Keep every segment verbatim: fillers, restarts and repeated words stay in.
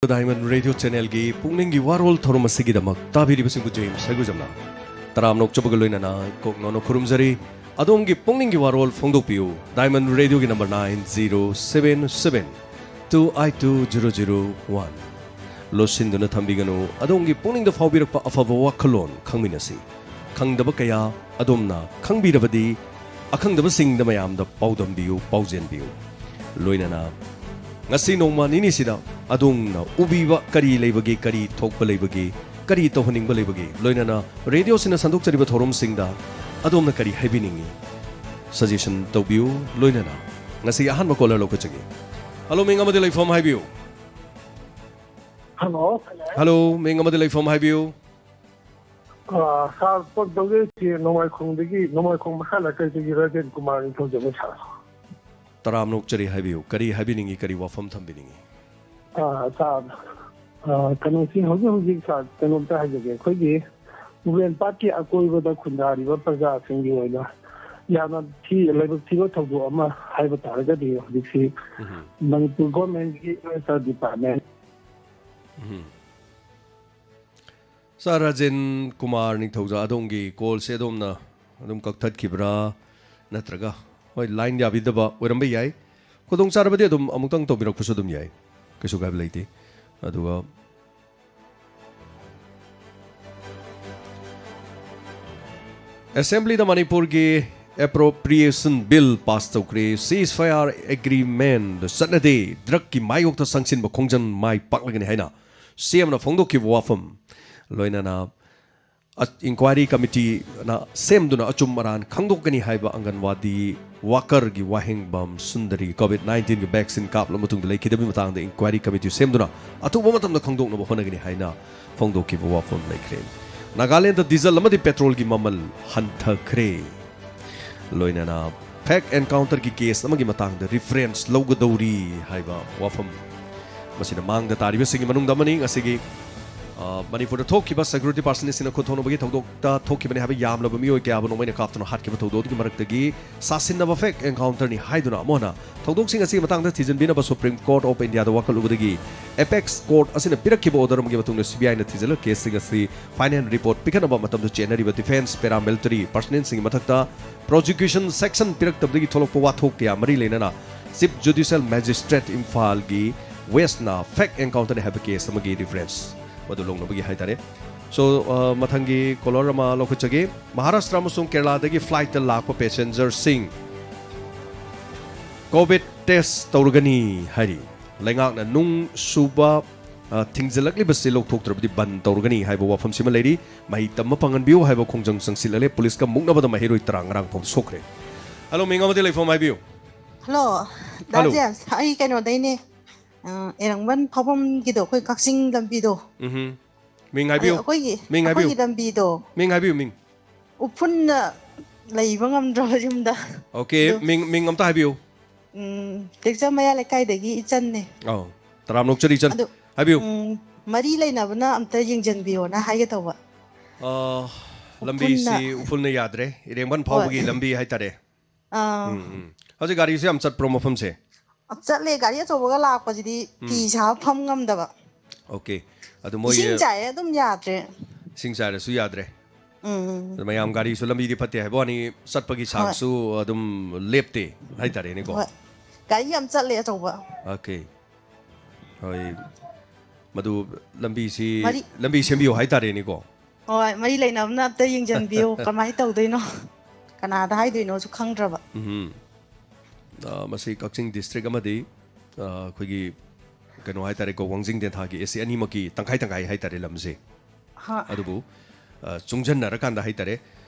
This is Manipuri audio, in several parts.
Diamond Radio Channelꯒꯤ ꯄꯨꯛꯅꯤꯡꯒꯤ ꯋꯥꯔꯣꯜ ꯊꯧꯔꯝ ꯑꯁꯤꯒꯤꯗꯃꯛ ꯇꯥꯕꯤꯔꯤꯕꯁꯤꯡꯕꯨ ꯖꯦꯝꯁ ꯍꯩꯒꯨꯖꯝꯅ ꯇꯔꯥꯝꯅ ꯑꯣꯛꯆꯕꯒ ꯂꯣꯏꯅꯅ ꯏꯀꯣꯛ ꯅꯧꯅ ꯈꯨꯔꯨꯝꯖꯔꯤ꯫ ꯑꯗꯣꯝꯒꯤ ꯄꯨꯛꯅꯤꯡꯒꯤ ꯋꯥꯔꯣꯜ ꯐꯣꯡꯗꯣꯛꯄꯤꯌꯨ꯫ Diamond Radioꯒꯤ number nine zero seven seven two eight two zero zero one꯫ ꯂꯣꯠꯁꯤꯟꯗꯨꯅ ꯊꯝꯕꯤꯒꯅꯨ꯫ ꯑꯗꯣꯝꯒꯤ ꯄꯨꯛꯅꯤꯡꯗ ꯐꯥꯎꯕꯤꯔꯛꯄ ꯑꯐꯕ ꯋꯥꯈꯜꯂꯣꯟ ꯈꯪꯃꯤꯟꯅꯁꯤ꯫ ꯈꯪꯗꯕ ꯀꯌꯥ ꯑꯗꯣꯝꯅ ꯈꯪꯕꯤꯔꯕꯗꯤ ꯑꯈꯪꯗꯕꯁꯤꯡꯗ ꯃꯌꯥꯝꯗ ꯄꯥꯎꯗꯝꯕꯤꯌꯨ, ꯄꯥꯎꯖꯦꯟꯕꯤꯌꯨ꯫ ꯂꯣꯏꯅꯅ ꯉꯁꯤ ꯅꯣꯡꯃ ꯅꯤꯅꯤꯁꯤꯗ ꯑꯗꯣꯝꯅ ꯎꯕꯤꯕ ꯀꯔꯤ ꯂꯩꯕꯒꯦ, ꯀꯔꯤ ꯊꯣꯛꯄ ꯂꯩꯕꯒꯦ, ꯀꯔꯤ ꯇꯧꯍꯟꯅꯤꯡꯕ ꯂꯩꯕꯒꯦ, ꯂꯣꯏꯅꯅ ꯔꯦꯗꯤꯑꯣꯁꯤꯅ ꯁꯟꯗꯣꯛꯆꯔꯤꯕ ꯊꯧꯔꯝꯁꯤꯡꯗ ꯑꯗꯣꯝꯅ ꯀꯔꯤ ꯍꯥꯏꯕꯤꯅꯤꯡꯏ? Suggestion ꯇꯧꯕꯤꯌꯨ꯫ ꯂꯣꯏꯅꯅ ꯉꯁꯤ ꯑꯍꯥꯟꯕ caller ꯂꯧꯈꯠꯆꯒꯦ꯫ Hello, ꯃꯤꯡ ꯑꯃꯗꯤ ꯂꯩꯐꯝ ꯍꯥꯏꯕꯤꯌꯨ꯫ Hello. Hello, ꯃꯤꯡ ꯑꯃꯗꯤ ꯂꯩꯐꯝ ꯍꯥꯏꯕꯤꯌꯨ꯫ ꯑꯥ, ꯁꯥꯔ, ꯐꯣꯟ ꯇꯧꯖꯔꯤꯁꯤ ꯅꯣꯡꯃꯥꯏꯈꯣꯡꯗꯒꯤ, ꯅꯣꯡꯃꯥꯏꯈꯣꯡ ꯃꯈꯥ ꯂꯩꯀꯥꯏꯗꯒꯤ ꯔꯥꯖꯦꯟ ꯀꯨꯃꯥꯔꯅꯤ ꯇꯧꯖꯕ, ꯁꯥꯔ꯫ ꯇꯔꯥꯝꯅ ꯑꯣꯛꯆꯔꯤ, ꯍꯥꯏꯕꯤꯌꯨ꯫ ꯀꯔꯤ ꯍꯥꯏꯕꯤꯅꯤꯡꯏ, ꯀꯔꯤ ꯋꯥꯐꯝ ꯊꯝꯕꯤꯅꯤꯡꯏ? ꯑꯥ, ꯁꯥꯔ, ꯑꯥ, ꯀꯩꯅꯣꯁꯤ, ꯍꯧꯖꯤꯛ ꯍꯧꯖꯤꯛ, ꯁꯥꯔ, ꯀꯩꯅꯣꯝꯇ ꯍꯥꯏꯖꯒꯦ꯫ ꯑꯩꯈꯣꯏꯒꯤ ꯎꯕꯦꯟ ꯄꯥꯠꯀꯤ ꯑꯀꯣꯏꯕꯗ ꯈꯨꯟꯗꯥꯔꯤꯕ ꯄ꯭ꯔꯖꯥꯁꯤꯡꯒꯤ ꯑꯣꯏꯅ ꯌꯥꯝꯅ ꯊꯤ-, ꯂꯥꯏꯕꯛ ꯊꯤꯕ ꯊꯧꯗꯣꯛ ꯑꯃ ꯍꯥꯏꯕ ꯇꯥꯔꯒꯗꯤ, ꯍꯧꯖꯤꯛꯁꯤ ꯎꯝ꯫ ꯃꯅꯤꯄꯨꯔ ꯒꯣꯔꯃꯦꯟꯒꯤ ꯋꯦꯜꯐꯤꯌꯔ ꯗꯤꯄꯥꯔꯠꯃꯦꯟ ꯎꯝ꯫ ꯁꯥꯔ ꯔꯥꯖꯦꯟ ꯀꯨꯃꯥꯔ ꯅꯤꯡꯊꯧꯖꯥ, ꯑꯗꯣꯝꯒꯤ ꯀꯣꯜꯁꯦ ꯑꯗꯣꯝꯅ ꯑꯗꯨꯝ ꯀꯛꯊꯠꯈꯤꯕ꯭ꯔꯥ, ꯅꯠꯇ꯭ꯔꯒ, ꯍꯣꯏ, ꯂꯥꯏꯟ ꯌꯥꯕꯤꯗꯕ ꯑꯣꯏꯔꯝꯕ ꯌꯥꯏ꯫ ꯈꯨꯗꯣꯡꯆꯥꯔꯕꯗꯤ ꯑꯗꯨꯝ ꯑꯃꯨꯛꯇꯪ ꯇꯧꯕꯤꯔꯛꯄꯁꯨ ꯑꯗꯨꯝ ꯌꯥꯏ, ꯀꯩꯁꯨ ꯀꯥꯏꯕ ꯂꯩꯇꯦ꯫ ꯑꯗꯨꯒ ꯑꯦꯁꯦꯝꯕ꯭ꯂꯤꯗ ꯃꯅꯤꯄꯨꯔꯒꯤ ꯑꯦꯄ꯭ꯔꯣꯄ꯭ꯔꯤꯌꯦꯁꯟ ꯕꯤꯜ ꯄꯥꯁ ꯇꯧꯈ꯭ꯔꯦ꯫ ꯁꯤꯁ ꯐꯥꯌꯔ ꯑꯦꯒ꯭ꯔꯤꯃꯦꯟꯗ ꯆꯠꯅꯗꯦ, ꯗ꯭ꯔꯒꯀꯤ ꯃꯥꯌꯣꯛꯇ ꯆꯪꯁꯤꯟꯕ ꯈꯣꯡꯖꯪ ꯃꯥꯏ ꯄꯥꯛꯂꯒꯅꯤ ꯍꯥꯏꯅ ꯁꯤꯑꯦꯝꯅ ꯐꯣꯡꯗꯣꯛꯈꯤꯕ ꯋꯥꯐꯝ, ꯂꯣꯏꯅꯅ ꯑ-, ꯏꯟꯀ꯭ꯋꯥꯏꯔꯤ ꯀꯃꯤꯇꯤꯅ ꯁꯦꯝꯗꯨꯅ ꯑꯆꯨꯝ ꯑꯔꯥꯟ ꯈꯪꯗꯣꯛꯀꯅꯤ ꯍꯥꯏꯕ ꯑꯪꯒꯟꯋꯥꯗꯤ ꯋꯥꯀꯔꯒꯤ ꯋꯥꯍꯦꯡꯕꯝ ꯁꯨꯟꯗꯔꯤ ꯀꯣꯚꯤꯗ ꯅꯥꯏꯟꯇꯤꯟꯒꯤ ꯚꯦꯛꯁꯤꯟ ꯀꯥꯞꯂꯕ ꯃꯇꯨꯡꯗ ꯂꯩꯈꯤꯗꯕꯒꯤ ꯃꯇꯥꯡꯗ ꯏꯟꯀ꯭ꯋꯥꯏꯔꯤ ꯀꯃꯤꯇꯤ ꯁꯦꯝꯗꯨꯅ ꯑꯊꯨꯕ ꯃꯇꯝꯗ ꯈꯪꯗꯣꯛꯅꯕ ꯍꯣꯠꯅꯒꯅꯤ ꯍꯥꯏꯅ ꯐꯣꯡꯗꯣꯛꯈꯤꯕ ꯋꯥꯐꯝ ꯂꯩꯈ꯭ꯔꯦ꯫ ꯅꯥꯒꯥꯂꯦꯟꯗ ꯗꯤꯖꯜ ꯑꯃꯗꯤ ꯄꯦꯇ꯭ꯔꯣꯜꯒꯤ ꯃꯃꯜ ꯍꯟꯊꯈ꯭ꯔꯦ꯫ ꯂꯣꯏꯅꯅ ꯐꯦꯛ ꯑꯦꯟꯀꯥꯎꯟꯇꯔꯒꯤ ꯀꯦꯁ ꯑꯃꯒꯤ ꯃꯇꯥꯡꯗ ꯔꯤꯐꯔꯦꯟꯁ ꯂꯧꯒꯗꯧꯔꯤ ꯍꯥꯏꯕ ꯋꯥꯐꯝ, ꯃꯁꯤꯅ ꯃꯥꯡꯗ ꯇꯥꯔꯤꯕꯁꯤꯡꯒꯤ ꯃꯅꯨꯡꯗ ꯑꯃꯅꯤ꯫ ꯉꯁꯤꯒꯤ ꯑ, ꯃꯅꯤꯄꯨꯔꯗ ꯊꯣꯛꯈꯤꯕ ꯁꯦꯀ꯭ꯌꯨꯔꯤꯇꯤ ꯄꯥꯔꯁꯟꯁꯤꯡꯅ ꯈꯨꯠ ꯊꯣꯛꯅꯕꯒꯤ ꯊꯧꯗꯣꯛꯇ ꯊꯣꯛꯈꯤꯕꯅꯤ ꯍꯥꯏꯕ ꯌꯥꯝꯂꯕ ꯃꯤꯑꯣꯏ ꯀꯌꯥꯕꯨ ꯅꯣꯡꯃꯩꯅ ꯀꯥꯞꯇꯨꯅ ꯍꯥꯠꯈꯤꯕ ꯊꯧꯗꯣꯛ ꯑꯗꯨꯒꯤ ꯃꯔꯛꯇꯒꯤ ꯁꯥꯁꯤꯟꯅꯕ ꯐꯦꯛ ꯑꯦꯟꯀꯥꯎꯟꯇꯔꯅꯤ ꯍꯥꯏꯗꯨꯅ ꯑꯃꯨꯛ ꯍꯟꯅ ꯊꯧꯗꯣꯛꯁꯤꯡ ꯑꯁꯤꯒꯤ ꯃꯇꯥꯡꯗ ꯊꯤꯖꯤꯟꯕꯤꯅꯕ ꯁꯨꯄ꯭ꯔꯤꯝ ꯀꯣꯔꯠ ꯑꯣꯐ ꯏꯟꯗꯤꯌꯥꯗ ꯋꯥꯀꯠꯂꯨꯕꯗꯒꯤ ꯑꯦꯄꯦꯛꯁ ꯀꯣꯔꯠ ꯑꯁꯤꯅ ꯄꯤꯔꯛꯈꯤꯕ ꯑꯣꯔꯗꯔ ꯑꯃꯒꯤ ꯃꯇꯨꯡꯗ ꯁꯤ ꯕꯤ ꯑꯥꯏꯅ ꯊꯤꯖꯤꯜꯂꯒ ꯀꯦꯁꯁꯤꯡ ꯑꯁꯤ ꯐꯥꯏꯟ ꯑꯦꯟ ꯔꯤꯄꯣꯔꯠ ꯄꯤꯈꯠꯅꯕ ꯃꯇꯝꯗ ꯆꯦꯟꯅꯔꯤꯕ ꯗꯤꯐꯦꯟꯁ ꯄꯦꯔꯥꯃꯤꯂꯤꯇꯔꯤ ꯄꯥꯔꯁꯅꯦꯜꯁꯤꯡꯒꯤ ꯃꯊꯛꯇ ꯄ꯭ꯔꯣꯁꯤꯀ꯭ꯌꯨꯁꯟ ꯁꯦꯛꯁꯟ ꯄꯤꯔꯛꯇꯕꯗꯒꯤ ꯊꯣꯛꯂꯛꯄ ꯋꯥꯊꯣꯛ ꯀꯌꯥ ꯃꯔꯤ ꯂꯩꯅꯅ ꯆꯤꯐ ꯖꯨꯗꯤꯁꯤꯌꯦꯜ ꯃꯦꯖꯤꯁꯇ꯭ꯔꯦꯠ ꯏꯝꯐꯥꯜꯒꯤ ꯋꯦꯁꯅ ꯐꯦꯛ ꯑꯦꯟꯀꯥꯎꯟꯇꯔꯅꯤ ꯍꯥꯏꯕ ꯀꯦꯁ ꯑꯃꯒꯤ ꯔꯤꯐꯔꯦꯟꯁ ꯃꯗꯨ ꯂꯧꯅꯕꯒꯤ ꯍꯥꯏꯇꯥꯔꯦ꯫ ꯁꯣ, ꯑ, ꯃꯊꯪꯒꯤ ꯀꯣꯂꯔ ꯑꯃ ꯂꯧꯈꯠꯆꯒꯦ꯫ ꯃꯍꯥꯔꯥꯁꯇ꯭ꯔ ꯑꯃꯁꯨꯡ ꯀꯦꯔꯂꯥꯗꯒꯤ ꯐ꯭ꯂꯥꯏꯠꯇ ꯂꯥꯛꯄ ꯄꯦꯁꯦꯟꯖꯔꯁꯤꯡ ꯀꯣꯚꯤꯗ ꯇꯦꯁ ꯇꯧꯔꯒꯅꯤ ꯍꯥꯏꯔꯤ꯫ ꯂꯩꯉꯥꯛꯅ ꯅꯨꯡ ꯁꯨꯕ, ꯑ, ꯊꯤꯡꯖꯤꯜꯂꯛꯂꯤꯕꯁꯤ ꯂꯧꯊꯣꯛꯇ꯭ꯔꯕꯗꯤ ꯕꯟ ꯇꯧꯔꯒꯅꯤ ꯍꯥꯏꯕ ꯋꯥꯐꯝꯁꯤꯃ ꯂꯩꯔꯤ꯫ ꯃꯍꯩ ꯇꯝꯕ ꯐꯪꯍꯟꯕꯤꯌꯨ ꯍꯥꯏꯕ ꯈꯣꯡꯖꯪ ꯆꯪꯁꯤꯜꯂꯛꯂꯦ꯫ ꯄꯨꯂꯤꯁꯀ ꯃꯨꯛꯅꯕꯗ ꯃꯍꯩꯔꯣꯏ ꯇꯔꯥ ꯉꯔꯥꯡ ꯐꯥꯎꯕ ꯁꯣꯛꯈ꯭ꯔꯦ꯫ ꯍꯜꯂꯣ, ꯃꯤꯡ ꯑꯃꯗꯤ ꯂꯩꯐꯝ ꯍꯥꯏꯕꯤꯌꯨ꯫ ꯍꯜꯂꯣ, ꯗꯥ ꯍꯜꯂꯣ꯫ ꯖꯦꯝꯁ, ꯑꯩ ꯀꯩꯅꯣꯗꯩꯅꯦ꯫ ꯑ, ꯑꯦꯔꯪꯕꯟ ꯐꯥꯎꯐꯝꯒꯤꯗꯣ, ꯑꯩꯈꯣꯏ ꯀꯛꯆꯤꯡ ꯂꯝꯕꯤꯗꯣ꯫ ꯎꯝꯍꯨꯝ꯫ ꯃꯤꯡ ꯑꯗꯣ ꯍꯥꯏꯕꯤꯌꯨ꯫ ꯑꯩꯈꯣꯏꯒꯤ, ꯃꯤꯡ ꯍꯥꯏꯕꯤꯌꯨ꯫ ꯑꯩꯈꯣꯏꯒꯤ ꯂꯝꯕꯤꯗꯣ ꯃꯤꯡ ꯍꯥꯏꯕꯤꯌꯨ, ꯃꯤꯡ꯫ ꯎꯐꯨꯟꯅ ꯂꯩꯕ ꯉꯝꯗ꯭ꯔꯕ ꯌꯨꯝꯗ꯫ ꯑꯣꯀꯦ, ꯑꯗꯣ ꯃꯤꯡ, ꯃꯤꯡ ꯑꯝꯇ ꯍꯥꯏꯕꯤꯌꯨ꯫ ꯎꯝ, ꯇꯦꯛꯆꯝ ꯃꯌꯥ ꯂꯩꯀꯥꯏꯗꯒꯤ ꯏꯆꯟꯅꯦ꯫ ꯑꯧ, ꯇꯔꯥꯝꯅ ꯑꯣꯛꯆꯔꯤ ꯏꯆꯟ꯫ ꯑꯗꯨ, ꯍꯥꯏꯕꯤꯌꯨ꯫ ꯎꯝ, ꯃꯔꯤ ꯂꯩꯅꯕꯅ ꯑꯝꯇ ꯌꯦꯡꯁꯤꯟꯕꯤꯌꯣꯅ ꯍꯥꯏꯒꯦ ꯇꯧꯕ꯫ ꯑ, ꯎꯐꯨꯟꯅ꯫ ꯂꯝꯕꯤꯁꯤ ꯎꯐꯨꯜꯅ ꯌꯥꯗ꯭ꯔꯦ, ꯏꯔꯦꯡꯕꯟ ꯍꯣꯏ꯫ ꯐꯥꯎꯕꯒꯤ ꯂꯝꯕꯤ ꯍꯥꯏꯇꯥꯔꯦ꯫ ꯑꯥ꯫ ꯎꯝ, ꯎꯝ꯫ ꯍꯧꯖꯤꯛ ꯒꯥꯔꯤꯁꯨ ꯌꯥꯝ ꯆꯠꯄ꯭ꯔꯣ ꯃꯐꯝꯁꯦ? ꯆꯠꯂꯦ, ꯒꯥꯔꯤ ꯑꯆꯧꯕꯒ ꯂꯥꯛꯄꯁꯤꯗꯤ ꯐꯤ ꯎꯝ꯫ ꯁꯥꯕ ꯐꯝ ꯉꯝꯗꯕ꯫ ꯑꯣꯀꯦ꯫ ꯑꯗꯨ ꯃꯣꯏꯒꯤ ꯏꯁꯤꯡ ꯆꯥꯏꯌꯦ, ꯑꯗꯨꯝ ꯌꯥꯗ꯭ꯔꯦ꯫ ꯏꯁꯤꯡ ꯆꯥꯏꯔꯁꯨ ꯌꯥꯗ꯭ꯔꯦ꯫ ꯎꯝ, ꯎꯝ꯫ ꯑꯗꯨ ꯃꯌꯥꯝ ꯒꯥꯔꯤꯁꯨ ꯂꯝꯕꯤꯗꯤ ꯐꯠꯇꯦ ꯍꯥꯏꯕ ꯋꯥꯅꯤ, ꯆꯠꯄꯒꯤ ꯍꯣꯏ꯫ ꯆꯥꯡꯁꯨ ꯑꯗꯨꯝ ꯂꯦꯞꯇꯦ ꯍꯥꯏꯇꯥꯔꯦꯅꯦꯀꯣ꯫ ꯍꯣꯏ꯫ ꯒꯥꯔꯤ ꯌꯥꯝ ꯆꯠꯂꯦ, ꯑꯆꯧꯕ꯫ ꯑꯣꯀꯦ꯫ ꯍꯣꯏ꯫ ꯃꯗꯨ ꯂꯝꯕꯤꯁꯤ, ꯃꯔꯤ ꯂꯝꯕꯤ ꯁꯦꯝꯕꯤꯌꯨ ꯍꯥꯏꯇꯥꯔꯦꯅꯦꯀꯣ꯫ ꯍꯣꯏ, ꯃꯔꯤ ꯂꯩꯅꯕꯅ ꯑꯝꯇ ꯌꯦꯡꯁꯤꯟꯕꯤꯌꯨ꯫ ꯀꯃꯥꯏꯅ ꯇꯧꯗꯣꯏꯅꯣ? ꯀꯅꯥꯗ ꯍꯥꯏꯗꯣꯏꯅꯣꯁꯨ ꯈꯪꯗ꯭ꯔꯕ꯫ ꯎꯝ꯫ ꯑ, ꯃꯁꯤ ꯀꯛꯆꯤꯡ ꯗꯤꯁꯇ꯭ꯔꯤꯛ ꯑꯃꯗꯤ, ꯑ, ꯑꯩꯈꯣꯏꯒꯤ ꯀꯩꯅꯣ ꯍꯥꯏꯇꯥꯔꯦꯀꯣ, ꯋꯥꯡꯖꯤꯡ ꯇꯦꯟꯊꯥꯒꯤ ꯑꯦ ꯁꯤ ꯑꯅꯤꯃꯛꯀꯤ ꯇꯪꯈꯥꯏ ꯇꯪꯈꯥꯏ ꯍꯥꯏꯇꯥꯔꯦ ꯂꯝꯁꯦ꯫ ꯍꯣꯏ꯫ ꯑꯗꯨꯕꯨ, ꯑ, ꯆꯨꯡꯁꯤꯟꯅꯔꯀꯥꯟꯗ ꯍꯥꯏꯇꯥꯔꯦ,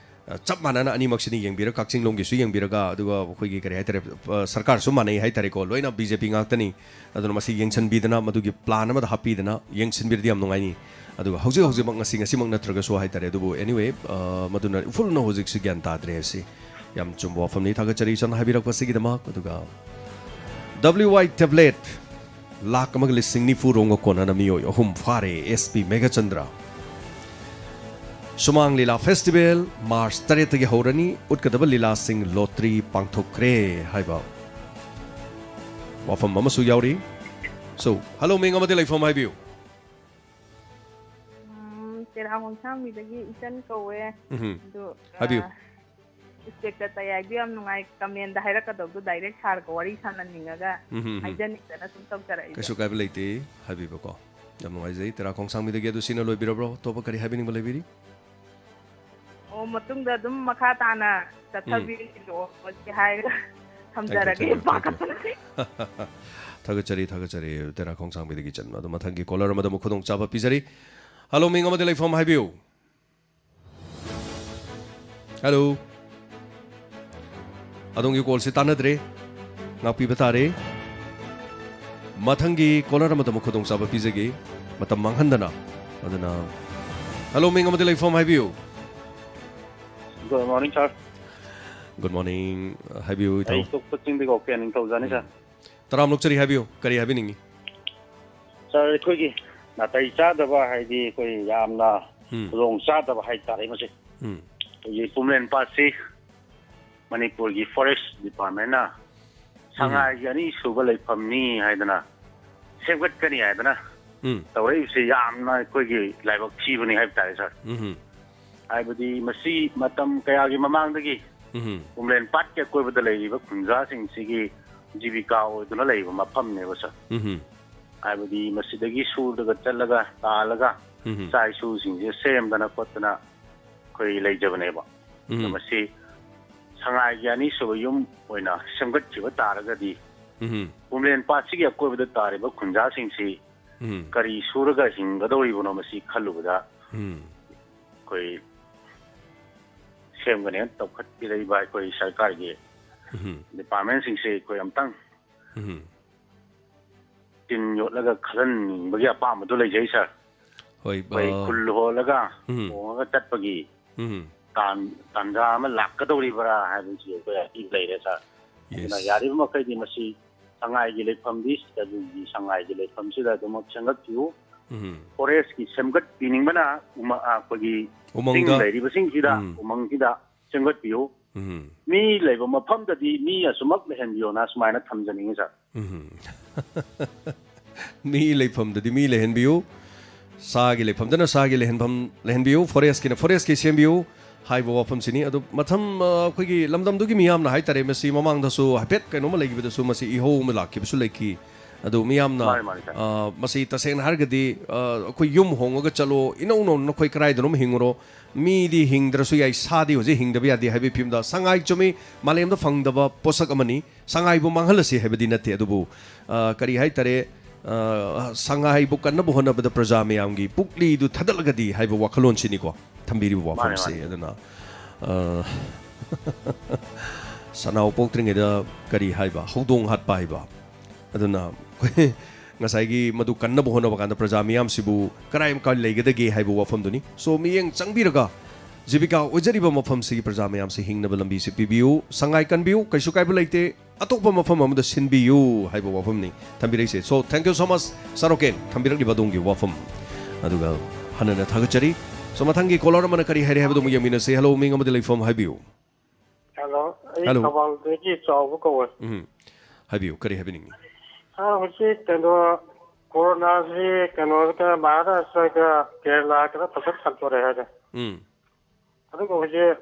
ꯑ, ꯆꯞ ꯃꯥꯟꯅꯅ ꯑꯅꯤꯃꯛꯁꯤꯅ ꯌꯦꯡꯕꯤꯔ, ꯀꯛꯆꯤꯡꯂꯣꯝꯒꯤꯁꯨ ꯌꯦꯡꯕꯤꯔꯒ, ꯑꯗꯨꯒ ꯑꯩꯈꯣꯏꯒꯤ ꯀꯔꯤ ꯍꯥꯏꯇꯥꯔꯦ, ꯑ, ꯁꯔꯀꯥꯔꯁꯨ ꯃꯥꯟꯅꯩ ꯍꯥꯏꯇꯥꯔꯦꯀꯣ, ꯂꯣꯏꯅ ꯕꯤ ꯖꯦ ꯄꯤ ꯉꯥꯛꯇꯅꯤ꯫ ꯑꯗꯨꯅ ꯃꯁꯤ ꯌꯦꯡꯁꯤꯟꯕꯤꯗꯅ, ꯃꯗꯨꯒꯤ ꯄ꯭ꯂꯥꯟ ꯑꯃꯗ ꯍꯥꯞꯄꯤꯗꯅ ꯌꯦꯡꯁꯤꯟꯕꯤꯔꯗꯤ ꯌꯥꯝ ꯅꯨꯡꯉꯥꯏꯅꯤ꯫ ꯑꯗꯨꯒ ꯍꯧꯖꯤꯛ ꯍꯧꯖꯤꯛꯃꯛ, ꯉꯁꯤ ꯉꯁꯤꯃꯛ ꯅꯠꯇ꯭ꯔꯒꯁꯨ ꯍꯥꯏꯇꯥꯔꯦ, ꯑꯗꯨꯕꯨ anyway, ꯑ, ꯃꯗꯨꯅ ꯎꯐꯨꯜꯅ ꯍꯧꯖꯤꯛꯁꯨ ꯒ꯭ꯌꯥꯟ ꯇꯥꯗ꯭ꯔꯦ꯫ ꯑꯁꯤ ꯌꯥꯝ ꯆꯨꯝꯕ ꯋꯥꯐꯝꯅꯤ꯫ ꯊꯥꯒꯠꯆꯔꯤ ꯏꯆꯟ ꯍꯥꯏꯕꯤꯔꯛꯄꯁꯤꯒꯤꯗꯃꯛ꯫ ꯑꯗꯨꯒ W Y tablet ꯂꯥꯈ ꯑꯃꯒ ꯂꯤꯁꯤꯡ ꯅꯤꯐꯨ ꯔꯣꯝꯒ ꯀꯣꯟꯅꯅ ꯃꯤꯑꯣꯏ ꯑꯍꯨꯝ ꯐꯥꯔꯦ꯫ S P Meghachandra. ꯁꯨꯃꯥꯡ ꯂꯤꯂꯥ ꯐꯦꯁꯇꯤꯚꯦꯜ ꯃꯥꯔꯆ ꯇꯔꯦꯠꯇꯒꯤ ꯍꯧꯔꯅꯤ꯫ ꯎꯠꯀꯗꯕ ꯂꯤꯂꯥꯁꯤꯡ ꯂꯣꯇ꯭ꯔꯤ ꯄꯥꯡꯊꯣꯛꯈ꯭ꯔꯦ ꯍꯥꯏꯕ ꯋꯥꯐꯝ ꯑꯃꯁꯨ ꯌꯥꯎꯔꯤ꯫ So, ꯍꯜꯂꯣ, ꯃꯤꯡ ꯑꯃꯗꯤ ꯂꯩꯐꯝ ꯍꯥꯏꯕꯤꯌꯨ꯫ ꯎꯝ, ꯇꯦꯔꯥ ꯈꯣꯡꯁꯥꯡꯕꯤꯗꯒꯤ ꯏꯆꯟ ꯀꯧꯋꯦ꯫ ꯎꯝꯍꯨꯝ꯫ ꯑꯗꯨ, ꯍꯥꯏꯕꯤꯌꯨ꯫ ꯑ, ꯏꯟꯁꯄꯦꯛꯇꯔ ꯇꯌꯥꯏꯕꯤ ꯌꯥꯝ ꯅꯨꯡꯉꯥꯏ, ꯀꯃꯦꯟꯗ ꯍꯥꯏꯔꯛꯀꯗꯧꯗꯣ ꯗꯥꯏꯔꯦꯛ ꯁꯥꯔꯒ ꯋꯥꯔꯤ ꯁꯥꯟꯅꯅꯤꯡꯉꯒ ꯎꯝꯍꯨꯝ꯫ ꯍꯥꯏꯖꯅꯤꯡꯗꯅ ꯁꯨꯝ ꯇꯧꯖꯔꯛꯏꯅꯦ꯫ ꯀꯩꯁꯨ ꯀꯥꯏꯕ ꯂꯩꯇꯦ, ꯍꯥꯏꯕꯤꯕꯀꯣ꯫ ꯌꯥꯝ ꯅꯨꯡꯉꯥꯏꯖꯩ꯫ ꯇꯦꯔꯥ ꯈꯣꯡꯁꯥꯡꯕꯤꯗꯒꯤ ꯑꯗꯨ ꯁꯤꯅ ꯂꯣꯏꯕꯤꯔꯕ꯭ꯔꯣ? ꯑꯇꯣꯞꯄ ꯀꯔꯤ ꯍꯥꯏꯕꯤꯅꯤꯡꯕ ꯂꯩꯕꯤꯔꯤ? ꯑꯣ, ꯃꯇꯨꯡꯗ ꯑꯗꯨꯝ ꯃꯈꯥ ꯇꯥꯅ ꯎꯝ꯫ ꯆꯠꯊꯕꯤꯔꯛꯑꯣ ꯍꯥꯏꯔꯒ ꯊꯝꯖꯔꯒꯦ꯫ Thank you, thank you, thank you꯫ ꯄꯥꯈꯠꯇꯅ꯫ ꯊꯥꯒꯠꯆꯔꯤ, ꯊꯥꯒꯠꯆꯔꯤ, ꯇꯦꯔꯥ ꯈꯣꯡꯁꯥꯡꯕꯤꯗꯒꯤ ꯆꯟꯕ꯫ ꯑꯗꯣ ꯃꯊꯪꯒꯤ ꯀꯣꯂꯔ ꯑꯃꯗ ꯑꯃꯨꯛ ꯈꯨꯗꯣꯡꯆꯥꯕ ꯄꯤꯖꯔꯤ꯫ ꯍꯜꯂꯣ, ꯃꯤꯡ ꯑꯃꯗꯤ ꯂꯩꯐꯝ ꯍꯥꯏꯕꯤꯌꯨ꯫ ꯍꯜꯂꯣ꯫ ꯑꯗꯣꯝꯒꯤ ꯀꯣꯜꯁꯦ ꯇꯥꯟꯅꯗ꯭ꯔꯦ꯫ ꯉꯥꯛꯄꯤꯕ ꯇꯥꯔꯦ꯫ ꯃꯊꯪꯒꯤ ꯀꯣꯂꯔ ꯑꯃꯗ ꯑꯃꯨꯛ ꯈꯨꯗꯣꯡꯆꯥꯕ ꯄꯤꯖꯒꯦ, ꯃꯇꯝ ꯃꯥꯡꯍꯟꯗꯅ꯫ ꯑꯗꯨꯅ, ꯍꯜꯂꯣ, ꯃꯤꯡ ꯑꯃꯗꯤ ꯂꯩꯐꯝ ꯍꯥꯏꯕꯤꯌꯨ꯫ Good morning, sir꯫ Good morning, ꯍꯥꯏꯕꯤꯌꯨ, ꯏꯇꯥꯎ꯫ ꯑꯩ ꯀꯛꯆꯤꯡꯗꯒꯤ ꯑꯣ ꯀꯦ ꯅꯤꯡꯊꯧꯖꯥꯅꯤ, ꯎꯝ꯫ Sir꯫ ꯇꯔꯥꯝꯅ ꯑꯣꯛꯆꯔꯤ, ꯍꯥꯏꯕꯤꯌꯨ, ꯀꯔꯤ ꯍꯥꯏꯕꯤꯅꯤꯡꯉꯤ? Sir, ꯑꯩꯈꯣꯏꯒꯤ ꯅꯥꯇꯩ ꯆꯥꯗꯕ, ꯍꯥꯏꯗꯤ ꯑꯩꯈꯣꯏ ꯌꯥꯝꯅ ꯎꯝ꯫ ꯈꯨꯗꯣꯡ ꯆꯥꯗꯕ ꯍꯥꯏꯇꯥꯔꯦ ꯃꯁꯤ꯫ ꯎꯝ꯫ ꯑꯩꯈꯣꯏꯒꯤ ꯄꯨꯝꯂꯦꯟ ꯄꯥꯠꯁꯤ ꯃꯅꯤꯄꯨꯔꯒꯤ Forest Departmentꯅ ꯎꯝ꯫ ꯁꯉꯥꯏꯒꯤ ꯑꯅꯤꯁꯨꯕ ꯂꯩꯐꯝꯅꯤ ꯍꯥꯏꯗꯅ ꯁꯦꯝꯒꯠꯀꯅꯤ ꯍꯥꯏꯗꯅ ꯎꯝ꯫ ꯇꯧꯔꯛꯏꯕꯁꯤ ꯌꯥꯝꯅ ꯑꯩꯈꯣꯏꯒꯤ ꯂꯥꯏꯕꯛ ꯊꯤꯕꯅꯤ ꯍꯥꯏꯕ ꯇꯥꯔꯦ, sir꯫ ꯎꯝ꯫ ꯍꯥꯏꯕꯗꯤ ꯃꯁꯤ ꯃꯇꯝ ꯀꯌꯥꯒꯤ ꯃꯃꯥꯡꯗꯒꯤ ꯎꯝ꯫ ꯄꯨꯝꯂꯦꯟ ꯄꯥꯠꯀꯤ ꯑꯀꯣꯏꯕꯗ ꯂꯩꯔꯤꯕ ꯈꯨꯟꯖꯥꯁꯤꯡꯁꯤꯒꯤ ꯖꯤꯕꯤꯀꯥ ꯑꯣꯏꯗꯨꯅ ꯂꯩꯕ ꯃꯐꯝꯅꯦꯕ, sir꯫ ꯎꯝ꯫ ꯍꯥꯏꯕꯗꯤ ꯃꯁꯤꯗꯒꯤ ꯁꯨꯔꯒ ꯆꯠꯂꯒ ꯇꯥꯜꯂꯒ ꯎꯝ꯫ ꯏꯆꯥ ꯏꯁꯨꯁꯤꯡꯁꯦ ꯁꯦꯝꯗꯅ ꯈꯣꯠꯇꯅ ꯑꯩꯈꯣꯏ ꯂꯩꯖꯕꯅꯦꯕ꯫ ꯎꯝ꯫ ꯑꯗꯣ ꯃꯁꯤ ꯁꯉꯥꯏꯒꯤ ꯑꯅꯤꯁꯨꯕ ꯌꯨꯝ ꯑꯣꯏꯅ ꯁꯦꯝꯒꯠꯈꯤꯕ ꯇꯥꯔꯒꯗꯤ ꯎꯝ꯫ ꯄꯨꯝꯂꯦꯟ ꯄꯥꯠꯁꯤꯒꯤ ꯑꯀꯣꯏꯕꯗ ꯇꯥꯔꯤꯕ ꯈꯨꯟꯖꯥꯁꯤꯡꯁꯤ ꯎꯝ꯫ ꯀꯔꯤ ꯁꯨꯔꯒ ꯍꯤꯡꯒꯗꯧꯔꯤꯕꯅꯣ ꯃꯁꯤ ꯈꯜꯂꯨꯕꯗ ꯎꯝ꯫ ꯑꯩꯈꯣꯏ ꯁꯦꯝꯒꯅꯦꯅ ꯇꯧꯈꯠꯄꯤꯔꯛꯏꯕ ꯑꯩꯈꯣꯏ ꯁꯔꯀꯥꯔꯒꯤ ꯎꯝ꯫ Departmentꯁꯤꯡꯁꯦ ꯑꯩꯈꯣꯏ ꯑꯝꯇꯪ ꯎꯝ꯫ ꯇꯤꯟ ꯌꯣꯠꯂꯒ ꯈꯜꯍꯟꯅꯤꯡꯕꯒꯤ ꯑꯄꯥꯝꯕꯗꯣ ꯂꯩꯖꯩ, sir꯫ ꯍꯣꯏ, ꯑꯩꯈꯣꯏ ꯑ, ꯈꯨꯜ ꯍꯣꯜꯂꯒ ꯎꯝ꯫ ꯇꯣꯡꯉꯒ ꯆꯠꯄꯒꯤ ꯎꯝ꯫ ꯇꯥꯟ-, ꯇꯥꯟꯖꯥ ꯑꯃ ꯂꯥꯛꯀꯗꯧꯔꯤꯕ꯭ꯔꯥ ꯍꯥꯏꯕꯁꯤ ꯑꯩꯈꯣꯏ ꯑꯀꯤꯕ ꯂꯩꯔꯦ, sir꯫ Yes꯫ ꯑꯗꯨꯅ ꯌꯥꯔꯤꯕ ꯃꯈꯩꯗꯤ ꯃꯁꯤ ꯁꯉꯥꯏꯒꯤ ꯂꯩꯐꯝꯗꯤ ꯁꯤꯗ ꯑꯗꯨꯒꯤ ꯁꯉꯥꯏꯒꯤ ꯂꯩꯐꯝꯁꯤꯗ ꯑꯗꯨꯃꯛ ꯁꯦꯝꯒꯠꯄꯤꯌꯨ꯫ ꯎꯝ꯫ ꯐꯣꯔꯦꯁꯀꯤ ꯁꯦꯝꯒꯠꯄꯤꯅꯤꯡꯕꯅ ꯎꯃ-, ꯑ, ꯑꯩꯈꯣꯏꯒꯤ ꯆꯤꯡ ꯎꯃꯪꯗ꯫ ꯂꯩꯔꯤꯕꯁꯤꯡꯁꯤꯗ ꯎꯝ꯫ ꯎꯃꯪꯁꯤꯗ ꯁꯦꯝꯒꯠꯄꯤꯌꯨ꯫ ꯎꯝ꯫ ꯃꯤ ꯂꯩꯕ ꯃꯐꯝꯗꯗꯤ ꯃꯤ ꯑꯁꯨꯃꯛ ꯂꯩꯍꯟꯕꯤꯌꯣꯅ ꯁꯨꯃꯥꯏꯅ ꯊꯝꯖꯅꯤꯡꯉꯤ, ꯁꯥꯔ꯫ ꯎꯝ꯫ ꯃꯤ ꯂꯩꯐꯝꯗꯗꯤ ꯃꯤ ꯂꯩꯍꯟꯕꯤꯌꯨ꯫ ꯁꯥꯒꯤ ꯂꯩꯐꯝꯗꯅ ꯁꯥꯒꯤ ꯂꯩꯍꯟꯐꯝ ꯂꯩꯍꯟꯕꯤꯌꯨ, ꯐꯣꯔꯦꯁꯀꯤꯅ ꯐꯣꯔꯦꯁꯀꯤ ꯁꯦꯝꯕꯤꯌꯨ ꯍꯥꯏꯕ ꯋꯥꯐꯝꯁꯤꯅꯤ꯫ ꯑꯗꯨ ꯃꯊꯪ, ꯑ, ꯑꯩꯈꯣꯏꯒꯤ ꯂꯝꯗꯝꯗꯨꯒꯤ ꯃꯤꯌꯥꯝꯅ ꯍꯥꯏꯇꯥꯔꯦ, ꯃꯁꯤ ꯃꯃꯥꯡꯗꯁꯨ ꯍꯥꯏꯐꯦꯠ ꯀꯩꯅꯣꯝꯃ ꯂꯩꯈꯤꯕꯗꯁꯨ ꯃꯁꯤ ꯏꯍꯧ ꯑꯃ ꯂꯥꯛꯈꯤꯕꯁꯨ ꯂꯩꯈꯤ꯫ ꯑꯗꯨ ꯃꯤꯌꯥꯝꯅ, ꯃꯥꯅꯤ, ꯃꯥꯅꯤ, ꯁꯥꯔ꯫ ꯑ, ꯃꯁꯤ ꯇꯁꯦꯡꯅ ꯍꯥꯏꯔꯒꯗꯤ, ꯑ, ꯑꯩꯈꯣꯏ ꯌꯨꯝ ꯍꯣꯡꯉꯒ ꯆꯠꯂꯣ, ꯏꯅꯧ ꯅꯧꯅ ꯅꯈꯣꯏ ꯀꯗꯥꯏꯗꯅꯣꯝ ꯍꯤꯡꯉꯨꯔꯣ, ꯃꯤꯗꯤ ꯍꯤꯡꯗ꯭ꯔꯁꯨ ꯌꯥꯏ, ꯁꯥꯗꯤ ꯍꯧꯖꯤꯛ ꯍꯤꯡꯗꯕ ꯌꯥꯗꯦ ꯍꯥꯏꯕꯒꯤ ꯐꯤꯕꯝꯗ ꯁꯉꯥꯏ ꯆꯨꯝꯃꯤ, ꯃꯥꯂꯦꯝꯗ ꯐꯪꯗꯕ ꯄꯣꯠꯁꯛ ꯑꯃꯅꯤ꯫ ꯁꯉꯥꯏꯕꯨ ꯃꯥꯡꯍꯜꯂꯁꯤ ꯍꯥꯏꯕꯗꯤ ꯅꯠꯇꯦ, ꯑꯗꯨꯕꯨ, ꯑ, ꯀꯔꯤ ꯍꯥꯏꯇꯥꯔꯦ, ꯑ, ꯁꯉꯥꯏꯕꯨ ꯀꯟꯅꯕ ꯍꯣꯠꯅꯕꯗ ꯄ꯭ꯔꯖꯥ ꯃꯌꯥꯝꯒꯤ ꯄꯨꯛꯂꯤꯗꯨ ꯊꯥꯗꯠꯂꯒꯗꯤ ꯍꯥꯏꯕ ꯋꯥꯈꯜꯂꯣꯟꯁꯤꯅꯤꯀꯣ ꯊꯝꯕꯤꯔꯤꯕ ꯃꯥꯅꯦ, ꯋꯥꯐꯝꯁꯦ꯫ ꯃꯥꯅꯦ꯫ ꯑꯗꯨꯅ, ꯑ, ꯁꯅꯥꯎ ꯄꯣꯛꯇ꯭ꯔꯤꯉꯩꯗ ꯀꯔꯤ ꯍꯥꯏꯕ, ꯍꯧꯗꯣꯡ ꯍꯥꯠꯄ ꯍꯥꯏꯕ꯫ ꯑꯗꯨꯅ ꯑꯩꯈꯣꯏ ꯉꯁꯥꯏꯒꯤ ꯃꯗꯨ ꯀꯟꯅꯕ ꯍꯣꯠꯅꯕ ꯀꯥꯟꯗ ꯄ꯭ꯔꯖꯥ ꯃꯤꯌꯥꯝꯁꯤꯕꯨ ꯀꯔꯥꯏ ꯀꯥꯏ ꯂꯩꯒꯗꯒꯦ ꯍꯥꯏꯕ ꯋꯥꯐꯝꯗꯨꯅꯤ꯫ So, ꯃꯤꯠꯌꯦꯡ ꯆꯪꯕꯤꯔꯒ ꯖꯤꯕꯤꯀꯥ ꯑꯣꯏꯖꯔꯤꯕ ꯃꯐꯝꯁꯤꯒꯤ ꯄ꯭ꯔꯖꯥ ꯃꯌꯥꯝꯁꯤ ꯍꯤꯡꯅꯕ ꯂꯝꯕꯤꯁꯤ ꯄꯤꯕꯤꯌꯨ, ꯁꯉꯥꯏ ꯀꯟꯕꯤꯌꯨ, ꯀꯩꯁꯨ ꯀꯥꯏꯕ ꯂꯩꯇꯦ, ꯑꯇꯣꯞꯄ ꯃꯐꯝ ꯑꯃꯗ ꯁꯤꯟꯕꯤꯌꯨ ꯍꯥꯏꯕ ꯋꯥꯐꯝꯅꯤ ꯊꯝꯕꯤꯔꯛꯏꯁꯦ꯫ So, thank you so much, ꯁꯥꯔꯣꯀꯦꯟ, ꯊꯝꯕꯤꯔꯛꯂꯤꯕ ꯑꯗꯣꯝꯒꯤ ꯋꯥꯐꯝ꯫ ꯑꯗꯨꯒ ꯍꯟꯅꯅ ꯊꯥꯒꯠꯆꯔꯤ꯫ So, ꯃꯊꯪꯒꯤ caller ꯑꯃꯅ ꯀꯔꯤ ꯍꯥꯏꯔꯤ ꯍꯥꯏꯕꯗꯨ ꯑꯃꯨꯛ ꯌꯦꯡꯃꯤꯟꯅꯁꯤ꯫ Hello, ꯃꯤꯡ ꯑꯃꯗꯤ ꯂꯩꯐꯝ ꯍꯥꯏꯕꯤꯌꯨ꯫ Hello, ꯑꯩ hello꯫ ꯊꯧꯕꯥꯜꯗꯒꯤ ꯆꯥꯎꯕ ꯀꯧꯋꯦ꯫ ꯎꯝ꯫ ꯍꯥꯏꯕꯤꯌꯨ, ꯀꯔꯤ ꯍꯥꯏꯕꯤꯅꯤꯡꯉꯤ? ꯁꯥꯔ, ꯍꯧꯖꯤꯛ ꯀꯩꯅꯣ, ꯀꯣꯔꯣꯅꯥꯁꯤ ꯀꯩꯅꯣꯒ ꯃꯍꯥꯔꯥꯁꯇ꯭ꯔꯒ ꯀꯦꯔꯂꯥꯒ ꯐꯖꯅ ꯁꯟꯗꯣꯔꯛꯑꯦ ꯍꯥꯏꯔꯦ꯫ ꯎꯝ꯫ ꯑꯗꯨꯒ ꯍꯧꯖꯤꯛ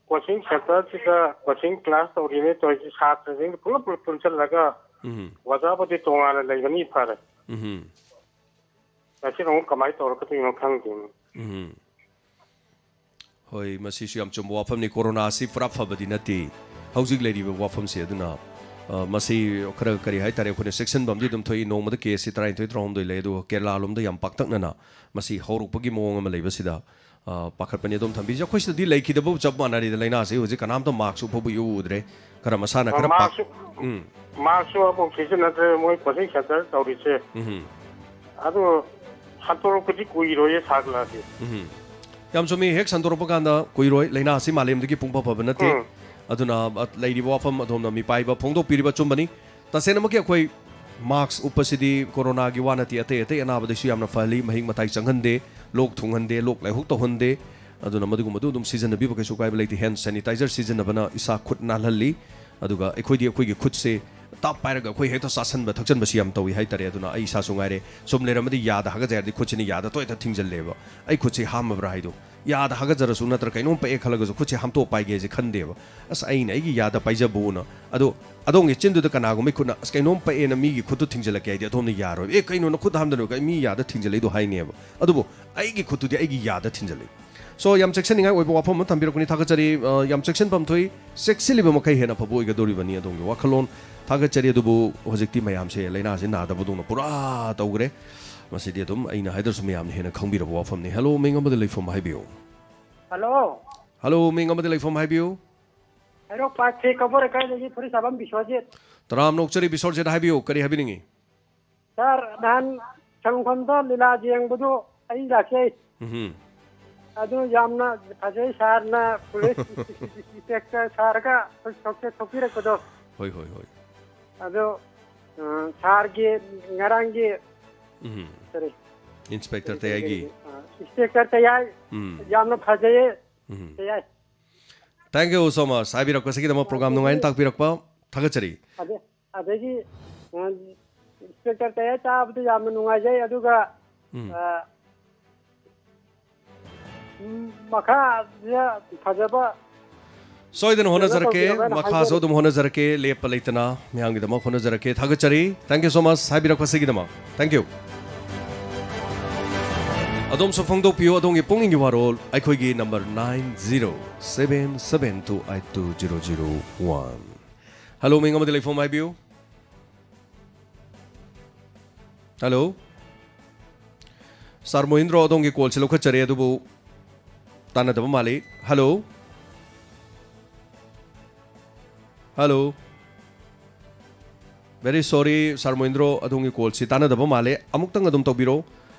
coaching centreꯁꯤꯗ coaching class ꯇꯧꯔꯤꯅꯦ ꯇꯧꯔꯤꯁꯤ, ꯁꯥꯇ꯭ꯔꯁꯤꯡ ꯄꯨꯂꯞ ꯄꯨꯂꯞ ꯄꯨꯟꯁꯤꯜꯂꯒ ꯎꯝ꯫ ꯑꯣꯖꯥꯕꯨꯗꯤ ꯇꯣꯉꯥꯟꯅ ꯂꯩꯕꯅꯤ ꯐꯔꯦ꯫ ꯎꯝ꯫ ꯃꯁꯤꯅ ꯑꯃꯨꯛ ꯀꯃꯥꯏꯅ ꯇꯧꯔꯛꯀꯗꯣꯏꯅꯣ ꯈꯪꯗꯦꯅꯦ꯫ ꯎꯝ꯫ ꯍꯣꯏ, ꯃꯁꯤꯁꯨ ꯌꯥꯝ ꯆꯨꯝꯕ ꯋꯥꯐꯝꯅꯤ꯫ ꯀꯣꯔꯣꯅꯥ ꯑꯁꯤ ꯄꯨꯔꯥ ꯐꯕꯗꯤ ꯅꯠꯇꯦ꯫ ꯍꯧꯖꯤꯛ ꯂꯩꯔꯤꯕ ꯋꯥꯐꯝꯁꯦ ꯑꯗꯨꯅ, ꯑ, ꯃꯁꯤ ꯈꯔ ꯀꯔꯤ ꯍꯥꯏꯇꯥꯔꯦ, ꯑꯩꯈꯣꯏꯅ ꯆꯦꯛꯁꯤꯟꯕ ꯑꯃꯗꯤ ꯑꯗꯨꯝ ꯊꯣꯛꯏ꯫ ꯅꯣꯡꯃꯗ caseꯁꯤ ꯇꯔꯥꯅꯤꯊꯣꯏ, ꯇꯔꯥꯍꯨꯝꯗꯣꯏ ꯂꯩ, ꯑꯗꯨꯒ ꯀꯦꯔꯂꯥ ꯂꯣꯝꯗ ꯌꯥꯝ ꯄꯥꯛꯇꯛꯅꯅ ꯃꯁꯤ ꯍꯧꯔꯛꯄꯒꯤ ꯃꯑꯣꯡ ꯑꯃ ꯂꯩꯕꯁꯤꯗ, ꯑ, ꯄꯥꯈꯠꯄꯅꯤ꯫ ꯑꯗꯣꯝ ꯊꯝꯕꯤꯁꯤ꯫ ꯑꯩꯈꯣꯏ ꯁꯤꯗꯗꯤ ꯂꯩꯈꯤꯗꯕ ꯆꯞ ꯃꯥꯟꯅꯔꯦꯗ, ꯂꯥꯏꯅꯥꯁꯤ꯫ ꯍꯧꯖꯤꯛ ꯀꯅꯥꯝꯇ maskꯁꯨ ꯎꯐꯥꯎꯕ ꯏꯎ ꯎꯗ꯭ꯔꯦ꯫ ꯈꯔ ꯃꯁꯥꯅ ꯑ, ꯈꯔ ꯄꯥꯛ-, maskꯁꯨ, ꯎꯝ꯫ Maskꯁꯨ ꯑꯃꯨꯛ ꯁꯤꯖꯤꯟꯅꯗ꯭ꯔꯦ, ꯃꯣꯏ coaching centre ꯇꯧꯔꯤꯁꯦ꯫ ꯎꯝ꯫ ꯑꯗꯨ ꯁꯟꯗꯣꯔꯛꯄꯗꯤ ꯀꯨꯏꯔꯣꯏꯌꯦ, ꯁꯥꯒꯠꯂꯛꯑꯗꯤ꯫ ꯎꯝ꯫ ꯌꯥꯝ ꯆꯨꯝꯃꯤ, ꯍꯦꯛ ꯁꯟꯗꯣꯔꯛꯄ ꯀꯥꯟꯗ ꯀꯨꯏꯔꯣꯏ, ꯂꯥꯏꯅꯥ ꯑꯁꯤ ꯃꯥꯂꯦꯝꯗꯒꯤ ꯄꯨꯡꯐ ꯐꯕ ꯅꯠꯇꯦ꯫ ꯎꯝ꯫ ꯑꯗꯨꯅ, ꯑ, ꯂꯩꯔꯤꯕ ꯋꯥꯐꯝ ꯑꯗꯣꯝꯅ ꯃꯤꯄꯥꯏꯕ ꯐꯣꯡꯗꯣꯛꯄꯤꯔꯤꯕ ꯑꯆꯨꯝꯕꯅꯤ꯫ ꯇꯁꯦꯡꯅꯃꯛꯀꯤ ꯑꯩꯈꯣꯏ ꯃꯥꯛꯁ ꯎꯞꯄꯁꯤꯗꯤ ꯀꯣꯔꯣꯅꯥꯒꯤ ꯋꯥ ꯅꯠꯇꯦ, ꯑꯇꯩ ꯑꯇꯩ ꯑꯅꯥꯕꯗꯩꯁꯨ ꯌꯥꯝꯅ ꯐꯍꯜꯂꯤ, ꯃꯍꯤꯛ ꯃꯇꯥꯏ ꯆꯪꯍꯟꯗꯦ, ꯂꯣꯛ ꯊꯨꯡꯍꯟꯗꯦ, ꯂꯣꯛ ꯂꯥꯏꯍꯧ ꯇꯧꯍꯟꯗꯦ꯫ ꯑꯗꯨꯅ ꯃꯗꯨꯒꯨꯝꯕꯗꯨ ꯑꯗꯨꯝ ꯁꯤꯖꯤꯟꯅꯕꯤꯕ ꯀꯩꯁꯨ ꯀꯥꯏꯕ ꯂꯩꯇꯦ꯫ ꯍꯦꯟ ꯁꯦꯅꯤꯇꯥꯏꯖꯔ ꯁꯤꯖꯤꯟꯅꯕꯅ ꯏꯁꯥ ꯈꯨꯠ ꯅꯥꯜꯍꯜꯂꯤ꯫ ꯑꯗꯨꯒ ꯑꯩꯈꯣꯏꯗꯤ ꯑꯩꯈꯣꯏꯒꯤ ꯈꯨꯠꯁꯦ ꯇꯥꯞ ꯄꯥꯏꯔꯒ ꯑꯩꯈꯣꯏ ꯍꯦꯛꯇ ꯆꯥꯁꯟꯕ ꯊꯛꯆꯟꯕꯁꯤ ꯌꯥꯝ ꯇꯧꯏ ꯍꯥꯏꯇꯥꯔꯦ꯫ ꯑꯗꯨꯅ ꯑꯩ ꯏꯁꯥꯁꯨ ꯉꯥꯏꯔꯦ, ꯁꯨꯝ ꯂꯩꯔꯝꯃꯗꯤ ꯌꯥꯗ ꯍꯥꯒꯠꯆ ꯍꯥꯏꯔꯗꯤ ꯈꯨꯠꯁꯤꯅ ꯌꯥꯗ ꯇꯣꯏ ꯍꯦꯛꯇ ꯊꯤꯡꯖꯜꯂꯦꯕ꯫ ꯑꯩ ꯈꯨꯠꯁꯤ ꯍꯥꯝꯃꯕ꯭ꯔꯥ ꯍꯥꯏꯗꯣ, ꯌꯥꯗ ꯍꯥꯒꯠꯆꯔꯁꯨ ꯅꯠꯇ꯭ꯔ ꯀꯩꯅꯣꯝ ꯄꯛꯑꯦ ꯈꯜꯂꯒꯁꯨ ꯈꯨꯠꯁꯦ ꯍꯥꯝꯇꯣꯛ ꯄꯥꯏꯒꯦꯁꯦ ꯈꯟꯗꯦꯕ꯫ ꯑꯁ, ꯑꯩꯅ ꯑꯩꯒꯤ ꯌꯥꯗ ꯄꯥꯏꯖꯕꯣꯅ꯫ ꯑꯗꯣ ꯑꯗꯣꯝꯒꯤ ꯆꯤꯟꯗꯨꯗ ꯀꯅꯥꯒꯨꯝꯕ ꯈꯨꯠꯅ "ꯑꯁ, ꯀꯩꯅꯣꯝ ꯄꯛꯑꯦꯅ" ꯃꯤꯒꯤ ꯈꯨꯠꯇꯨ ꯊꯤꯡꯖꯤꯜꯂꯛꯀꯦ ꯍꯥꯏꯗꯤ ꯑꯗꯣꯝꯅ ꯌꯥꯔꯣꯏ꯫ "ꯑꯦ, ꯀꯩꯅꯣ ꯅꯈꯨꯠ ꯍꯥꯝꯗꯅ ꯃꯤ ꯌꯥꯗ ꯊꯤꯡꯖꯤꯜꯂꯛꯏꯗꯣ?" ꯍꯥꯏꯅꯦꯕ꯫ ꯑꯗꯨꯕꯨ ꯑꯩꯒꯤ ꯈꯨꯠꯇꯨꯗꯤ ꯑꯩꯒꯤ ꯌꯥꯗ ꯊꯤꯡꯖꯤꯜꯂꯛꯏ꯫ So, ꯌꯥꯝ ꯆꯦꯛꯁꯤꯟꯅꯤꯡꯉꯥꯏ ꯑꯣꯏꯕ ꯋꯥꯐꯝ ꯑꯃ ꯊꯝꯕꯤꯔꯛꯄꯅꯤ, ꯊꯥꯒꯠꯆꯔꯤ꯫ ꯑ, ꯌꯥꯝ ꯆꯦꯛꯁꯤꯟꯐꯝ ꯊꯣꯛꯏ꯫ ꯆꯦꯛꯁꯤꯜꯂꯤꯕ ꯃꯈꯩ ꯍꯦꯟꯅ ꯐꯕ ꯑꯣꯏꯒꯗꯧꯔꯤꯕꯅꯤ ꯑꯗꯣꯝꯒꯤ ꯋꯥꯈꯜꯂꯣꯟ꯫ ꯊꯥꯒꯠꯆꯔꯤ꯫ ꯑꯗꯨꯕꯨ ꯍꯧꯖꯤꯛꯇꯤ ꯃꯌꯥꯝꯁꯦ ꯂꯥꯏꯅꯥꯁꯦ ꯅꯥꯗꯕꯗꯧꯅ ꯄꯨꯔꯥ ꯇꯧꯈ꯭ꯔꯦ꯫ ꯃꯁꯤꯗꯤ ꯑꯗꯨꯝ ꯑꯩꯅ ꯍꯥꯏꯗ꯭ꯔꯁꯨ ꯃꯌꯥꯝꯅ ꯍꯦꯟꯅ ꯈꯪꯕꯤꯔꯕ ꯋꯥꯐꯝꯅꯤ꯫ ꯍꯦꯜꯂꯣ, ꯃꯤꯡ ꯑꯃꯗ ꯂꯩꯐꯝ ꯍꯥꯏꯕꯤꯌꯨ꯫ ꯍꯜꯂꯣ꯫ ꯍꯜꯂꯣ, ꯃꯤꯡ ꯑꯃꯗ ꯂꯩꯐꯝ ꯍꯥꯏꯕꯤꯌꯨ꯫ ꯍꯩꯔꯣꯛ ꯄꯥꯠ ꯊ꯭ꯔꯤ ꯀꯕꯣ ꯂꯩꯀꯥꯏꯗꯒꯤ ꯐꯨꯔꯤꯠ ꯁꯥꯐꯝ ꯕꯤꯁ꯭ꯋꯖꯤꯠ꯫ ꯇꯔꯥꯝꯅ ꯑꯣꯛꯆꯔꯤ ꯕꯤꯁ꯭ꯋꯖꯤꯠ, ꯍꯥꯏꯕꯤꯌꯨ, ꯀꯔꯤ ꯍꯥꯏꯕꯤꯅꯤꯡꯉꯤ? ꯁꯥꯔ, ꯅꯍꯥꯟ ꯁꯪꯒꯣꯝꯗ ꯂꯤꯂꯥ ꯌꯦꯡꯕꯗꯨ ꯑꯩ ꯂꯥꯛꯆꯩ꯫ ꯎꯝꯍꯨꯝ꯫ ꯑꯗꯨ ꯌꯥꯝꯅ ꯐꯖꯩ, ꯁꯥꯔꯅ ꯄꯨꯂꯤꯁ ꯏꯟꯁꯄꯦꯛꯇꯔ ꯁꯥꯔꯒ ꯊꯣꯛ-, ꯊꯣꯛꯄꯤꯔꯛꯄꯗꯣ꯫ ꯍꯣꯏ, ꯍꯣꯏ, ꯍꯣꯏ꯫ ꯑꯗꯨ, ꯑ, ꯁꯥꯔꯒꯤ ꯉꯔꯥꯡꯒꯤ ꯎꯝꯍꯨꯝ꯫ ꯀꯔꯤ? ꯏꯟꯁꯄꯦꯛꯇꯔ ꯀꯔꯤ, ꯀꯔꯤ, ꯇꯌꯥꯏꯒꯤ꯫ ꯀꯔꯤ? ꯑ, ꯏꯟꯁꯄꯦꯛꯇꯔ ꯇꯌꯥꯏ ꯎꯝ꯫ ꯌꯥꯝꯅ ꯐꯖꯩꯌꯦ꯫ ꯎꯝ꯫ ꯇꯌꯥꯏ꯫ Thank you so much꯫ ꯍꯥꯏꯕꯤꯔꯛꯄꯁꯤꯒꯤꯗꯃꯛ, ꯄ꯭ꯔꯣꯒ꯭ꯔꯥꯝ ꯅꯨꯡꯉꯥꯏꯅ ꯇꯥꯛꯄꯤꯔꯛꯄ ꯊꯥꯒꯠꯆꯔꯤ꯫ ꯑꯗꯩ-, ꯑꯗꯒꯤ, ꯑ, ꯏꯟꯁꯄꯦꯛꯇꯔ ꯇꯌꯥꯏ ꯇꯥꯕꯗ ꯌꯥꯝꯅ ꯅꯨꯡꯉꯥꯏꯖꯩ꯫ ꯑꯗꯨꯒ, ꯎꯝ꯫ ꯑ, ꯎꯝ, ꯃꯈꯥꯁꯤꯗ ꯐꯖꯕ ꯁꯣꯏꯗꯅ ꯍꯣꯠꯅꯖꯔꯛꯀꯦ, ꯇꯧꯕꯤꯔꯣ ꯍꯥꯏꯅ ꯃꯈꯥꯁꯨ ꯍꯥꯏꯖꯔꯤ꯫ ꯑꯗꯨꯝ ꯍꯣꯠꯅꯖꯔꯛꯀꯦ, ꯂꯦꯞꯄ ꯂꯩꯇꯅ ꯃꯌꯥꯝꯒꯤꯗꯃꯛ ꯍꯣꯠꯅꯖꯔꯛꯀꯦ꯫ ꯊꯥꯒꯠꯆꯔꯤ꯫ Thank you so much ꯍꯥꯏꯕꯤꯔꯛꯄꯁꯤꯒꯤꯗꯃꯛ꯫ Thank you꯫ ꯑꯗꯣꯝꯁꯨ ꯐꯣꯡꯗꯣꯛꯄꯤꯌꯨ ꯑꯗꯣꯝꯒꯤ ꯄꯨꯛꯅꯤꯡꯒꯤ ꯋꯥꯔꯣꯜ ꯑꯩꯈꯣꯏꯒꯤ number nine zero seven seven two eight two zero zero one꯫ Hello, ꯃꯤꯡ ꯑꯃꯗꯤ ꯂꯩꯐꯝ ꯍꯥꯏꯕꯤꯌꯨ꯫ ꯍꯜꯂꯣ꯫ ꯁꯥꯔ ꯃꯣꯍꯤꯟꯗ꯭ꯔꯣ, ꯑꯗꯣꯝꯒꯤ ꯀꯣꯜꯁꯤ ꯂꯧꯈꯠꯆꯔꯦ, ꯑꯗꯨꯕꯨ ꯇꯥꯟꯅꯗꯕ ꯃꯥꯜꯂꯤ꯫ ꯍꯜꯂꯣ꯫ ꯍꯜꯂꯣ꯫ Very sorry, ꯁꯥꯔ ꯃꯣꯍꯤꯟꯗ꯭ꯔꯣ, ꯑꯗꯣꯝꯒꯤ ꯀꯣꯜꯁꯤ ꯇꯥꯟꯅꯗꯕ ꯃꯥꯜꯂꯦ꯫ ꯑꯃꯨꯛꯇꯪ ꯑꯗꯨꯝ ꯇꯧꯕꯤꯔꯣ꯫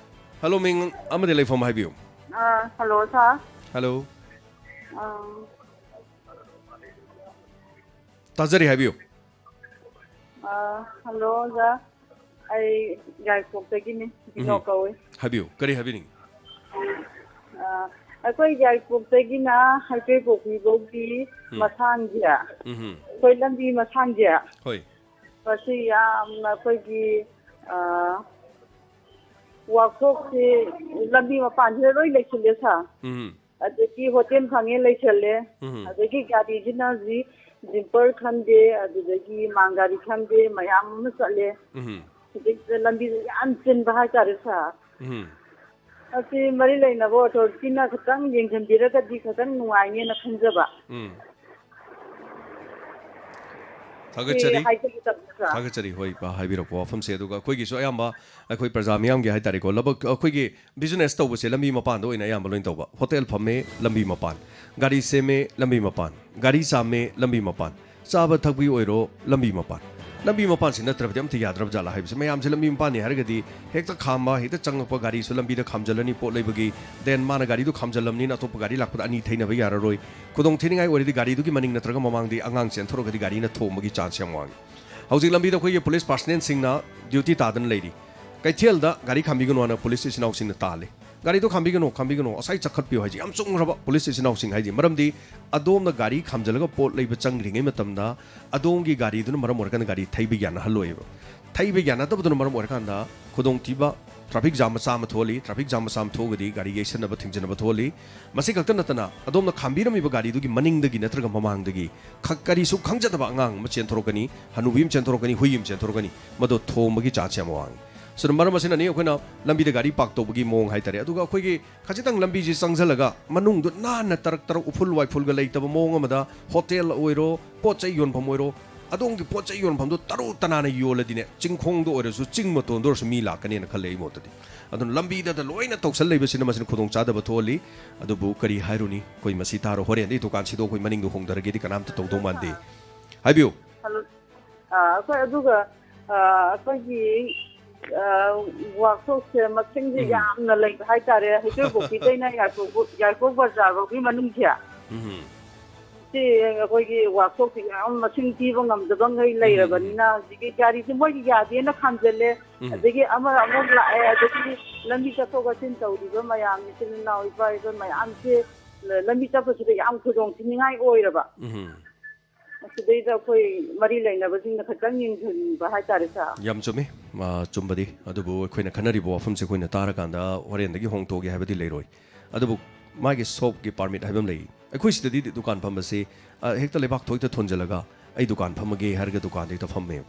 ꯍꯜꯂꯣ, ꯃꯤꯡ ꯑꯃꯗꯤ ꯂꯩꯐꯝ ꯍꯥꯏꯕꯤꯌꯨ꯫ ꯑ, ꯍꯜꯂꯣ, ꯁꯥꯔ꯫ ꯍꯜꯂꯣ꯫ ꯑ, ꯇꯥꯖꯔꯤ, ꯍꯥꯏꯕꯤꯌꯨ꯫ ꯑ, ꯑꯥ, ꯍꯜꯂꯣ ꯑꯣꯖꯥ, ꯑꯩ ꯌꯥꯏꯔꯤꯄꯣꯛꯇꯒꯤꯅꯤ, ꯕꯤꯅꯣ ꯎꯝ꯫ ꯀꯧꯏ꯫ ꯍꯥꯏꯕꯤꯌꯨ, ꯀꯔꯤ ꯍꯥꯏꯕꯤꯅꯤꯡꯉꯤ? ꯑꯥ, ꯑꯩꯈꯣꯏ ꯌꯥꯏꯔꯤꯄꯣꯛꯇꯒꯤꯅ ꯍꯩꯀ꯭ꯔꯦ ꯄꯣꯛꯄꯤ ꯐꯥꯎꯒꯤ ꯎꯝ꯫ ꯃꯁꯥꯡꯁꯦ, ꯎꯝ꯫ ꯑꯩꯈꯣꯏ ꯂꯝꯕꯤ ꯃꯁꯥꯡꯁꯦ, ꯍꯣꯏ꯫ ꯃꯁꯤ ꯌꯥꯝꯅ ꯑꯩꯈꯣꯏꯒꯤ, ꯑꯥ, ꯋꯥꯛꯁꯣꯞꯁꯤ ꯂꯝꯕꯤ ꯃꯄꯥꯟꯁꯤꯗ ꯂꯣꯏ ꯂꯩꯁꯤꯜꯂꯦ ꯁꯥꯔ꯫ ꯎꯝ꯫ ꯑꯗꯒꯤ ꯍꯣꯇꯦꯜ ꯐꯪꯉꯦ ꯂꯩꯁꯜꯂꯦ꯫ ꯎꯝ꯫ ꯑꯗꯒꯤ ꯒꯥꯔꯤꯁꯤꯅ ꯍꯧꯖꯤꯛ ꯖꯤꯝꯄꯔ ꯈꯟꯗꯦ, ꯑꯗꯨꯗꯒꯤ ꯃꯥꯡ ꯒꯥꯔꯤ ꯈꯟꯗꯦ, ꯃꯌꯥꯝ ꯑꯃ ꯆꯠꯂꯦ꯫ ꯎꯝ꯫ ꯍꯧꯖꯤꯛ ꯂꯝꯕꯤꯁꯦ ꯌꯥꯝ ꯆꯤꯟꯕ ꯍꯥꯏꯇꯥꯔꯦ ꯁꯥꯔ꯫ ꯎꯝ꯫ ꯑꯁꯤ ꯃꯔꯤ ꯂꯩꯅꯕ ꯑꯣꯊꯣꯔꯤꯇꯤꯅ ꯈꯤꯇꯪ ꯌꯦꯡꯁꯤꯟꯕꯤꯔꯒꯗꯤ ꯈꯤꯇꯪ ꯅꯨꯡꯉꯥꯏꯅꯦꯅ ꯈꯟꯖꯕ꯫ ꯎꯝ꯫ ꯊꯥꯒꯠꯆꯔꯤ꯫ ꯁꯤ ꯍꯥꯏꯖꯒꯦ ꯇꯧꯕ, ꯁꯥꯔ꯫ ꯊꯥꯒꯠꯆꯔꯤ, ꯍꯣꯏ, ꯄꯥ-, ꯍꯥꯏꯕꯤꯔꯛꯄ ꯋꯥꯐꯝꯁꯦ꯫ ꯑꯗꯨꯒ ꯑꯩꯈꯣꯏꯒꯤꯁꯨ ꯑꯌꯥꯝꯕ ꯑꯩꯈꯣꯏ ꯄ꯭ꯔꯖꯥ ꯃꯤꯌꯥꯝꯒꯤ ꯍꯥꯏꯇꯥꯔꯦꯀꯣ, ꯂꯕꯛ-, ꯑꯩꯈꯣꯏꯒꯤ ꯕꯤꯖꯤꯅꯦꯁ ꯇꯧꯕꯁꯦ ꯂꯝꯕꯤ ꯃꯄꯥꯟꯗ ꯑꯣꯏꯅ ꯑꯌꯥꯝꯕ ꯂꯣꯏꯅ ꯇꯧꯕ꯫ ꯍꯣꯇꯦꯜ ꯐꯝꯃꯦ, ꯂꯝꯕꯤ ꯃꯄꯥꯟ꯫ ꯒꯥꯔꯤ ꯁꯦꯝꯃꯦ, ꯂꯝꯕꯤ ꯃꯄꯥꯟ꯫ ꯒꯥꯔꯤ ꯆꯥꯝꯃꯦ, ꯂꯝꯕꯤ ꯃꯄꯥꯟ꯫ ꯆꯥꯕ ꯊꯛꯄꯒꯤ ꯑꯣꯏꯔꯣ, ꯂꯝꯕꯤ ꯃꯄꯥꯟ꯫ ꯂꯝꯕꯤ ꯃꯄꯥꯟꯁꯤ ꯅꯠꯇ꯭ꯔꯕꯗꯤ ꯑꯝꯇ ꯌꯥꯗ꯭ꯔꯕ ꯖꯥꯠꯂꯥ ꯍꯥꯏꯕꯁꯦ꯫ ꯃꯌꯥꯝꯁꯦ ꯂꯝꯕꯤ ꯃꯄꯥꯟꯅꯤ ꯍꯥꯏꯔꯒꯗꯤ ꯍꯦꯛꯇ ꯈꯥꯝꯕ, ꯍꯦꯛꯇ ꯆꯪꯉꯛꯄ, ꯒꯥꯔꯤꯁꯨ ꯂꯝꯕꯤꯗ ꯈꯥꯝꯖꯜꯂꯅꯤ, ꯄꯣꯠ ꯂꯩꯕꯒꯤ, then ꯃꯥꯅ ꯒꯥꯔꯤꯗꯨ ꯈꯥꯝꯖꯜꯂꯝꯅꯤꯅ ꯑꯇꯣꯞꯄ ꯒꯥꯔꯤ ꯂꯥꯛꯄꯗ ꯑꯅꯤ ꯊꯩꯅꯕ ꯌꯥꯔꯔꯣꯏ꯫ ꯈꯨꯗꯣꯡ ꯊꯤꯅꯤꯡꯉꯥꯏ ꯑꯣꯏꯔꯗꯤ ꯒꯥꯔꯤꯗꯨꯒꯤ ꯃꯅꯤꯡ ꯅꯠꯇ꯭ꯔꯒ ꯃꯃꯥꯡꯗꯤ ꯑꯉꯥꯡ ꯆꯦꯟꯊꯣꯔꯛꯑꯒꯗꯤ ꯒꯥꯔꯤꯅ ꯊꯣꯝꯕꯒꯤ ꯆꯥꯟꯁ ꯌꯥꯝ ꯋꯥꯡꯉꯤ꯫ ꯍꯧꯖꯤꯛ ꯂꯝꯕꯤꯗ ꯑꯩꯈꯣꯏꯒꯤ ꯄꯨꯂꯤꯁ ꯄꯥꯔꯁꯅꯦꯜꯁꯤꯡꯅ ꯗ꯭ꯌꯨꯇꯤ ꯇꯥꯗꯅ ꯂꯩꯔꯤ꯫ ꯀꯩꯊꯦꯜꯗ ꯒꯥꯔꯤ ꯈꯥꯝꯕꯤꯒꯅꯨ ꯍꯥꯏꯅ ꯄꯨꯂꯤꯁ ꯏꯆꯤꯟ ꯏꯅꯥꯎꯁꯤꯡꯅ ꯇꯥꯜꯂꯤ꯫ ꯒꯥꯔꯤꯗꯣ ꯈꯥꯝꯕꯤꯒꯅꯨ, ꯈꯥꯝꯕꯤꯒꯅꯨ, ꯉꯁꯥꯏ ꯆꯠꯈꯠꯄꯤꯌꯨ ꯍꯥꯏꯁꯦ ꯌꯥꯝ ꯆꯨꯝꯈ꯭ꯔꯕ ꯄꯨꯂꯤꯁ ꯏꯆꯤꯟ ꯏꯅꯥꯎꯁꯤꯡ ꯍꯥꯏꯁꯦ꯫ ꯃꯔꯝꯗꯤ ꯑꯗꯣꯝꯅ ꯒꯥꯔꯤ ꯈꯥꯝꯖꯤꯜꯂꯒ ꯄꯣꯠ ꯂꯩꯕ ꯆꯪꯗ꯭ꯔꯤꯉꯩ ꯃꯇꯝꯗ ꯑꯗꯣꯝꯒꯤ ꯒꯥꯔꯤꯗꯨꯅ ꯃꯔꯝ ꯑꯣꯏꯔꯀꯥꯟꯗ ꯒꯥꯔꯤ ꯊꯩꯕ ꯌꯥꯅꯍꯜꯂꯣꯏꯕ꯫ ꯊꯩꯕ ꯌꯥꯅꯗꯕꯗꯨꯅ ꯃꯔꯝ ꯑꯣꯏꯔꯀꯥꯟꯗ ꯈꯨꯗꯣꯡꯊꯤꯕ, ꯇ꯭ꯔꯥꯐꯤꯛ ꯖꯥꯝ ꯃꯆꯥ ꯑꯃ ꯊꯣꯛꯍꯜꯂꯤ, ꯇ꯭ꯔꯥꯐꯤꯛ ꯖꯥꯝ ꯃꯆꯥ ꯑꯃ ꯊꯣꯛꯑꯒꯗꯤ ꯒꯥꯔꯤ ꯌꯩꯁꯟꯅꯕ, ꯊꯤꯡꯖꯤꯟꯅꯕ ꯊꯣꯛꯍꯜꯂꯤ꯫ ꯃꯁꯤ ꯈꯛꯇ ꯅꯠꯇꯅ ꯑꯗꯣꯝꯅ ꯈꯥꯝꯕꯤꯔꯝꯃꯤꯕ ꯒꯥꯔꯤꯗꯨꯒꯤ ꯃꯅꯤꯡꯗꯒꯤ ꯅꯠꯇ꯭ꯔꯒ ꯃꯃꯥꯡꯗꯒꯤ ꯈ-, ꯀꯔꯤꯁꯨ ꯈꯪꯖꯗꯕ ꯑꯉꯥꯡ ꯑꯃ ꯆꯦꯟꯊꯣꯔꯛꯀꯅꯤ, ꯍꯅꯨꯕꯤ ꯑꯃ ꯆꯦꯟꯊꯣꯔꯛꯀꯅꯤ, ꯍꯨꯏ ꯑꯃ ꯆꯦꯟꯊꯣꯔꯛꯀꯅꯤ, ꯃꯗꯨ ꯊꯣꯝꯕꯒꯤ ꯆꯥꯟꯁ ꯌꯥꯝ ꯋꯥꯡꯉꯤ꯫ ꯁꯤꯅ ꯃꯔꯝ ꯑꯁꯤꯅꯅꯤ ꯑꯩꯈꯣꯏꯅ ꯂꯝꯕꯤꯗ ꯒꯥꯔꯤ ꯄꯥꯔꯛ ꯇꯧꯕꯒꯤ ꯃꯑꯣꯡ ꯍꯥꯏꯇꯥꯔꯦ꯫ ꯑꯗꯨꯒ ꯑꯩꯈꯣꯏꯒꯤ ꯈꯖꯤꯛꯇꯪ ꯂꯝꯕꯤꯁꯤ ꯆꯪꯁꯤꯜꯂꯒ ꯃꯅꯨꯡꯗꯨ ꯅꯥꯟꯅ ꯇꯔꯛ ꯇꯔꯛ ꯎꯐꯨꯜ ꯋꯥꯏꯐꯨꯜꯒ ꯂꯩꯇꯕ ꯃꯑꯣꯡ ꯑꯃꯗ ꯍꯣꯇꯦꯜ ꯑꯣꯏꯔꯣ, ꯄꯣꯠ ꯆꯩ ꯌꯣꯟꯐꯝ ꯑꯣꯏꯔꯣ, ꯑꯗꯣꯝꯒꯤ ꯄꯣꯠ ꯆꯩ ꯌꯣꯟꯐꯝꯗꯨ ꯇꯔꯨ ꯇꯅꯥꯟꯅ ꯌꯣꯜꯂꯗꯤꯅꯦ, ꯆꯤꯡꯈꯣꯡꯗ ꯑꯣꯏꯔꯁꯨ, ꯆꯤꯡ ꯃꯇꯣꯟꯗ ꯑꯣꯏꯔꯁꯨ ꯃꯤ ꯂꯥꯛꯀꯅꯦꯅ ꯈꯜꯂꯦ ꯑꯩ ꯃꯣꯠꯇꯗꯤ꯫ ꯑꯗꯨꯅ ꯂꯝꯕꯤꯗꯗ ꯂꯣꯏꯅ ꯇꯧꯁꯜ ꯂꯩꯕꯁꯤꯅ ꯃꯁꯤꯅ ꯈꯨꯗꯣꯡꯆꯥꯗꯕ ꯊꯣꯛꯍꯜꯂꯤ꯫ ꯑꯗꯨꯕꯨ ꯀꯔꯤ ꯍꯥꯏꯔꯨꯅꯤ, ꯑꯩꯈꯣꯏ ꯃꯁꯤ ꯇꯥꯔꯣ, ꯍꯣꯔꯦꯟꯗꯤ ꯗꯨꯀꯥꯟꯁꯤꯗꯣ ꯑꯩꯈꯣꯏ ꯃꯅꯤꯡꯗ ꯍꯣꯡꯊꯔꯒꯦꯗꯤ ꯀꯅꯥꯝꯇ ꯇꯧꯗꯧ ꯃꯥꯟꯗꯦ꯫ ꯍꯥꯏꯕꯤꯌꯨ꯫ ꯍꯜꯂꯣ꯫ ꯑꯥ, ꯑꯩꯈꯣꯏ ꯑꯗꯨꯒ, ꯑꯥ, ꯑꯩꯈꯣꯏꯒꯤ, ꯑꯥ, ꯋꯥꯛꯁꯣꯞꯁꯦ ꯃꯁꯤꯡꯁꯦ ꯎꯝ꯫ ꯌꯥꯝꯅ ꯂꯩꯕ ꯍꯥꯏꯇꯥꯔꯦ, ꯍꯩꯀ꯭ꯔꯨꯕꯣꯛꯄꯤꯗꯩꯅ ꯌꯥꯏꯔꯤꯄꯣꯛ-, ꯌꯥꯏꯔꯤꯄꯣꯛ ꯕꯖꯥꯔ ꯐꯥꯎꯒꯤ ꯃꯅꯨꯡꯁꯦ꯫ ꯎꯝ꯫ ꯁꯤ ꯑꯩꯈꯣꯏꯒꯤ ꯋꯥꯛꯁꯣꯞꯁꯤ ꯌꯥꯝ ꯃꯁꯤꯡ ꯊꯤꯕ ꯉꯝꯗꯕ ꯉꯩ ꯂꯩꯔꯕꯅꯤꯅ, ꯍꯧꯖꯤꯛꯀꯤ ꯒꯥꯔꯤꯁꯤ ꯃꯣꯏꯒꯤ ꯌꯥꯗꯦꯅ ꯈꯥꯝꯖꯜꯂꯦ, ꯎꯝ꯫ ꯑꯗꯒꯤ ꯑꯃ ꯑꯃꯨꯛ ꯂꯥꯛꯑꯦ, ꯑꯗꯒꯤ ꯂꯝꯕꯤ ꯆꯠꯊꯣꯛ ꯆꯠꯁꯤꯟ ꯇꯧꯔꯤꯕ ꯃꯌꯥꯝ, ꯏꯆꯤꯜ ꯏꯅꯥꯎ, ꯏꯄꯥ ꯏꯄꯨ ꯃꯌꯥꯝꯁꯦ ꯂꯝꯕꯤ ꯆꯠꯄꯁꯤꯗ ꯌꯥꯝ ꯈꯨꯗꯣꯡ ꯊꯤꯅꯤꯡꯉꯥꯏ ꯑꯣꯏꯔꯕ꯫ ꯎꯝ꯫ ꯃꯁꯤꯗꯩꯗ ꯑꯩꯈꯣꯏ ꯃꯔꯤ ꯂꯩꯅꯕꯁꯤꯡꯅ ꯈꯤꯇꯪ ꯌꯦꯡꯁꯤꯟꯕ ꯍꯥꯏꯇꯥꯔꯦ, ꯁꯥꯔ꯫ ꯌꯥꯝ ꯆꯨꯝꯃꯤ꯫ ꯑ, ꯆꯨꯝꯕꯗꯤ꯫ ꯑꯗꯨꯕꯨ ꯑꯩꯈꯣꯏꯅ ꯈꯟꯅꯔꯤꯕ ꯋꯥꯐꯝꯁꯦ ꯑꯩꯈꯣꯏꯅ ꯇꯥꯔꯀꯥꯟꯗ ꯍꯣꯔꯦꯟꯗꯒꯤ ꯍꯣꯡꯇꯣꯛꯑꯒꯦ ꯍꯥꯏꯕꯗꯤ ꯂꯩꯔꯣꯏ꯫ ꯑꯗꯨꯕꯨ ꯃꯥꯒꯤ ꯁꯣꯞꯀꯤ ꯄꯥꯔꯃꯤꯠ ꯍꯥꯏꯕ ꯑꯃ ꯂꯩ꯫ ꯑꯩꯈꯣꯏ ꯁꯤꯗꯗꯤ ꯗꯨꯀꯥꯟ ꯐꯝꯕꯁꯦ, ꯑ, ꯍꯦꯛꯇ ꯂꯩꯕꯥꯛ ꯊꯣꯛꯇ ꯊꯣꯟꯖꯤꯜꯂꯒ ꯑꯩ ꯗꯨꯀꯥꯟ ꯐꯝꯃꯒꯦ ꯍꯥꯏꯔꯒ ꯗꯨꯀꯥꯟꯗ ꯍꯦꯛꯇ ꯐꯝꯃꯦꯕ꯫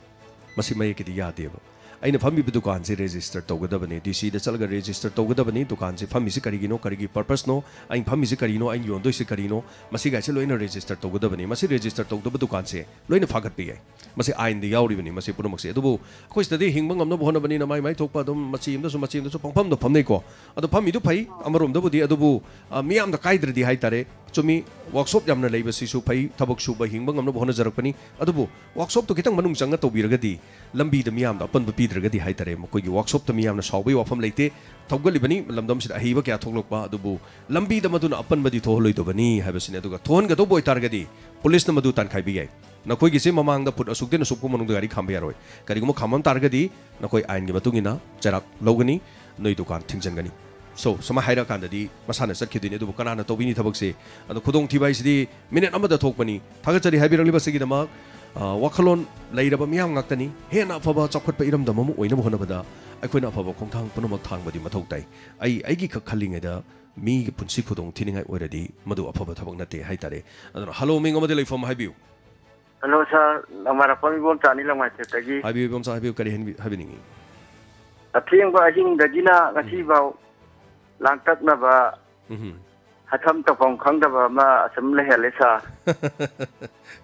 ꯃꯁꯤ ꯃꯌꯦꯛꯀꯤꯗꯤ ꯌꯥꯗꯦꯕ꯫ ꯑꯩꯅ ꯐꯝꯃꯤꯕ ꯗꯨꯀꯥꯟꯁꯦ ꯔꯦꯖꯤꯁꯇꯔ ꯇꯧꯒꯗꯕꯅꯤ, ꯗꯤ ꯁꯤꯗ ꯆꯠꯂꯒ ꯔꯦꯖꯤꯁꯇꯔ ꯇꯧꯒꯗꯕꯅꯤ꯫ ꯗꯨꯀꯥꯟꯁꯦ ꯐꯝꯃꯤꯁꯤ ꯀꯔꯤꯒꯤꯅꯣ, ꯀꯔꯤꯒꯤ ꯄꯔꯄꯁꯅꯣ, ꯑꯩꯅ ꯐꯝꯃꯤꯁꯤ ꯀꯔꯤꯅꯣ, ꯑꯩꯅ ꯌꯣꯟꯗꯣꯏꯁꯤ ꯀꯔꯤꯅꯣ, ꯃꯁꯤꯒꯥꯏꯁꯦ ꯂꯣꯏꯅ ꯔꯦꯖꯤꯁꯇꯔ ꯇꯧꯒꯗꯕꯅꯤ꯫ ꯃꯁꯤ ꯔꯦꯖꯤꯁꯇꯔ ꯇꯧꯗꯕ ꯗꯨꯀꯥꯟꯁꯦ ꯂꯣꯏꯅ ꯐꯥꯒꯠꯄ ꯌꯥꯏ꯫ ꯃꯁꯤ ꯑꯥꯏꯟꯗ ꯌꯥꯎꯔꯤꯕꯅꯤ, ꯃꯁꯤ ꯄꯨꯝꯅꯃꯛꯁꯦ꯫ ꯑꯗꯨꯕꯨ ꯑꯩꯈꯣꯏ ꯁꯤꯗꯗꯤ ꯍꯤꯡꯕ ꯉꯝꯅꯕ ꯍꯣꯠꯅꯕꯅꯤꯅ ꯃꯥꯏ ꯃꯥꯏ ꯊꯣꯛꯄ ꯑꯗꯨꯝ ꯃꯆꯤ ꯑꯃꯗꯁꯨ ꯃꯆꯤ ꯑꯃꯗꯁꯨ ꯄꯪꯐꯝꯗ ꯐꯝꯅꯩꯀꯣ꯫ ꯑꯗꯣ ꯐꯝꯃꯤꯗꯨ ꯐꯩ ꯑꯃꯔꯣꯝꯗꯕꯨꯗꯤ, ꯑꯗꯨꯕꯨ, ꯑ, ꯃꯤꯌꯥꯝꯗ ꯀꯥꯏꯗ꯭ꯔꯗꯤ ꯍꯥꯏꯇꯥꯔꯦ꯫ ꯆꯨꯝꯃꯤ, ꯋꯥꯛꯁꯣꯞ ꯌꯥꯝꯅ ꯂꯩꯕꯁꯤꯁꯨ ꯐꯩ, ꯊꯕꯛ ꯁꯨꯕ ꯍꯤꯡꯕ ꯉꯝꯅꯕ ꯍꯣꯠꯅꯖꯔꯛꯄꯅꯤ꯫ ꯑꯗꯨꯕꯨ ꯋꯥꯛꯁꯣꯞꯇꯨ ꯈꯤꯇꯪ ꯃꯅꯨꯡ ꯆꯪꯅ ꯇꯧꯕꯤꯔꯒꯗꯤ, ꯂꯝꯕꯤꯗ ꯃꯤꯌꯥꯝꯗ ꯑꯄꯟꯕ ꯄꯤꯗ꯭ꯔꯒꯗꯤ ꯍꯥꯏꯇꯥꯔꯦ, ꯃꯈꯣꯏꯒꯤ ꯋꯥꯛꯁꯣꯞꯇ ꯃꯤꯌꯥꯝꯅ ꯁꯥꯎꯕꯒꯤ ꯋꯥꯐꯝ ꯂꯩꯇꯦ꯫ ꯊꯧꯒꯠꯂꯤꯕꯅꯤ, ꯂꯝꯗꯝꯁꯤꯗ ꯑꯍꯩꯕ ꯀꯌꯥ ꯊꯣꯛꯂꯛꯄ, ꯑꯗꯨꯕꯨ ꯂꯝꯕꯤꯗ ꯃꯗꯨꯅ ꯑꯄꯟꯕꯗꯤ ꯊꯣꯛꯍꯜꯂꯣꯏꯗꯕꯅꯤ ꯍꯥꯏꯕꯁꯤꯅꯤ꯫ ꯑꯗꯨꯒ ꯊꯣꯛꯍꯟꯒꯗꯧꯕ ꯑꯣꯏꯇꯥꯔꯒꯗꯤ ꯄꯨꯂꯤꯁꯅ ꯃꯗꯨ ꯇꯥꯟꯈꯥꯏꯕ ꯌꯥꯏ꯫ ꯅꯈꯣꯏꯒꯤꯁꯦ ꯃꯃꯥꯡꯗ ꯐꯨꯠ ꯑꯁꯨꯛꯇꯩꯅ ꯑꯁꯨꯛ ꯐꯥꯎ ꯃꯅꯨꯡꯗ ꯒꯥꯔꯤ ꯈꯥꯝꯕ ꯌꯥꯔꯣꯏ꯫ ꯀꯔꯤꯒꯨꯝꯕ ꯈꯥꯝꯃꯝ ꯇꯥꯔꯒꯗꯤ ꯅꯈꯣꯏ ꯑꯥꯏꯟꯒꯤ ꯃꯇꯨꯡ ꯏꯟꯅ ꯆꯩꯔꯥꯛ ꯂꯧꯒꯅꯤ, ꯅꯣꯏ ꯗꯨꯀꯥꯟ ꯊꯤꯡꯖꯤꯟꯒꯅꯤ꯫ So, ꯁꯨꯃꯥꯏꯅ ꯍꯥꯏꯔꯛꯑꯀꯥꯟꯗꯗꯤ ꯃꯁꯥꯅ ꯆꯠꯈꯤꯗꯣꯏꯅꯤ꯫ ꯑꯗꯨꯕꯨ ꯀꯅꯥꯅ ꯇꯧꯕꯤꯅꯤ ꯊꯕꯛꯁꯦ? ꯑꯗꯣ ꯈꯨꯗꯣꯡꯊꯤꯕ ꯍꯥꯏꯁꯤꯗꯤ ꯃꯤꯅꯤꯠ ꯑꯃꯗ ꯊꯣꯛꯄꯅꯤ꯫ ꯊꯥꯒꯠꯆꯔꯤ ꯍꯥꯏꯕꯤꯔꯛꯂꯤꯕꯁꯤꯒꯤꯗꯃꯛ꯫ ꯑ, ꯋꯥꯈꯜꯂꯣꯟ ꯂꯩꯔꯕ ꯃꯤꯌꯥꯝ ꯉꯥꯛꯇꯅꯤ꯫ ꯍꯦꯟꯅ ꯑꯐꯕ ꯆꯥꯎꯈꯠꯄ ꯏꯔꯝꯗꯝ ꯑꯃ ꯑꯣꯏꯅꯕ ꯍꯣꯠꯅꯕꯗ ꯑꯩꯈꯣꯏꯅ ꯑꯐꯕ ꯈꯣꯡꯊꯥꯡ ꯄꯨꯝꯅꯃꯛ ꯊꯥꯡꯕꯗꯤ ꯃꯊꯧ ꯇꯥꯏ꯫ ꯑꯩ ꯑꯩꯒꯤ ꯈꯛ ꯈꯜꯂꯤꯉꯩꯗ ꯃꯤꯒꯤ ꯄꯨꯟꯁꯤ ꯈꯨꯗꯣꯡ ꯊꯤꯅꯤꯡꯉꯥꯏ ꯑꯣꯏꯔꯗꯤ ꯃꯗꯨ ꯑꯐꯕ ꯊꯕꯛ ꯅꯠꯇꯦ ꯍꯥꯏꯇꯥꯔꯦ꯫ ꯑꯗꯨꯅ hello, ꯃꯤꯡ ꯑꯃꯗꯤ ꯂꯩꯐꯝ ꯍꯥꯏꯕꯤꯌꯨ꯫ Hello sir, ꯂꯪꯃꯥꯏꯔꯥꯛꯄꯝ ꯏꯕꯣꯝꯆꯥꯅꯤ, ꯂꯪꯃꯥꯏꯊꯦꯞꯇꯒꯤ꯫ ꯍꯥꯏꯕꯤꯌꯨ, ꯏꯕꯣꯝꯆꯥ, ꯍꯥꯏꯕꯤꯌꯨ, ꯀꯔꯤ ꯍꯦꯟꯕꯤ-, ꯍꯥꯏꯕꯤꯅꯤꯡꯉꯤ? ꯑꯊꯦꯡꯕ ꯑꯍꯤꯡꯗꯒꯤꯅ ꯎꯝ꯫ ꯉꯁꯤꯐꯥꯎ ꯂꯥꯡꯇꯛꯅꯕ, ꯎꯝ꯫ ꯍꯥꯏꯐꯝ ꯇꯧꯐꯝ ꯈꯪꯗꯕ ꯑꯃ ꯑꯁꯨꯝ ꯂꯩꯍꯜꯂꯦ sir꯫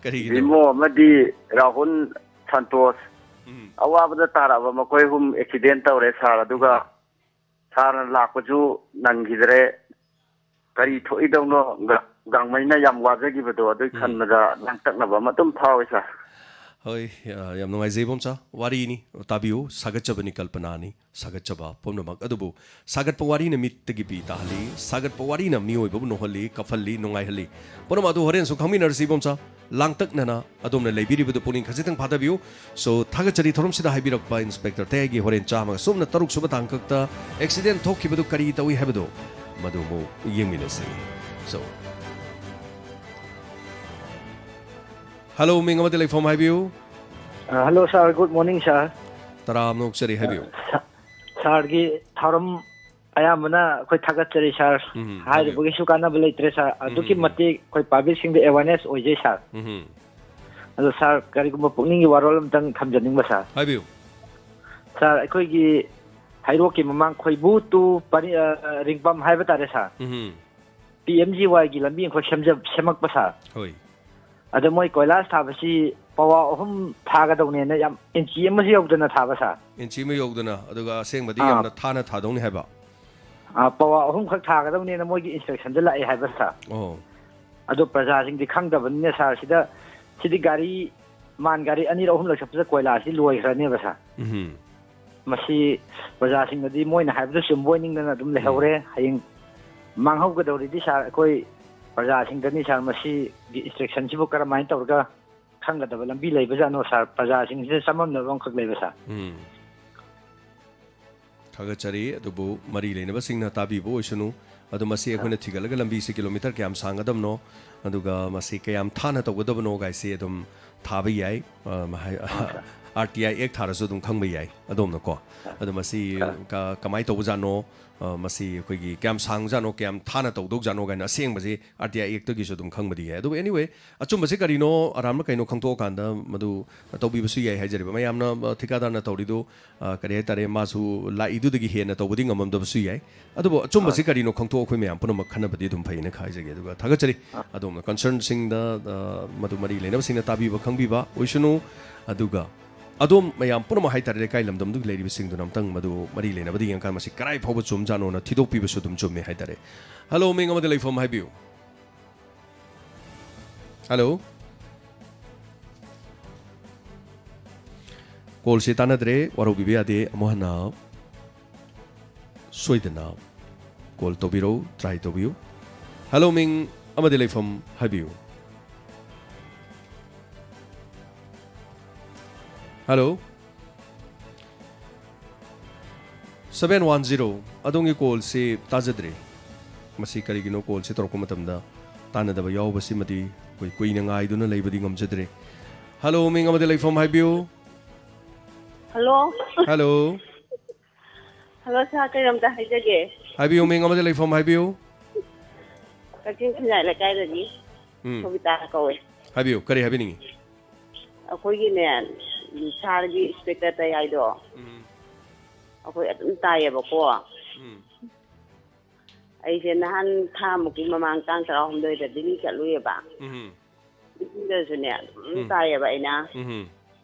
ꯀꯔꯤꯒꯤꯅꯣ? ꯚꯤꯃꯣ ꯑꯃꯗꯤ ꯔꯥꯍꯨꯜ ꯁꯟꯇꯣꯁ ꯎꯝ꯫ ꯑꯋꯥꯕꯗ ꯇꯥꯔꯛꯑꯕ ꯃꯈꯣꯏ ꯑꯍꯨꯝ accident ꯇꯧꯔꯦ sir, ꯑꯗꯨꯒ ꯎꯝ꯫ Sirꯅ ꯂꯥꯛꯄꯁꯨ ꯅꯪꯈꯤꯗ꯭ꯔꯦ꯫ ꯀꯔꯤ ꯊꯣꯛꯏꯗꯧꯅꯣ? ꯒ-, ꯒꯥꯡꯃꯩꯅ ꯌꯥꯝ ꯋꯥꯖꯈꯤꯕꯗꯣ ꯑꯗꯨꯒꯤ ꯎꯝ꯫ ꯈꯟꯕꯗ ꯂꯥꯡꯇꯛꯅꯕ ꯑꯃ ꯑꯗꯨꯝ ꯐꯥꯎꯏ sir꯫ ꯍꯣꯏ, ꯑ, ꯌꯥꯝ ꯅꯨꯡꯉꯥꯏꯖꯩ, ꯏꯕꯣꯝꯆꯥ꯫ ꯋꯥꯔꯤꯅꯤ, ꯇꯥꯕꯤꯌꯨ꯫ ꯁꯥꯒꯠꯆꯕꯅꯤ ꯀꯜꯄꯅꯥꯅꯤ, ꯁꯥꯒꯠꯆꯕ ꯄꯨꯝꯅꯃꯛ꯫ ꯑꯗꯨꯕꯨ ꯁꯥꯒꯠꯄ ꯋꯥꯔꯤꯅ ꯃꯤꯠꯇꯒꯤ ꯄꯤ ꯇꯥꯍꯜꯂꯤ, ꯁꯥꯒꯠꯄ ꯋꯥꯔꯤꯅ ꯃꯤꯑꯣꯏꯕꯕꯨ ꯅꯣꯛꯍꯜꯂꯤ, ꯀꯞꯍꯜꯂꯤ, ꯅꯨꯡꯉꯥꯏꯍꯜꯂꯤ꯫ ꯄꯨꯝꯅꯃꯛ ꯑꯗꯨ ꯍꯣꯔꯦꯟꯁꯨ ꯈꯪꯃꯤꯟꯅꯔꯁꯤ, ꯏꯕꯣꯝꯆꯥ꯫ ꯂꯥꯡꯇꯛꯅꯅ ꯑꯗꯣꯝꯅ ꯂꯩꯕꯤꯔꯤꯕꯗꯨ ꯄꯨꯛꯅꯤꯡ ꯈꯖꯤꯛꯇꯪ ꯐꯥꯗꯕꯤꯌꯨ꯫ So, ꯊꯥꯒꯠꯆꯔꯤ ꯊꯧꯔꯝꯁꯤꯗ ꯍꯥꯏꯕꯤꯔꯛꯄ ꯏꯟꯁꯄꯦꯛꯇꯔ ꯇꯌꯥꯏꯒꯤ ꯍꯣꯔꯦꯟ ꯆꯥꯝꯃꯒ ꯁꯨꯞꯅ ꯇꯔꯨꯛ ꯁꯨꯕ ꯇꯥꯡꯀꯛꯇ ꯑꯦꯛꯁꯤꯗꯦꯟ ꯊꯣꯛꯈꯤꯕꯗꯨ ꯀꯔꯤ ꯇꯧꯏ ꯍꯥꯏꯕꯗꯨ ꯃꯗꯨ ꯑꯃꯨꯛ ꯌꯦꯡꯃꯤꯟꯅꯁꯤ꯫ So, ꯍꯜꯂꯣ, ꯃꯤꯡ ꯑꯃꯗꯤ ꯂꯩꯐꯝ ꯍꯥꯏꯕꯤꯌꯨ꯫ ꯑ, hello sir, good morning sir꯫ ꯇꯔꯥꯝꯅ ꯑꯣꯛꯆꯔꯤ, ꯍꯥꯏꯕꯤꯌꯨ꯫ ꯑ, ꯁ-, sirꯒꯤ ꯊꯧꯔꯝ ꯑꯌꯥꯝꯕꯅ ꯑꯩꯈꯣꯏ ꯊꯥꯒꯠꯆꯔꯤ sir꯫ ꯎꯝ, ꯍꯥꯏꯕꯤꯌꯨ꯫ ꯍꯥꯏꯔꯨꯕꯒꯤꯁꯨ ꯀꯥꯟꯅꯕ ꯂꯩꯇ꯭ꯔꯦ sir꯫ ꯑꯗꯨꯛꯀꯤ ꯎꯝ꯫ ꯃꯇꯤꯛ ꯑꯩꯈꯣꯏ publicꯁꯤꯡꯗ awareness ꯑꯣꯏꯖꯩ sir꯫ ꯎꯝ꯫ ꯑꯗꯣ sir, ꯀꯔꯤꯒꯨꯝꯕ ꯄꯨꯛꯅꯤꯡꯒꯤ ꯋꯥꯔꯣꯜ ꯑꯝꯇꯪ ꯊꯝꯖꯅꯤꯡꯕ sir꯫ ꯍꯥꯏꯕꯤꯌꯨ꯫ Sir, ꯑꯩꯈꯣꯏꯒꯤ ꯍꯩꯔꯣꯛꯀꯤ ꯃꯃꯥꯡ ꯈꯣꯏꯕꯨ to ꯄꯔꯤ-, ꯑ, ꯔꯤꯡꯄꯝ ꯍꯥꯏꯕ ꯇꯥꯔꯦ sir꯫ ꯎꯝ꯫ ꯄꯤ ꯑꯦꯝ ꯖꯤ ꯋꯥꯏꯒꯤ ꯂꯝꯕꯤ ꯑꯃꯈꯛ ꯁꯦꯝꯖ-, ꯁꯦꯝꯃꯛꯄ sir꯫ ꯍꯣꯏ꯫ ꯑꯗ ꯃꯣꯏ ꯀꯣꯏꯂꯥꯁ ꯊꯥꯕꯁꯤ ꯄꯋꯥ ꯑꯍꯨꯝ ꯊꯥꯒꯗꯧꯅꯦꯅ ꯌꯥꯝ ꯏꯟꯆꯤ ꯑꯃꯁꯨ ꯌꯧꯗꯅ ꯊꯥꯕ sir꯫ ꯏꯟꯆꯤ ꯑꯃ ꯌꯧꯗꯅ, ꯑꯗꯨꯒ ꯑꯁꯦꯡꯕꯗꯤ ꯑꯥ꯫ ꯌꯥꯝꯅ ꯊꯥꯅ ꯊꯥꯗꯧꯅꯤ ꯍꯥꯏꯕ꯫ ꯑꯥ, ꯄꯋꯥ ꯑꯍꯨꯝꯈꯛ ꯊꯥꯒꯗꯧꯅꯦꯅ ꯃꯣꯏꯒꯤ instructionꯗ ꯂꯥꯛꯑꯦ ꯍꯥꯏꯕ sir꯫ ꯑꯣ꯫ ꯑꯗꯣ ꯄ꯭ꯔꯖꯥꯁꯤꯡꯗꯤ ꯈꯪꯗꯕꯅꯤꯅ sir, ꯁꯤꯗ, ꯁꯤꯗꯤ ꯒꯥꯔꯤ, ꯃꯥꯟ ꯒꯥꯔꯤ ꯑꯅꯤꯔꯛ ꯑꯍꯨꯝꯂꯛ ꯆꯠꯄꯗ ꯀꯣꯏꯂꯥꯁꯁꯤ ꯂꯣꯏꯈ꯭ꯔꯅꯦꯕ sir꯫ ꯎꯝ꯫ ꯃꯁꯤ ꯄ꯭ꯔꯖꯥꯁꯤꯡꯅꯗꯤ ꯃꯣꯏꯅ ꯍꯥꯏꯕꯗꯨ ꯆꯨꯝꯕꯣꯏ ꯅꯤꯡꯗꯅ ꯑꯗꯨꯝ ꯂꯩꯍꯧꯔꯦ꯫ ꯎꯝ꯫ ꯍꯌꯦꯡ ꯃꯥꯡꯍꯧꯒꯗꯧꯔꯤꯗꯤ sir, ꯑꯩꯈꯣꯏ ꯄ꯭ꯔꯖꯥꯁꯤꯡꯗꯅꯤ sir꯫ ꯃꯁꯤꯒꯤ instructionꯁꯤꯕꯨ ꯀꯔꯝꯍꯥꯏꯅ ꯇꯧꯔꯒ ꯈꯪꯒꯗꯕ ꯂꯝꯕꯤ ꯂꯩꯕꯖꯥꯠꯅꯣ sir? ꯄ꯭ꯔꯖꯥꯁꯤꯡꯁꯤꯗ ꯆꯃꯝꯅꯕ ꯑꯃꯈꯛ ꯂꯩꯕ sir꯫ ꯎꯝ꯫ ꯊꯥꯒꯠꯆꯔꯤ, ꯑꯗꯨꯕꯨ ꯃꯔꯤ ꯂꯩꯅꯕꯁꯤꯡꯅ ꯇꯥꯕꯤꯕ ꯑꯣꯏꯁꯅꯨ꯫ ꯑꯗꯨ ꯃꯁꯤ ꯑꯩꯈꯣꯏꯅ ꯊꯤꯒꯠꯂꯒ ꯂꯝꯕꯤꯁꯤ ꯀꯤꯂꯣꯃꯤꯇꯔ ꯀꯌꯥꯝ ꯁꯥꯡꯒꯗꯕꯅꯣ, ꯑꯗꯨꯒ ꯃꯁꯤ ꯀꯌꯥꯝ ꯊꯥꯅ ꯇꯧꯒꯗꯕꯅꯣ ꯒꯥꯏꯁꯤ ꯑꯗꯨꯝ ꯊꯥꯕ ꯌꯥꯏ꯫ ꯑ, ꯃꯍꯥꯏ-, ꯑꯥ, sir꯫ ꯑꯥꯔ ꯇꯤ ꯑꯥꯏ ꯑꯦꯛ ꯊꯥꯔꯁꯨ ꯑꯗꯨꯝ ꯈꯪꯕ ꯌꯥꯏ ꯑꯗꯣꯝꯅꯀꯣ꯫ ꯑꯗꯣ ꯃꯁꯤ sir꯫ ꯀ-, ꯀꯃꯥꯏꯅ ꯇꯧꯕꯖꯥꯠꯅꯣ? ꯑ, ꯃꯁꯤ ꯑꯩꯈꯣꯏꯒꯤ ꯀꯌꯥꯝ ꯁꯥꯡꯖꯥꯠꯅꯣ, ꯀꯌꯥꯝ ꯊꯥꯅ ꯇꯧꯗꯧꯖꯥꯠꯅꯣ ꯀꯥꯏꯅ ꯑꯁꯦꯡꯕꯁꯤ ꯑꯥꯔ ꯇꯤ ꯑꯥꯏ ꯑꯦꯛꯇꯒꯤꯁꯨ ꯑꯗꯨꯝ ꯈꯪꯕꯗꯤ ꯌꯥꯏ꯫ ꯑꯗꯨꯕꯨ anyway, ꯑꯆꯨꯝꯕꯁꯤ ꯀꯔꯤꯅꯣ, ꯑꯔꯥꯟꯕ ꯀꯩꯅꯣ ꯈꯪꯗꯣꯛꯑꯀꯥꯟꯗ ꯃꯗꯨ ꯇꯧꯕꯤꯕꯁꯨ ꯌꯥꯏ ꯍꯥꯏꯖꯔꯤꯕ꯫ ꯃꯌꯥꯝꯅ, ꯑ, ꯊꯤꯀꯥꯗꯥꯔꯅ ꯇꯧꯔꯤꯗꯨ, ꯑ, ꯀꯔꯤ ꯍꯥꯏꯇꯥꯔꯦ, ꯃꯥꯁꯨ ꯂꯥꯛꯏꯗꯨꯗꯒꯤ ꯍꯦꯟꯅ ꯇꯧꯕꯗꯤ ꯉꯝꯃꯝꯗꯕꯁꯨ ꯌꯥꯏ꯫ ꯑꯗꯨꯕꯨ ꯑꯆꯨꯝꯕꯁꯤ ꯑꯥ꯫ ꯀꯔꯤꯅꯣ ꯈꯪꯗꯣꯛꯑ ꯑꯩꯈꯣꯏ ꯃꯌꯥꯝ ꯄꯨꯝꯅꯃꯛ ꯈꯟꯅꯕꯗꯤ ꯑꯗꯨꯝ ꯐꯩꯅ ꯈꯟꯖꯒꯦ꯫ ꯑꯗꯨꯒ ꯊꯥꯒꯠꯆꯔꯤ ꯑꯥ꯫ ꯑꯗꯣꯝꯅ concernꯁꯤꯡꯗ, ꯑ, ꯃꯗꯨ ꯃꯔꯤ ꯂꯩꯅꯕꯁꯤꯡꯅ ꯇꯥꯕꯤꯕ ꯈꯪꯕꯤꯕ ꯑꯣꯏꯁꯅꯨ꯫ ꯑꯗꯨꯒ ꯑꯗꯣꯝ ꯃꯌꯥꯝ ꯄꯨꯝꯅꯃꯛ ꯍꯥꯏꯇꯥꯔꯦ, ꯂꯩꯀꯥꯏ ꯂꯝꯗꯝꯗꯨꯒꯤ ꯂꯩꯔꯤꯕꯁꯤꯡꯗꯨꯅ ꯑꯝꯇꯪ ꯃꯗꯨ ꯃꯔꯤ ꯂꯩꯅꯕꯗ ꯌꯦꯡꯉꯀꯥꯟꯗ ꯃꯁꯤ ꯀꯔꯥꯏ ꯐꯥꯎꯕ ꯆꯨꯝꯖꯥꯠꯅꯣꯅ ꯊꯤꯗꯣꯛꯄꯤꯕꯁꯨ ꯑꯗꯨꯝ ꯆꯨꯝꯃꯦ ꯍꯥꯏꯇꯥꯔꯦ꯫ ꯍꯜꯂꯣ, ꯃꯤꯡ ꯑꯃꯗꯤ ꯂꯩꯐꯝ ꯍꯥꯏꯕꯤꯌꯨ꯫ ꯍꯜꯂꯣ꯫ ꯀꯣꯜꯁꯤ ꯇꯥꯟꯅꯗ꯭ꯔꯦ, ꯋꯥꯔꯧꯕꯤꯕ ꯌꯥꯗꯦ꯫ ꯑꯃꯨꯛ ꯍꯟꯅ ꯁꯣꯏꯗꯅ ꯀꯣꯜ ꯇꯧꯕꯤꯔꯧ, ꯇ꯭ꯔꯥꯏ ꯇꯧꯕꯤꯌꯨ꯫ ꯍꯜꯂꯣ, ꯃꯤꯡ ꯑꯃꯗꯤ ꯂꯩꯐꯝ ꯍꯥꯏꯕꯤꯌꯨ꯫ ꯍꯜꯂꯣ꯫ ꯁꯚꯦꯟ ꯋꯥꯟ ꯖꯤꯔꯣ, ꯑꯗꯣꯝꯒꯤ ꯀꯣꯜꯁꯤ ꯇꯥꯖꯗ꯭ꯔꯦ꯫ ꯃꯁꯤ ꯀꯔꯤꯒꯤꯅꯣ? ꯀꯣꯜꯁꯤ ꯇꯧꯔꯛꯄ ꯃꯇꯝꯗ ꯇꯥꯟꯅꯗꯕ ꯌꯥꯎꯕꯁꯤꯃꯗꯤ ꯑꯩꯈꯣꯏ ꯀꯨꯏꯅ ꯉꯥꯏꯗꯨꯅ ꯂꯩꯕꯗꯤ ꯉꯝꯖꯗ꯭ꯔꯦ꯫ ꯍꯜꯂꯣ, ꯃꯤꯡ ꯑꯃꯗꯤ ꯂꯩꯐꯝ ꯍꯥꯏꯕꯤꯌꯨ꯫ ꯍꯜꯂꯣ꯫ ꯍꯜꯂꯣ꯫ ꯍꯜꯂꯣ, ꯁꯥꯔ, ꯀꯩꯅꯣꯝꯇ ꯍꯥꯏꯖꯒꯦ꯫ ꯍꯥꯏꯕꯤꯌꯨ, ꯃꯤꯡ ꯑꯃꯗꯤ ꯂꯩꯐꯝ ꯍꯥꯏꯕꯤꯌꯨ꯫ ꯀꯛꯆꯤꯡ ꯈꯨꯟꯌꯥꯏ ꯂꯩꯀꯥꯏꯗꯒꯤ ꯎꯝ꯫ ꯁꯣꯕꯤꯇꯥ ꯀꯧꯋꯦ꯫ ꯍꯥꯏꯕꯤꯌꯨ, ꯀꯔꯤ ꯍꯥꯏꯕꯤꯅꯤꯡꯉꯤ? ꯑꯩꯈꯣꯏꯒꯤꯅꯦ, ꯁꯥꯔꯒꯤ ꯏꯁꯄꯦꯛꯇꯔ ꯇꯩ ꯍꯥꯏꯗꯣ ꯎꯝ꯫ ꯑꯩꯈꯣꯏ ꯑꯗꯨꯝ ꯇꯥꯏꯌꯦꯕꯀꯣ꯫ ꯎꯝ꯫ ꯑꯩꯁꯦ ꯅꯍꯥꯟ ꯊꯥꯃꯨꯛꯀꯤ ꯃꯃꯥꯡ ꯇꯥꯡ ꯇꯔꯥꯍꯨꯝꯗꯣꯏꯗ ꯗꯤꯜꯂꯤ ꯆꯠꯂꯨꯏꯌꯦꯕ꯫ ꯎꯝ꯫ ꯗꯤꯜꯂꯤꯗꯁꯨꯅꯦ ꯑꯗꯨꯝ ꯎꯝ꯫ ꯇꯥꯏꯌꯦꯕ ꯑꯩꯅ꯫ ꯎꯝ꯫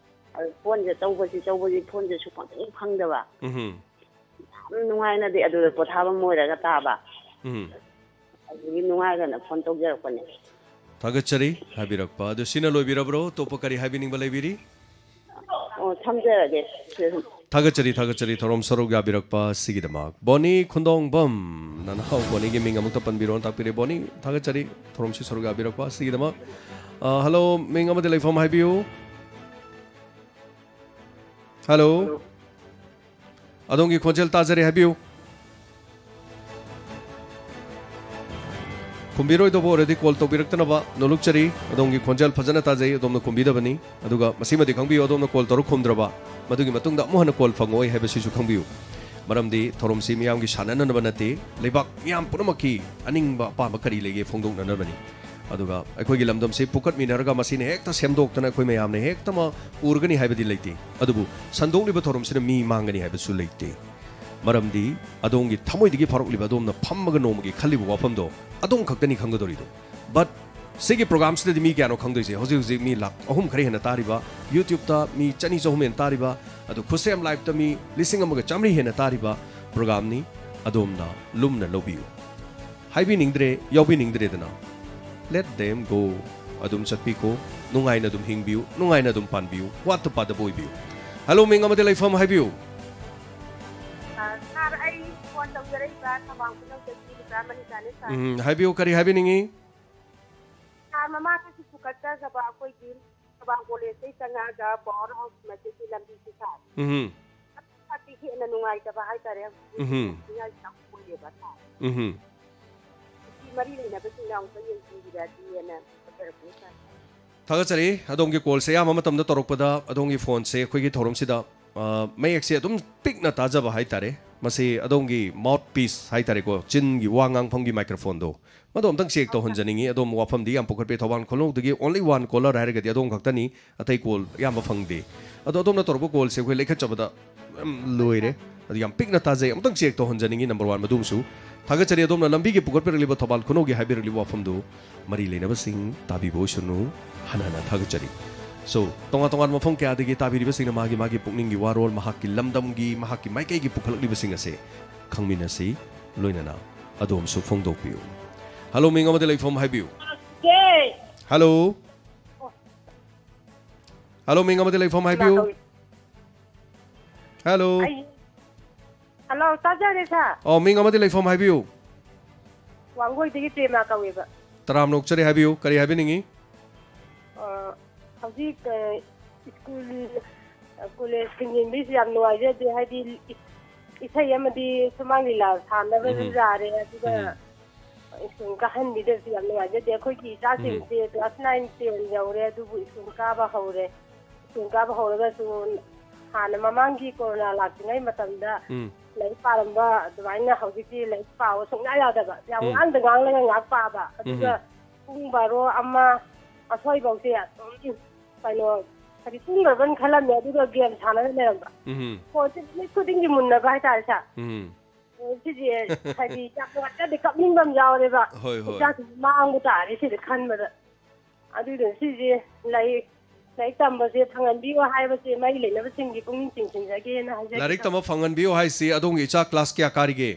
ꯑꯗꯨ ꯐꯣꯟꯁꯦ ꯇꯧꯕꯁꯤ ꯇꯧꯕꯁꯤ ꯐꯣꯟꯁꯦ ꯁꯨꯐꯪ ꯐꯪꯗꯕ꯫ ꯎꯝ꯫ ꯌꯥꯝ ꯅꯨꯡꯉꯥꯏꯅꯗꯤ ꯑꯗꯨꯗ ꯄꯣꯊꯥꯐꯝ ꯑꯣꯏꯔꯒ ꯇꯥꯕ꯫ ꯎꯝ꯫ ꯑꯗꯨꯒꯤ ꯅꯨꯡꯉꯥꯏꯗꯅ ꯐꯣꯟ ꯇꯧꯖꯔꯛꯄꯅꯦ꯫ ꯊꯥꯒꯠꯆꯔꯤ ꯍꯥꯏꯕꯤꯔꯛꯄ꯫ ꯑꯗꯨ ꯁꯤꯅ ꯂꯣꯏꯕꯤꯔꯕ꯭ꯔꯣ? ꯑꯇꯣꯞꯄ ꯀꯔꯤ ꯍꯥꯏꯕꯤꯅꯤꯡꯕ ꯂꯩꯕꯤꯔꯤ? ꯑꯣ, ꯊꯝꯖꯔꯒꯦ꯫ ꯊꯥꯒꯠꯆꯔꯤ, ꯊꯥꯒꯠꯆꯔꯤ ꯊꯧꯔꯝ ꯁꯔꯨꯛ ꯌꯥꯕꯤꯔꯛꯄ ꯑꯁꯤꯒꯤꯗꯃꯛ꯫ ꯕꯣꯅꯤ ꯈꯨꯟꯗꯣꯡꯕꯝ, ꯅꯅꯥꯎ ꯕꯣꯅꯤꯒꯤ ꯃꯤꯡ ꯑꯃꯨꯛꯇ ꯄꯟꯕꯤꯔꯣꯅ ꯇꯥꯛꯄꯤꯔꯦ꯫ ꯕꯣꯅꯤ, ꯊꯥꯒꯠꯆꯔꯤ ꯊꯧꯔꯝꯁꯤ ꯁꯔꯨꯛ ꯌꯥꯕꯤꯔꯛꯄ ꯑꯁꯤꯒꯤꯗꯃꯛ꯫ ꯑ, ꯍꯜꯂꯣ, ꯃꯤꯡ ꯑꯃꯗꯤ ꯂꯩꯐꯝ ꯍꯥꯏꯕꯤꯌꯨ꯫ ꯍꯜꯂꯣ꯫ ꯍꯜꯂꯣ꯫ ꯑꯗꯣꯝꯒꯤ ꯈꯣꯟꯖꯦꯜ ꯇꯥꯖꯔꯦ, ꯍꯥꯏꯕꯤꯌꯨ꯫ ꯈꯨꯝꯕꯤꯔꯣꯏꯗꯧꯕ ꯑꯣꯏꯔꯗꯤ ꯀꯣꯜ ꯇꯧꯕꯤꯔꯛꯇꯅꯕ ꯅꯣꯂꯨꯛꯆꯔꯤ꯫ ꯑꯗꯣꯝꯒꯤ ꯈꯣꯟꯖꯦꯜ ꯐꯖꯅ ꯇꯥꯖꯩ, ꯑꯗꯣꯝꯅ ꯈꯨꯝꯕꯤꯗꯕꯅꯤ꯫ ꯑꯗꯨꯒ ꯃꯁꯤꯃꯗꯤ ꯈꯪꯕꯤꯌꯨ, ꯑꯗꯣꯝꯅ ꯀꯣꯜ ꯇꯧꯔ ꯈꯨꯝꯗ꯭ꯔꯕ, ꯃꯗꯨꯒꯤ ꯃꯇꯨꯡꯗ ꯑꯃꯨꯛ ꯍꯟꯅ ꯀꯣꯜ ꯐꯪꯉꯣꯏ ꯍꯥꯏꯕꯁꯤꯁꯨ ꯈꯪꯕꯤꯌꯨ꯫ ꯃꯔꯝꯗꯤ ꯊꯧꯔꯝꯁꯤ ꯃꯤꯌꯥꯝꯒꯤ ꯁꯥꯟꯅꯅꯅꯕ ꯅꯠꯇꯦ, ꯂꯩꯕꯥꯛ ꯃꯤꯌꯥꯝ ꯄꯨꯝꯅꯃꯛꯀꯤ ꯑꯅꯤꯡꯕ ꯑꯄꯥꯝꯕ ꯀꯔꯤ ꯂꯩꯒꯦ ꯐꯣꯡꯗꯣꯛꯅꯅꯕꯅꯤ꯫ ꯑꯗꯨꯒ ꯑꯩꯈꯣꯏꯒꯤ ꯂꯝꯗꯝꯁꯤ ꯄꯨꯀꯠꯃꯤꯟꯅꯔꯒ ꯃꯁꯤꯅ ꯍꯦꯛꯇ ꯁꯦꯝꯗꯣꯛꯇꯅ ꯑꯩꯈꯣꯏ ꯃꯌꯥꯝꯅ ꯍꯦꯛꯇꯃꯛ ꯎꯔꯒꯅꯤ ꯍꯥꯏꯕꯗꯤ ꯂꯩꯇꯦ꯫ ꯑꯗꯨꯕꯨ ꯁꯟꯗꯣꯛꯂꯤꯕ ꯊꯧꯔꯝꯁꯤꯅ ꯃꯤ ꯃꯥꯡꯒꯅꯤ ꯍꯥꯏꯕꯁꯨ ꯂꯩꯇꯦ꯫ ꯃꯔꯝꯗꯤ ꯑꯗꯣꯝꯒꯤ ꯊꯃꯣꯏꯗꯒꯤ ꯐꯥꯎꯔꯛꯂꯤꯕ, ꯑꯗꯣꯝꯅ ꯐꯝꯃꯒ ꯅꯣꯡꯃꯒꯤ ꯈꯜꯂꯤꯕ ꯋꯥꯐꯝꯗꯣ ꯑꯗꯣꯝ ꯈꯛꯇꯅꯤ ꯈꯪꯒꯗꯧꯔꯤꯗꯣ꯫ But ꯁꯤꯒꯤ ꯄ꯭ꯔꯣꯒ꯭ꯔꯥꯝꯁꯤꯗꯗꯤ ꯃꯤ ꯀꯌꯥꯅꯣ ꯈꯪꯗꯣꯏꯁꯦ? ꯍꯧꯖꯤꯛ ꯍꯧꯖꯤꯛ ꯃꯤ ꯂꯥꯛ ꯑꯍꯨꯝ ꯈꯔ ꯍꯦꯟꯅ ꯇꯥꯔꯤꯕ, YouTube-ꯇ ꯃꯤ ꯆꯅꯤ ꯆꯍꯨꯝ ꯍꯦꯟꯅ ꯇꯥꯔꯤꯕ, ꯑꯗꯨ ꯈꯨꯠꯁꯦꯝ Live-ꯇ ꯃꯤ ꯂꯤꯁꯤꯡ ꯑꯃꯒ ꯆꯥꯃꯔꯤ ꯍꯦꯟꯅ ꯇꯥꯔꯤꯕ ꯄ꯭ꯔꯣꯒ꯭ꯔꯥꯝꯅꯤ꯫ ꯑꯗꯣꯝꯅ ꯂꯨꯝꯅ ꯂꯧꯕꯤꯌꯨ꯫ ꯍꯥꯏꯕꯤꯅꯤꯡꯗ꯭ꯔꯦ, ꯌꯥꯎꯕꯤꯅꯤꯡꯗ꯭ꯔꯦꯗꯅ, let them go꯫ ꯑꯗꯨꯝ ꯆꯠꯄꯤꯈꯣ, ꯅꯨꯡꯉꯥꯏꯅ ꯑꯗꯨꯝ ꯍꯤꯡꯕꯤꯌꯨ, ꯅꯨꯡꯉꯥꯏꯅ ꯑꯗꯨꯝ ꯄꯥꯟꯕꯤꯌꯨ, ꯋꯥꯠꯇ ꯄꯥꯗꯕ ꯑꯣꯏꯕꯤꯌꯨ꯫ ꯍꯜꯂꯣ, ꯃꯤꯡ ꯑꯃꯗꯤ ꯂꯩꯐꯝ ꯍꯥꯏꯕꯤꯌꯨ꯫ ꯑ, ꯁꯥꯔ, ꯑꯩ ꯐꯣꯟ ꯇꯧꯖꯔꯛꯏꯕ ꯊꯧꯕꯥꯜ ꯈꯨꯅꯧꯗꯒꯤ ꯃꯆꯥ ꯃꯅꯤꯇꯥꯅꯦ, ꯁꯥꯔ꯫ ꯎꯝ, ꯍꯥꯏꯕꯤꯌꯨ, ꯀꯔꯤ ꯍꯥꯏꯕꯤꯅꯤꯡꯉꯤ? ꯁꯥꯔ, ꯃꯃꯥꯡꯗꯁꯨ ꯄꯨꯈꯠꯆꯈ꯭ꯔꯕ ꯑꯩꯈꯣꯏꯒꯤ ꯊꯧꯕꯥꯜ ꯀꯣꯂꯦꯖꯇꯩ ꯆꯪꯉꯛꯑꯒ ꯄꯥꯋꯔ ꯍꯥꯎꯁ ꯃꯁꯖꯤꯗꯀꯤ ꯂꯝꯕꯤꯁꯤ, ꯁꯥꯔ꯫ ꯎꯝ꯫ ꯑꯗꯨꯛꯀꯤ ꯃꯇꯤꯛ ꯍꯦꯟꯅ ꯅꯨꯡꯉꯥꯏꯇꯕ ꯍꯥꯏꯇꯥꯔꯦ꯫ ꯎꯝ꯫ ꯅꯤꯡꯉꯥꯏ ꯌꯥꯝ ꯑꯣꯏꯔꯦꯕ, ꯁꯥꯔ꯫ ꯎꯝ꯫ ꯁꯤ ꯃꯔꯤ ꯂꯩꯅꯕꯁꯤꯡꯅ ꯑꯃꯨꯛꯇ ꯌꯦꯡꯁꯤꯟꯕꯤꯔꯗꯤꯅ ꯍꯥꯏꯖꯔꯛꯄꯅꯤ, ꯁꯥꯔ꯫ ꯊꯥꯒꯠꯆꯔꯤ꯫ ꯑꯗꯣꯝꯒꯤ ꯀꯣꯜꯁꯦ ꯑꯌꯥꯝꯕ ꯃꯇꯝꯗ ꯇꯧꯔꯛꯄꯗ ꯑꯗꯣꯝꯒꯤ ꯐꯣꯟꯁꯦ ꯑꯩꯈꯣꯏꯒꯤ ꯊꯧꯔꯝꯁꯤꯗ, ꯑ, ꯃꯌꯦꯛꯁꯦ ꯑꯗꯨꯝ ꯄꯤꯛꯅ ꯇꯥꯖꯕ ꯍꯥꯏꯇꯥꯔꯦ꯫ ꯃꯁꯤ ꯑꯗꯣꯝꯒꯤ ꯃꯥꯎꯠ ꯄꯤꯁ ꯍꯥꯏꯇꯥꯔꯦꯀꯣ, ꯆꯤꯟꯒꯤ ꯋꯥ ꯉꯥꯡꯐꯝꯒꯤ ꯃꯥꯏꯀ꯭ꯔꯣꯐꯣꯟꯗꯣ, ꯃꯗꯨ ꯑꯝꯇꯪ ꯆꯦꯛ ꯇꯧꯍꯟꯖꯅꯤꯡꯉꯤ꯫ ꯑꯗꯣꯝ ꯋꯥꯐꯝꯗꯤ ꯌꯥꯝ ꯄꯨꯈꯠꯄꯤ꯫ ꯊꯧꯕꯥꯜ ꯈꯨꯅꯧꯗꯒꯤ only one caller ꯍꯥꯏꯔꯒꯗꯤ ꯑꯗꯣꯝ ꯈꯛꯇꯅꯤ, ꯑꯇꯩ ꯀꯣꯜ ꯑꯌꯥꯝꯕ ꯐꯪꯗꯦ꯫ ꯑꯗꯣ ꯑꯗꯣꯝꯅ ꯇꯧꯔꯛꯄ ꯀꯣꯜꯁꯦ ꯑꯩꯈꯣꯏ ꯂꯩꯈꯠꯆꯕꯗ ꯌꯥꯝ ꯂꯣꯏꯔꯦ꯫ ꯑꯗꯨ ꯌꯥꯝ ꯄꯤꯛꯅ ꯇꯥꯖꯩ꯫ ꯑꯃꯨꯛꯇꯪ ꯆꯦꯛ ꯇꯧꯍꯟꯖꯅꯤꯡꯉꯤ, number one, ꯃꯗꯨꯝꯁꯨ꯫ ꯊꯥꯒꯠꯆꯔꯤ꯫ ꯑꯗꯣꯝꯅ ꯂꯝꯕꯤꯒꯤ ꯄꯨꯈꯠꯄꯤꯔꯛꯂꯤꯕ, ꯊꯧꯕꯥꯜ ꯈꯨꯅꯧꯒꯤ ꯍꯥꯏꯕꯤꯔꯛꯂꯤꯕ ꯋꯥꯐꯝꯗꯨ ꯃꯔꯤ ꯂꯩꯅꯕꯁꯤꯡ ꯇꯥꯕꯤꯕ ꯑꯣꯏꯁꯅꯨ꯫ ꯍꯟꯅ ꯍꯟꯅ ꯊꯥꯒꯠꯆꯔꯤ꯫ So, ꯇꯣꯉꯥꯟ ꯇꯣꯉꯥꯟꯕ ꯃꯐꯝ ꯀꯌꯥꯗꯒꯤ ꯇꯥꯕꯤꯔꯤꯕꯁꯤꯡꯅ ꯃꯥꯒꯤ ꯃꯥꯒꯤ ꯄꯨꯛꯅꯤꯡꯒꯤ ꯋꯥꯔꯣꯜ, ꯃꯍꯥꯛꯀꯤ ꯂꯝꯗꯝꯒꯤ, ꯃꯍꯥꯛꯀꯤ ꯃꯥꯏꯀꯩꯒꯤ ꯄꯨꯈꯠꯂꯛꯂꯤꯕꯁꯤꯡ ꯑꯁꯦ ꯈꯪꯃꯤꯟꯅꯁꯤ, ꯂꯣꯏꯅꯅ ꯑꯗꯣꯝꯁꯨ ꯐꯣꯡꯗꯣꯛꯄꯤꯌꯨ꯫ ꯍꯜꯂꯣ, ꯃꯤꯡ ꯑꯃꯗꯤ ꯂꯩꯐꯝ ꯍꯥꯏꯕꯤꯌꯨ꯫ ꯍꯜꯂꯣ꯫ ꯍꯜꯂꯣ, ꯃꯤꯡ ꯑꯃꯗꯤ ꯂꯩꯐꯝ ꯍꯥꯏꯕꯤꯌꯨ꯫ ꯀꯅꯥ ꯀꯧꯏ? ꯍꯜꯂꯣ꯫ ꯑꯩ, ꯍꯜꯂꯣ, ꯇꯥꯖꯔꯦ, ꯁꯥꯔ꯫ ꯑꯣ, ꯃꯤꯡ ꯑꯃꯗꯤ ꯂꯩꯐꯝ ꯍꯥꯏꯕꯤꯌꯨ꯫ ꯋꯥꯡꯒꯣꯏꯗꯒꯤ ꯄ꯭ꯔꯦꯃꯥ ꯀꯧꯋꯦꯕ꯫ ꯇꯔꯥꯝꯅ ꯑꯣꯛꯆꯔꯤ, ꯍꯥꯏꯕꯤꯌꯨ, ꯀꯔꯤ ꯍꯥꯏꯕꯤꯅꯤꯡꯉꯤ? ꯑ, ꯍꯧꯖꯤꯛ, ꯑ, ꯁ꯭ꯀꯨꯜ, ꯑ, ꯀꯣꯂꯦꯖꯁꯤꯡ ꯌꯦꯡꯕꯤꯔꯤꯁꯤ ꯌꯥꯝ ꯅꯨꯡꯉꯥꯏꯖꯗꯦ, ꯍꯥꯏꯗꯤ ꯏ-, ꯏꯁꯩ ꯑꯃꯗꯤ ꯁꯨꯃꯥꯡ ꯂꯤꯂꯥ ꯁꯥꯟꯅꯕꯁꯨ ꯎꯝ꯫ ꯌꯥꯔꯦ, ꯑꯗꯨꯒ ꯎꯝ꯫ ꯁ꯭ꯀꯨꯜ ꯀꯥꯍꯟꯕꯤꯗꯕꯁꯤ ꯌꯥꯝ ꯅꯨꯡꯉꯥꯏꯖꯗꯦ꯫ ꯑꯩꯈꯣꯏꯒꯤ ꯏꯆꯥꯁꯤꯡꯁꯦ ꯎꯝ꯫ Class nine, ten ꯌꯧꯔꯦ, ꯑꯗꯨꯕꯨ ꯁ꯭ꯀꯨꯜ ꯀꯥꯕ ꯍꯧꯔꯦ꯫ ꯁ꯭ꯀꯨꯜ ꯀꯥꯕ ꯍꯧꯔꯒꯁꯨ ꯍꯥꯟꯅ ꯃꯃꯥꯡꯒꯤ ꯀꯣꯔꯣꯅꯥ ꯂꯥꯛꯇ꯭ꯔꯤꯉꯩ ꯃꯇꯝꯗ ꯎꯝ꯫ ꯂꯥꯏꯔꯤꯛ ꯄꯥꯔꯝꯕ ꯑꯗꯨꯃꯥꯏꯅ ꯍꯧꯖꯤꯛꯇꯤ ꯂꯥꯏꯔꯤꯛ ꯄꯥꯕ ꯁꯨꯡꯌꯥ ꯌꯥꯗꯕ꯫ ꯌꯥꯝ ꯎꯝ꯫ ꯉꯥꯡꯗ ꯉꯥꯡꯂꯒ ꯉꯥꯏꯍꯥꯛ ꯄꯥꯕ꯫ ꯑꯗꯨꯒ ꯎꯝ꯫ ꯄꯨꯡ ꯕꯥꯔꯣ, ꯑꯃ ꯑꯁ꯭ꯋꯥꯏꯐꯥꯎꯁꯦ ꯑꯗꯨꯝ ꯀꯩꯅꯣ, ꯍꯥꯏꯗꯤ ꯇꯨꯝꯈ꯭ꯔꯕꯅ ꯈꯜꯂꯝꯃꯦ, ꯑꯗꯨꯒ ꯒꯦꯝ ꯁꯥꯟꯅꯔ ꯂꯩꯔꯝꯕ꯫ ꯎꯝ꯫ ꯐꯣꯟꯁꯦ ꯅꯨꯃꯤꯠ ꯈꯨꯗꯤꯡꯒꯤ ꯃꯨꯟꯅꯕ ꯍꯥꯏꯇꯥꯔꯦ, ꯁꯥꯔ꯫ ꯎꯝ꯫ ꯑꯣ, ꯁꯤꯁꯦ ꯍꯥꯏꯗꯤ ꯌꯥꯝ ꯅꯨꯡꯉꯥꯏꯇꯦ, ꯀꯞꯅꯤꯡꯕ ꯑꯃ ꯌꯥꯎꯔꯦꯕ꯫ ꯍꯣꯏ, ꯍꯣꯏ꯫ ꯏꯆꯥꯁꯤꯡꯁꯦ ꯃꯥꯡꯕ ꯇꯥꯔꯦ ꯁꯤꯗ ꯈꯟꯕꯗ꯫ ꯑꯗꯨꯗꯨꯅ ꯁꯤꯁꯦ ꯂꯥꯏꯔꯤꯛ, ꯂꯥꯏꯔꯤꯛ ꯇꯝꯕꯁꯦ ꯐꯪꯍꯟꯕꯤꯌꯨ ꯍꯥꯏꯕꯁꯦ ꯃꯔꯤ ꯂꯩꯅꯕꯁꯤꯡꯒꯤ ꯄꯨꯛꯅꯤꯡ ꯆꯤꯡꯁꯤꯟꯖꯒꯦꯅ ꯍꯥꯏꯖꯒꯦ, ꯂꯥꯏꯔꯤꯛ ꯁꯥꯔ꯫ ꯇꯝꯕ ꯐꯪꯍꯟꯕꯤꯌꯨ ꯍꯥꯏꯁꯤ ꯑꯗꯣꯝꯒꯤ ꯏꯆꯥ class ꯀꯌꯥ ꯀꯥꯔꯤꯒꯦ?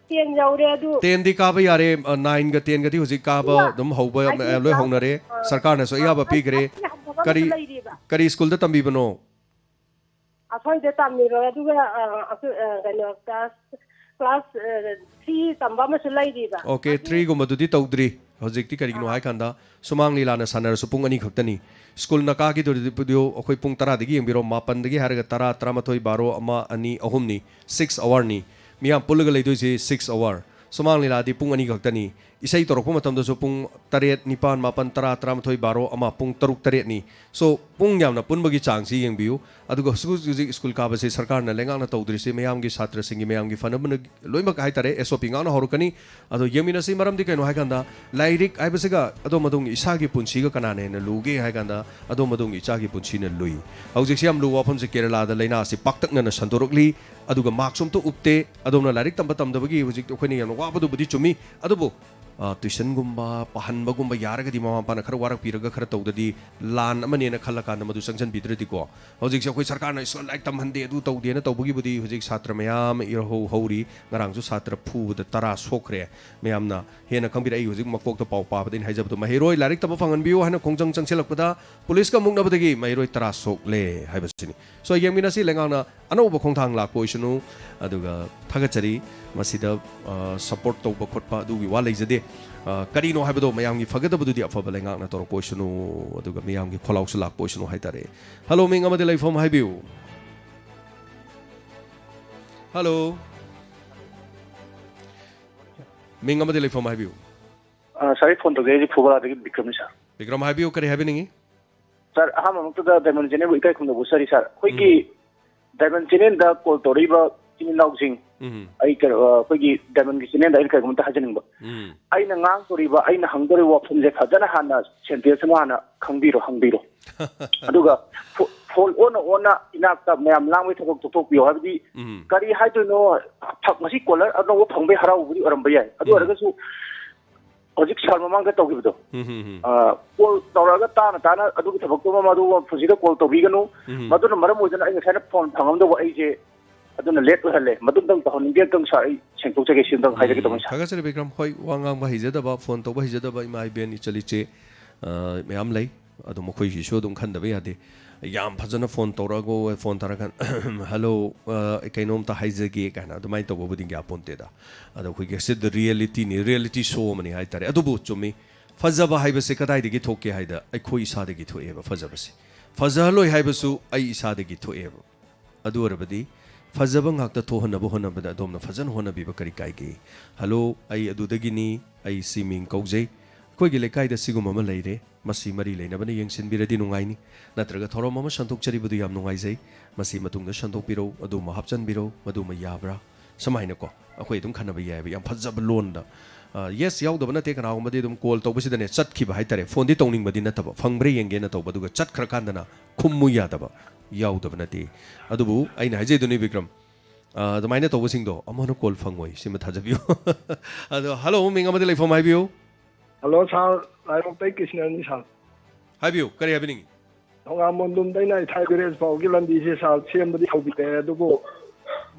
Ten ꯌꯧꯔꯦ ꯑꯗꯨ꯫ Tenꯗꯤ ꯀꯥꯕ ꯌꯥꯔꯦ, ꯑ, nineꯒ tenꯒꯗꯤ ꯍꯧꯖꯤꯛ ꯀꯥꯕ ꯑꯗꯨꯒ ꯑꯗꯨꯝ ꯍꯧꯕ, ꯍꯥꯏꯗꯤ ꯑ, ꯂꯣꯏ ꯀ꯭ꯂꯥꯁ, ꯍꯧꯅꯔꯦ꯫ ꯑ, ꯁꯔꯀꯥꯔꯅꯁꯨ ꯑ, ꯑꯌꯥꯕ ꯀ꯭ꯂꯥꯁ ꯄꯤꯈ꯭ꯔꯦ꯫ ꯑꯩꯠꯀꯤ ꯍꯧꯗꯕ ꯑꯃꯁꯨ ꯀꯔꯤ, ꯂꯩꯔꯤꯕ꯫ ꯀꯔꯤ ꯁ꯭ꯀꯨꯜꯗ ꯇꯝꯕꯤꯕꯅꯣ? ꯑꯩꯈꯣꯏꯗ ꯇꯝꯃꯤꯔꯣ? ꯑꯗꯨꯒ ꯑ, ꯑꯩꯈꯣꯏ, ꯑ, ꯀꯩꯅꯣ, ꯀ꯭ꯂꯥꯁ ꯀ꯭ꯂꯥꯁ ꯊ꯭ꯔꯤ ꯇꯝꯕ ꯑꯃꯁꯨ ꯂꯩꯔꯤꯕ? ꯑꯣꯀꯦ, ꯊ꯭ꯔꯤꯒꯨꯝꯕꯗꯨꯗꯤ ꯇꯧꯗ꯭ꯔꯤ꯫ ꯍꯧꯖꯤꯛꯇꯤ ꯀꯔꯤꯒꯤꯅꯣ ꯍꯥꯏꯀꯥꯟꯗ, ꯁꯨꯃꯥꯡ ꯂꯤꯂꯥꯅ ꯁꯥꯟꯅꯔꯁꯨ ꯄꯨꯡ ꯑꯅꯤ ꯈꯛꯇꯅꯤ꯫ ꯁ꯭ꯀꯨꯜꯅ ꯀꯥꯈꯤꯗꯣꯔꯤꯕꯗꯨ ꯑꯩꯈꯣꯏ ꯄꯨꯡ ꯇꯔꯥꯗꯒꯤ ꯌꯦꯡꯕꯤꯔꯣ, ꯃꯥꯄꯟꯗꯒꯤ ꯍꯥꯏꯔꯒ ꯇꯔꯥ, ꯇꯔꯥꯃꯥꯊꯣꯏ, ꯕꯥꯔꯣ, ꯑꯃ, ꯑꯅꯤ, ꯑꯍꯨꯝꯅꯤ꯫ ꯁꯤꯛꯁ ꯑꯋꯥꯔꯅꯤ꯫ ꯃꯤꯌꯥꯝ ꯄꯨꯜꯂꯒ ꯂꯩꯗꯣꯏꯁꯤ ꯁꯤꯛꯁ ꯑꯋꯥꯔ꯫ ꯁꯨꯃꯥꯡ ꯂꯤꯂꯥꯗꯤ ꯄꯨꯡ ꯑꯅꯤ ꯈꯛꯇꯅꯤ꯫ ꯏꯁꯩ ꯇꯧꯔꯛꯄ ꯃꯇꯝꯗꯁꯨ ꯄꯨꯡ ꯇꯔꯦꯠ, ꯅꯤꯄꯥꯟ, ꯃꯥꯄꯟ, ꯇꯔꯥ, ꯇꯔꯥꯃꯥꯊꯣꯏ, ꯕꯥꯔꯣ, ꯑꯃ, ꯄꯨꯡ ꯇꯔꯨꯛ, ꯇꯔꯦꯠꯅꯤ꯫ So, ꯄꯨꯡ ꯌꯥꯝꯅ ꯄꯨꯟꯕꯒꯤ ꯆꯥꯡꯁꯤ ꯌꯦꯡꯕꯤꯌꯨ꯫ ꯑꯗꯨꯒ ꯍꯧꯖꯤꯛ ꯍꯧꯖꯤꯛ ꯁ꯭ꯀꯨꯜ ꯀꯥꯕꯁꯤ ꯁꯔꯀꯥꯔꯅ ꯂꯩꯉꯥꯛꯅ ꯇꯧꯗ꯭ꯔꯤꯁꯤ ꯃꯌꯥꯝꯒꯤ, ꯁꯥꯇ꯭ꯔꯁꯤꯡꯒꯤ, ꯃꯌꯥꯝꯒꯤ ꯐꯅꯕꯅ ꯂꯣꯏꯅꯃꯛ ꯍꯥꯏꯇꯥꯔꯦ, ꯑꯦꯁ ꯑꯣ ꯄꯤ ꯉꯥꯛꯅ ꯍꯧꯔꯛꯀꯅꯤ꯫ ꯑꯗꯣ ꯌꯦꯡꯃꯤꯟꯅꯁꯤ꯫ ꯃꯔꯝꯗꯤ ꯀꯩꯅꯣ ꯍꯥꯏꯀꯥꯟꯗ, ꯂꯥꯏꯔꯤꯛ ꯍꯥꯏꯕꯁꯤꯒ ꯑꯗꯣꯝ ꯑꯗꯣꯝꯒꯤ ꯏꯁꯥꯒꯤ ꯄꯨꯟꯁꯤꯒ ꯀꯅꯥꯅ ꯍꯦꯟꯅ ꯂꯨꯒꯦ ꯍꯥꯏꯀꯥꯟꯗ, ꯑꯗꯣꯝ ꯑꯗꯣꯝꯒꯤ ꯏꯆꯥꯒꯤ ꯄꯨꯟꯁꯤꯅ ꯂꯨꯏ꯫ ꯍꯧꯖꯤꯛꯁꯤ ꯌꯥꯝ ꯂꯨꯕ ꯋꯥꯐꯝꯁꯦ, ꯀꯦꯔꯂꯥꯗ ꯂꯥꯏꯅꯥꯁꯤ ꯄꯥꯛꯇꯛꯅꯅ ꯁꯟꯗꯣꯔꯛꯂꯤ꯫ ꯑꯗꯨꯒ ꯃꯥꯛꯁ ꯑꯝꯇ ꯎꯞꯇꯦ꯫ ꯑꯗꯣꯝꯅ ꯂꯥꯏꯔꯤꯛ ꯇꯝꯕ ꯇꯝꯗꯕꯒꯤ ꯍꯧꯖꯤꯛ ꯑꯩꯈꯣꯏꯅ ꯌꯥꯝꯅ ꯋꯥꯕꯗꯨꯕꯨꯗꯤ ꯆꯨꯝꯃꯤ꯫ ꯑꯗꯨꯕꯨ ꯑ, ꯇ꯭ꯌꯨꯁꯟꯒꯨꯝꯕ ꯄꯥꯍꯟꯕꯒꯨꯝꯕ ꯌꯥꯔꯒꯗꯤ, ꯃꯃꯥ ꯃꯄꯥꯅ ꯈꯔ ꯋꯥꯔꯛꯄꯤꯔꯒ ꯈꯔ ꯇꯧꯗꯗꯤ, ꯂꯥꯟ ꯑꯃꯅꯦꯅ ꯈꯜꯂꯀꯥꯟꯗ ꯃꯗꯨ ꯆꯪꯁꯤꯟꯕꯤꯗ꯭ꯔꯗꯤꯀꯣ꯫ ꯍꯧꯖꯤꯛꯁꯦ ꯑꯩꯈꯣꯏ ꯁꯔꯀꯥꯔꯅ ꯁ꯭ꯀꯨꯜ ꯂꯥꯏꯔꯤꯛ ꯇꯝꯍꯟꯗꯦ, ꯑꯗꯨ ꯇꯧꯗꯦꯅ ꯇꯧꯕꯒꯤꯕꯨꯗꯤ ꯍꯧꯖꯤꯛ ꯁꯥꯇ꯭ꯔ ꯃꯌꯥꯝ ꯑꯃ ꯏꯔꯧ ꯍꯧꯔꯤ꯫ ꯉꯔꯥꯡꯁꯨ ꯁꯥꯇ꯭ꯔ ꯐꯨꯕꯗ ꯇꯔꯥ ꯁꯣꯛꯈ꯭ꯔꯦ꯫ ꯃꯌꯥꯝꯅ ꯍꯦꯟꯅ ꯈꯪꯕꯤꯔꯛꯏ꯫ ꯍꯧꯖꯤꯛ ꯃꯀꯣꯛꯇ ꯄꯥꯎ ꯄꯥꯕꯗ ꯑꯩꯅ ꯍꯥꯏꯖꯕꯗꯣ, "ꯃꯍꯩꯔꯣꯏ ꯂꯥꯏꯔꯤꯛ ꯇꯝꯕ ꯐꯪꯍꯟꯕꯤꯌꯨ" ꯍꯥꯏꯅ ꯈꯣꯡꯖꯪ ꯆꯪꯁꯤꯜꯂꯛꯄꯗ ꯄꯨꯂꯤꯁꯀ ꯃꯨꯛꯅꯕꯗꯒꯤ ꯃꯍꯩꯔꯣꯏ ꯇꯔꯥ ꯁꯣꯛꯂꯦ ꯍꯥꯏꯕꯁꯤꯅꯤ꯫ So, ꯌꯦꯡꯃꯤꯟꯅꯁꯤ, ꯂꯩꯉꯥꯛꯅ ꯑꯅꯧꯕ ꯈꯣꯡꯊꯥꯡ ꯂꯥꯛꯄ ꯑꯣꯏꯁꯅꯨ꯫ ꯑꯗꯨꯒ ꯊꯥꯒꯠꯆꯔꯤ꯫ ꯃꯁꯤꯗ, ꯑ, ꯁꯄꯣꯔꯠ ꯇꯧꯕ ꯈꯣꯠꯄ ꯑꯗꯨꯒꯤ ꯋꯥ ꯂꯩꯖꯗꯦ꯫ ꯑ, ꯀꯔꯤꯅꯣ ꯍꯥꯏꯕꯗꯣ, ꯃꯌꯥꯝꯒꯤ ꯐꯒꯗꯕꯗꯨꯗꯤ ꯑꯐꯕ ꯂꯩꯉꯥꯛꯅ ꯇꯧꯔꯛꯄ ꯑꯣꯏꯁꯅꯨ, ꯑꯗꯨꯒ ꯃꯤꯌꯥꯝꯒꯤ ꯈꯣꯜꯂꯥꯎꯁꯨ ꯂꯥꯛꯄ ꯑꯣꯏꯁꯅꯨ ꯍꯥꯏꯇꯥꯔꯦ꯫ ꯍꯜꯂꯣ, ꯃꯤꯡ ꯑꯃꯗꯤ ꯂꯩꯐꯝ ꯍꯥꯏꯕꯤꯌꯨ꯫ ꯍꯜꯂꯣ꯫ ꯃꯤꯡ ꯑꯃꯗꯤ ꯂꯩꯐꯝ ꯍꯥꯏꯕꯤꯌꯨ꯫ ꯑ, ꯁꯥꯔ, ꯑꯩ ꯐꯣꯟ ꯇꯧꯖꯔꯛꯏꯁꯦ ꯐꯨꯕꯂꯥꯗꯒꯤ ꯕꯤꯀ꯭ꯔꯝꯅꯤ, ꯁꯥꯔ꯫ ꯕꯤꯀ꯭ꯔꯝ, ꯍꯥꯏꯕꯤꯌꯨ, ꯀꯔꯤ ꯍꯥꯏꯕꯤꯅꯤꯡꯉꯤ? ꯁꯥꯔ, ꯑꯍꯥꯟꯕꯃꯛꯇꯗ ꯗꯥꯏꯃꯟ ꯆꯦꯅꯦꯜꯕꯨ ꯏꯀꯥꯏ ꯈꯨꯝꯅꯕ ꯎꯠꯆꯔꯤ, ꯁꯥꯔ꯫ ꯑꯩꯈꯣꯏꯒꯤ ꯎꯝ꯫ ꯗꯥꯏꯃꯟ ꯆꯦꯅꯦꯜꯗ ꯀꯣꯜ ꯇꯧꯔꯛꯏꯕ ꯏꯆꯤꯟ ꯏꯅꯥꯎꯁꯤꯡ, ꯎꯝ꯫ ꯑꯩ ꯀꯩꯅꯣ, ꯑ, ꯑꯩꯈꯣꯏꯒꯤ ꯗꯥꯏꯃꯟꯒꯤ ꯆꯦꯅꯦꯜꯗ ꯑꯩꯅ ꯀꯔꯤꯒꯨꯝꯕ ꯑꯝꯇ ꯍꯥꯏꯖꯅꯤꯡꯕ꯫ ꯎꯝ꯫ ꯑꯩꯅ ꯉꯥꯡꯗꯣꯔꯤꯕ, ꯑꯩꯅ ꯍꯪꯗꯣꯔꯤꯕ ꯋꯥꯐꯝꯁꯦ ꯐꯖꯅ ꯍꯥꯟꯅ ꯁꯦꯟꯇꯦꯟꯁ ꯑꯃ ꯍꯥꯟꯅ ꯈꯪꯕꯤꯔꯣ, ꯍꯪꯕꯤꯔꯣ꯫ ꯑꯗꯨꯒ ꯐꯣ-, ꯐꯣꯟ ꯑꯣꯟꯅ ꯑꯣꯟꯅ ꯏꯅꯥꯛꯇ ꯃꯌꯥꯝ ꯂꯥꯡꯕꯒꯤ ꯊꯕꯛ ꯇꯣꯛꯊꯣꯛꯄꯤꯌꯣ꯫ ꯍꯥꯏꯕꯗꯤ ꯎꯝ꯫ ꯀꯔꯤ ꯍꯥꯏꯗꯣꯏꯅꯣ, ꯐ-, ꯉꯁꯤ ꯀꯣꯂꯔ ꯑꯅꯧꯕ ꯐꯪꯕꯒꯤ ꯍꯔꯥꯎꯕꯗꯤ ꯑꯣꯏꯔꯝꯕ ꯌꯥꯏ꯫ ꯑꯗꯨ ꯎꯝ꯫ ꯑꯣꯏꯔꯒꯁꯨ ꯍꯧꯖꯤꯛ ꯁꯥꯔ ꯃꯃꯥꯡꯗ ꯇꯧꯈꯤꯕꯗꯣ, ꯎꯝ, ꯎꯝ, ꯎꯝ꯫ ꯑ, ꯀꯣꯜ ꯇꯧꯔꯛꯑꯒ ꯇꯥꯅ ꯇꯥꯅ ꯑꯗꯨꯒꯤ ꯊꯕꯛꯇꯨꯃ ꯃꯗꯨ ꯄꯨꯟꯁꯤꯗ ꯀꯣꯜ ꯇꯧꯕꯤꯒꯅꯨ꯫ ꯎꯝ꯫ ꯃꯗꯨꯅ ꯃꯔꯝ ꯑꯣꯏꯗꯨꯅ ꯑꯩ ꯉꯁꯥꯏꯅ ꯐꯣꯟ ꯐꯪꯉꯝꯗꯧꯕ ꯑꯩꯁꯦ ꯑꯗꯨꯅ ꯂꯦꯠ ꯑꯣꯏꯍꯜꯂꯦ꯫ ꯃꯗꯨꯝꯇꯪ ꯇꯧꯍꯟꯅꯤꯡꯗꯦ꯫ ꯑꯝꯇꯪ ꯁꯥꯔ, ꯑꯩ ꯁꯦꯡꯗꯣꯛꯆꯒꯦ, ꯁꯤꯝꯇꯪ ꯍꯥꯏꯖꯒꯦ ꯎꯝ, ꯇꯧꯕꯅꯤ, ꯁꯥꯔ꯫ ꯊꯥꯒꯠꯆꯔꯤ, ꯕꯤꯀ꯭ꯔꯝ꯫ ꯍꯣꯏ, ꯋꯥ ꯉꯥꯡꯕ ꯍꯩꯖꯗꯕ, ꯐꯣꯟ ꯇꯧꯕ ꯍꯩꯖꯗꯕ ꯏꯃꯥ ꯏꯕꯦꯟ, ꯏꯆꯜ ꯏꯆꯦ, ꯑ, ꯃꯌꯥꯝ ꯂꯩ꯫ ꯑꯗꯣ ꯃꯈꯣꯏꯒꯤꯁꯨ ꯑꯗꯨꯝ ꯈꯟꯗꯕ ꯌꯥꯗꯦ꯫ ꯌꯥꯝ ꯐꯖꯅ ꯐꯣꯟ ꯇꯧꯔꯛꯑꯒ, ꯐꯣꯟ ꯇꯧꯔꯀꯥꯟꯗ "ꯍꯜꯂꯣ, ꯑ, ꯀꯩꯅꯣꯝꯇ ꯍꯥꯏꯖꯒꯦ" ꯀꯥꯏꯅ ꯑꯗꯨꯃꯥꯏꯅ ꯇꯧꯕꯕꯨꯗꯤ ꯀꯌꯥ ꯄꯣꯟꯇꯦꯗ꯫ ꯑꯗꯣ ꯑꯩꯈꯣꯏꯒꯤ ꯁꯤꯗ ꯔꯤꯌꯦꯂꯤꯇꯤꯅꯤ, ꯔꯤꯌꯦꯂꯤꯇꯤ ꯁꯣ ꯑꯃꯅꯤ ꯍꯥꯏꯇꯥꯔꯦ꯫ ꯑꯗꯨꯕꯨ ꯆꯨꯝꯃꯤ, ꯐꯖꯕ ꯍꯥꯏꯕꯁꯦ ꯀꯗꯥꯏꯗꯒꯤ ꯊꯣꯛꯀꯦ ꯍꯥꯏꯗ ꯑꯩꯈꯣꯏ ꯏꯁꯥꯗꯒꯤ ꯊꯣꯛꯑꯦꯕ ꯐꯖꯕꯁꯦ꯫ ꯐꯖꯍꯜꯂꯣꯏ ꯍꯥꯏꯕꯁꯨ ꯑꯩ ꯏꯁꯥꯗꯒꯤ ꯊꯣꯛꯑꯦꯕ꯫ ꯑꯗꯨ ꯑꯣꯏꯔꯕꯗꯤ ꯐꯖꯕ ꯉꯥꯛꯇ ꯊꯣꯛꯍꯟꯅꯕ ꯍꯣꯠꯅꯕꯗ ꯑꯗꯣꯝꯅ ꯐꯖꯅ ꯍꯣꯠꯅꯕꯤꯕ ꯀꯔꯤ ꯀꯥꯏꯒꯦ? "ꯍꯜꯂꯣ, ꯑꯩ ꯑꯗꯨꯗꯒꯤꯅꯤ, ꯑꯩ ꯁꯤ ꯃꯤꯡ ꯀꯧꯖꯩ, ꯑꯩꯈꯣꯏꯒꯤ ꯂꯩꯀꯥꯏꯗ ꯁꯤꯒꯨꯝꯕ ꯑꯃ ꯂꯩꯔꯦ, ꯃꯁꯤ ꯃꯔꯤ ꯂꯩꯅꯕꯅ ꯌꯦꯡꯁꯤꯟꯕꯤꯔꯗꯤ ꯅꯨꯡꯉꯥꯏꯅꯤ, ꯅꯠꯇ꯭ꯔꯒ ꯊꯧꯔꯝ ꯑꯃ ꯁꯟꯗꯣꯛꯆꯔꯤꯕꯗꯨ ꯌꯥꯝ ꯅꯨꯡꯉꯥꯏꯖꯩ, ꯃꯁꯤ ꯃꯇꯨꯡꯗ ꯁꯟꯗꯣꯛꯄꯤꯔꯧ, ꯑꯗꯨꯝꯕ ꯍꯥꯞꯆꯤꯟꯕꯤꯔꯧ, ꯃꯗꯨꯃ ꯌꯥꯕ꯭ꯔꯥ?" ꯁꯨꯃꯥꯏꯅꯀꯣ ꯑꯩꯈꯣꯏ ꯑꯗꯨꯝ ꯈꯟꯅꯕ ꯌꯥꯏꯑꯕ, ꯌꯥꯝ ꯐꯖꯕ ꯂꯣꯟꯗ꯫ ꯑ, ꯌꯦꯁ ꯌꯥꯎꯗꯕ ꯅꯠꯇꯦ, ꯀꯅꯥꯒꯨꯝꯕꯗꯤ ꯑꯗꯨꯝ ꯀꯣꯜ ꯇꯧꯕꯁꯤꯗꯅꯦ ꯆꯠꯈꯤꯕ ꯍꯥꯏꯇꯥꯔꯦ, ꯐꯣꯟꯗꯤ ꯇꯧꯅꯤꯡꯕꯗꯤ ꯅꯠꯇꯕ, ꯐꯪꯕ꯭ꯔꯥ ꯌꯦꯡꯒꯦꯅ ꯇꯧꯕ, ꯑꯗꯨꯒ ꯆꯠꯈ꯭ꯔꯀꯥꯟꯗꯅ ꯈꯨꯝꯃꯨ ꯌꯥꯗꯕ ꯌꯥꯎꯗꯕ ꯅꯠꯇꯦ꯫ ꯑꯗꯨꯕꯨ ꯑꯩꯅ ꯍꯥꯏꯖꯩꯗꯨꯅꯤ ꯕꯤꯀ꯭ꯔꯝ, ꯑ, ꯑꯗꯨꯃꯥꯏꯅ ꯇꯧꯕꯁꯤꯡꯗꯣ ꯑꯃꯨꯛ ꯍꯟꯅ ꯀꯣꯜ ꯐꯪꯉꯣꯏ, ꯁꯤꯃ ꯊꯥꯖꯕꯤꯌꯨ꯫ ꯑꯗꯣ ꯍꯜꯂꯣ, ꯃꯤꯡ ꯑꯃꯗ ꯂꯩꯐꯝ ꯍꯥꯏꯕꯤꯌꯨ꯫ ꯍꯜꯂꯣ ꯁꯥꯔ, ꯂꯥꯏꯔꯣꯛꯇꯩ ꯀ꯭ꯔꯤꯁꯅꯅꯤ ꯁꯥꯔ꯫ ꯍꯥꯏꯕꯤꯌꯨ, ꯀꯔꯤ ꯍꯥꯏꯕꯤꯅꯤꯡꯉꯤ? ꯊꯣꯉꯥꯝ ꯃꯣꯟꯗꯨꯝꯗꯩꯅ ꯏꯊꯥꯏ ꯚꯤꯂꯦꯖ ꯐꯥꯎꯒꯤ ꯂꯝꯕꯤꯁꯦ ꯁꯥꯔ ꯁꯦꯝꯕꯗꯤ ꯍꯧꯕꯤꯔꯛꯑꯦ, ꯑꯗꯨꯕꯨ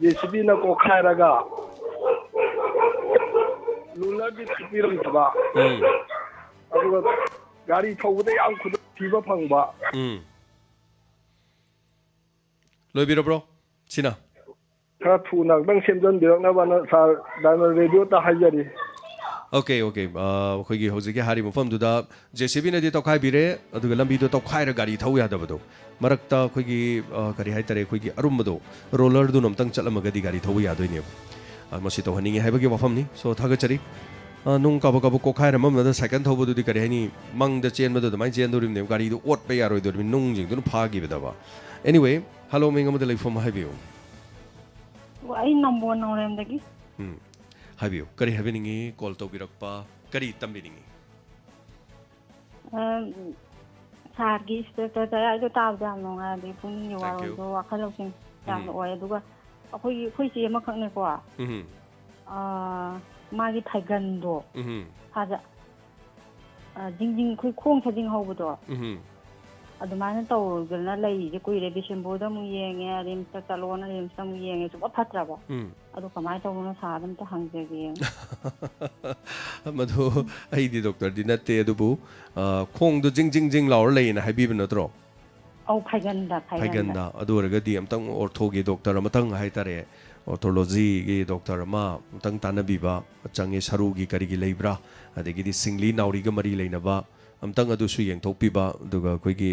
ꯖꯦ ꯁꯤ ꯕꯤꯅ ꯀꯣꯛꯈꯥꯏꯔꯒ ꯔꯨꯂꯔꯗꯤ ꯇꯛꯄꯤꯔꯝꯗꯕ꯫ ꯎꯝ꯫ ꯑꯗꯨꯒ ꯒꯥꯔꯤ ꯊꯧꯕꯗ ꯌꯥꯝ ꯈꯨꯗꯣꯡꯊꯤꯕ ꯐꯪꯕ꯫ ꯎꯝ꯫ ꯂꯣꯏꯕꯤꯔꯕ꯭ꯔꯣ? ꯁꯤꯅ? ꯈꯔ ꯊꯨꯅ ꯑꯝꯇꯪ ꯁꯦꯝꯖꯟꯕꯤꯔꯛꯅꯕꯅ ꯁꯥꯔ ꯗꯥꯏꯃꯟ ꯔꯦꯗꯤꯑꯣꯗ ꯍꯥꯏꯖꯔꯤ꯫ Okay, okay. ꯑ, ꯑꯩꯈꯣꯏꯒꯤ ꯍꯧꯖꯤꯛꯀꯤ ꯍꯥꯏꯔꯤꯕ ꯃꯐꯝꯗꯨꯗ ꯖꯦ ꯁꯤ ꯕꯤꯅꯗꯤ ꯇꯧꯈꯥꯏꯕꯤꯔꯦ, ꯑꯗꯨꯒ ꯂꯝꯕꯤꯗꯣ ꯇꯧꯈꯥꯏꯔ ꯒꯥꯔꯤ ꯊꯧ ꯌꯥꯗꯕꯗꯣ꯫ ꯃꯔꯛꯇ ꯑꯩꯈꯣꯏꯒꯤ, ꯑ, ꯀꯔꯤ ꯍꯥꯏꯇꯥꯔꯦ, ꯑꯩꯈꯣꯏꯒꯤ ꯑꯔꯨꯝꯕꯗꯣ, ꯔꯣꯂꯔꯗꯨꯅ ꯑꯝꯇꯪ ꯆꯠꯂꯝꯃꯒꯗꯤ ꯒꯥꯔꯤ ꯊꯧꯕ ꯌꯥꯗꯣꯏꯅꯦꯕ꯫ ꯑ, ꯃꯁꯤ ꯇꯧꯍꯟꯅꯤꯡꯉꯤ ꯍꯥꯏꯕꯒꯤ ꯋꯥꯐꯝꯅꯤ꯫ So, ꯊꯥꯒꯠꯆꯔꯤ꯫ ꯑ, ꯅꯨꯡ ꯀꯥꯕꯛ ꯀꯥꯕꯛ ꯀꯣꯛꯈꯥꯏꯔꯝꯕ ꯑꯃꯗ ꯁꯥꯏꯀꯜ ꯊꯧꯕꯗꯨꯗꯤ ꯀꯔꯤ ꯍꯥꯏꯅꯤ, ꯃꯪꯗ ꯆꯦꯟꯕꯗꯣ ꯑꯗꯨꯃꯥꯏꯅ ꯆꯦꯟꯗꯣꯔꯤꯕꯅꯦꯕ, ꯒꯥꯔꯤꯗꯣ ꯑꯣꯠꯄ ꯌꯥꯔꯣꯏꯗꯣꯔꯤꯕꯅꯤ, ꯅꯨꯡꯁꯤꯡꯗꯨꯅ ꯐꯥꯈꯤꯕꯗꯕ꯫ Anyway, ꯍꯜꯂꯣ, ꯃꯤꯡ ꯑꯃꯗ ꯂꯩꯐꯝ ꯍꯥꯏꯕꯤꯌꯨ꯫ ꯑꯣ, ꯑꯩ ꯅꯝꯕꯣꯜ ꯅꯥꯎꯔꯦꯝꯗꯒꯤ꯫ ꯎꯝ꯫ ꯍꯥꯏꯕꯤꯌꯨ, ꯀꯔꯤ ꯍꯥꯏꯕꯤꯅꯤꯡꯉꯤ? ꯀꯣꯜ ꯇꯧꯕꯤꯔꯛꯄ ꯀꯔꯤ ꯇꯝꯕꯤꯅꯤꯡꯉꯤ? ꯑ, ꯁꯥꯔꯒꯤ ꯏꯁꯇꯦꯇꯁ ꯑꯩꯗꯣ ꯇꯥꯕꯗ ꯌꯥꯝ ꯅꯨꯡꯉꯥꯏ, ꯑꯗꯩ ꯄꯨꯛꯅꯤꯡꯒꯤ Thank you. ꯋꯥꯔꯣꯜꯗꯣ ꯋꯥꯈꯜ ꯂꯧꯁꯤꯡ ꯌꯥꯝꯅ ꯎꯝ꯫ ꯑꯣꯏ꯫ ꯑꯗꯨꯒ ꯑꯩꯈꯣꯏꯒꯤ, ꯑꯩꯈꯣꯏ ꯆꯦ ꯑꯃꯈꯛꯅꯦꯀꯣ, ꯎꯝ꯫ ꯑ, ꯃꯥꯒꯤ ꯐꯩꯒꯟꯗꯣ ꯎꯝ꯫ ꯐꯥꯖ-, ꯑ, ꯖꯤꯡ ꯖꯤꯡ ꯑꯩꯈꯣꯏ ꯈꯣꯡ ꯁꯥꯖꯤꯡ ꯍꯧꯕꯗꯣ, ꯎꯝ꯫ ꯑꯗꯨꯃꯥꯏꯅ ꯇꯧꯗꯅ ꯂꯩꯔꯤꯁꯦ ꯀꯨꯏꯔꯦ꯫ ꯕꯤꯁꯦꯝꯄꯨꯔꯗ ꯑꯃꯨꯛ ꯌꯦꯡꯉꯦ, ꯔꯤꯝꯁꯇ ꯆꯠꯂꯣꯅ ꯔꯤꯝꯁꯇ ꯑꯃꯨꯛ ꯌꯦꯡꯉꯦ, ꯁꯨꯡꯐ ꯐꯠꯇ꯭ꯔꯕ꯫ ꯎꯝ꯫ ꯑꯗꯨ ꯀꯃꯥꯏꯅ ꯇꯧꯕꯅꯣ ꯁꯥꯔꯗ ꯑꯝꯇ ꯍꯪꯖꯒꯦ꯫ ꯃꯗꯨ ꯑꯩꯗꯤ ꯗꯣꯛꯇꯔꯗꯤ ꯅꯠꯇꯦ, ꯑꯗꯨꯕꯨ, ꯑ, ꯈꯣꯡꯗꯣ ꯖꯤꯡ ꯖꯤꯡ ꯖꯤꯡ ꯂꯥꯎꯔ ꯂꯩꯌꯦꯅ ꯍꯥꯏꯕꯤꯕ ꯅꯠꯇ꯭ꯔꯣ? ꯑꯧ, ꯐꯥꯏꯒꯟꯗ, ꯐꯥꯏꯒꯟꯗ꯫ ꯐꯥꯏꯒꯟꯗ꯫ ꯑꯗꯨ ꯑꯣꯏꯔꯒꯗꯤ ꯑꯝꯇꯪ ortho ꯒꯤ doctor ꯑꯃꯇꯪ ꯍꯥꯏꯇꯥꯔꯦ, authorology ꯒꯤ doctor ꯑꯃ ꯑꯝꯇꯪ ꯇꯥꯟꯅꯕꯤꯕ ꯆꯪꯉꯦ꯫ ꯁꯔꯨꯒꯤ ꯀꯔꯤꯒꯤ ꯂꯩꯕ꯭ꯔꯥ, ꯑꯗꯒꯤꯗꯤ ꯁꯤꯡꯂꯤ ꯅꯥꯎꯔꯤꯒ ꯃꯔꯤ ꯂꯩꯅꯕ ꯑꯝꯇꯪ ꯑꯗꯨꯁꯨ ꯌꯦꯡꯊꯣꯛꯄꯤꯕ꯫ ꯑꯗꯨꯒ ꯑꯩꯈꯣꯏꯒꯤ,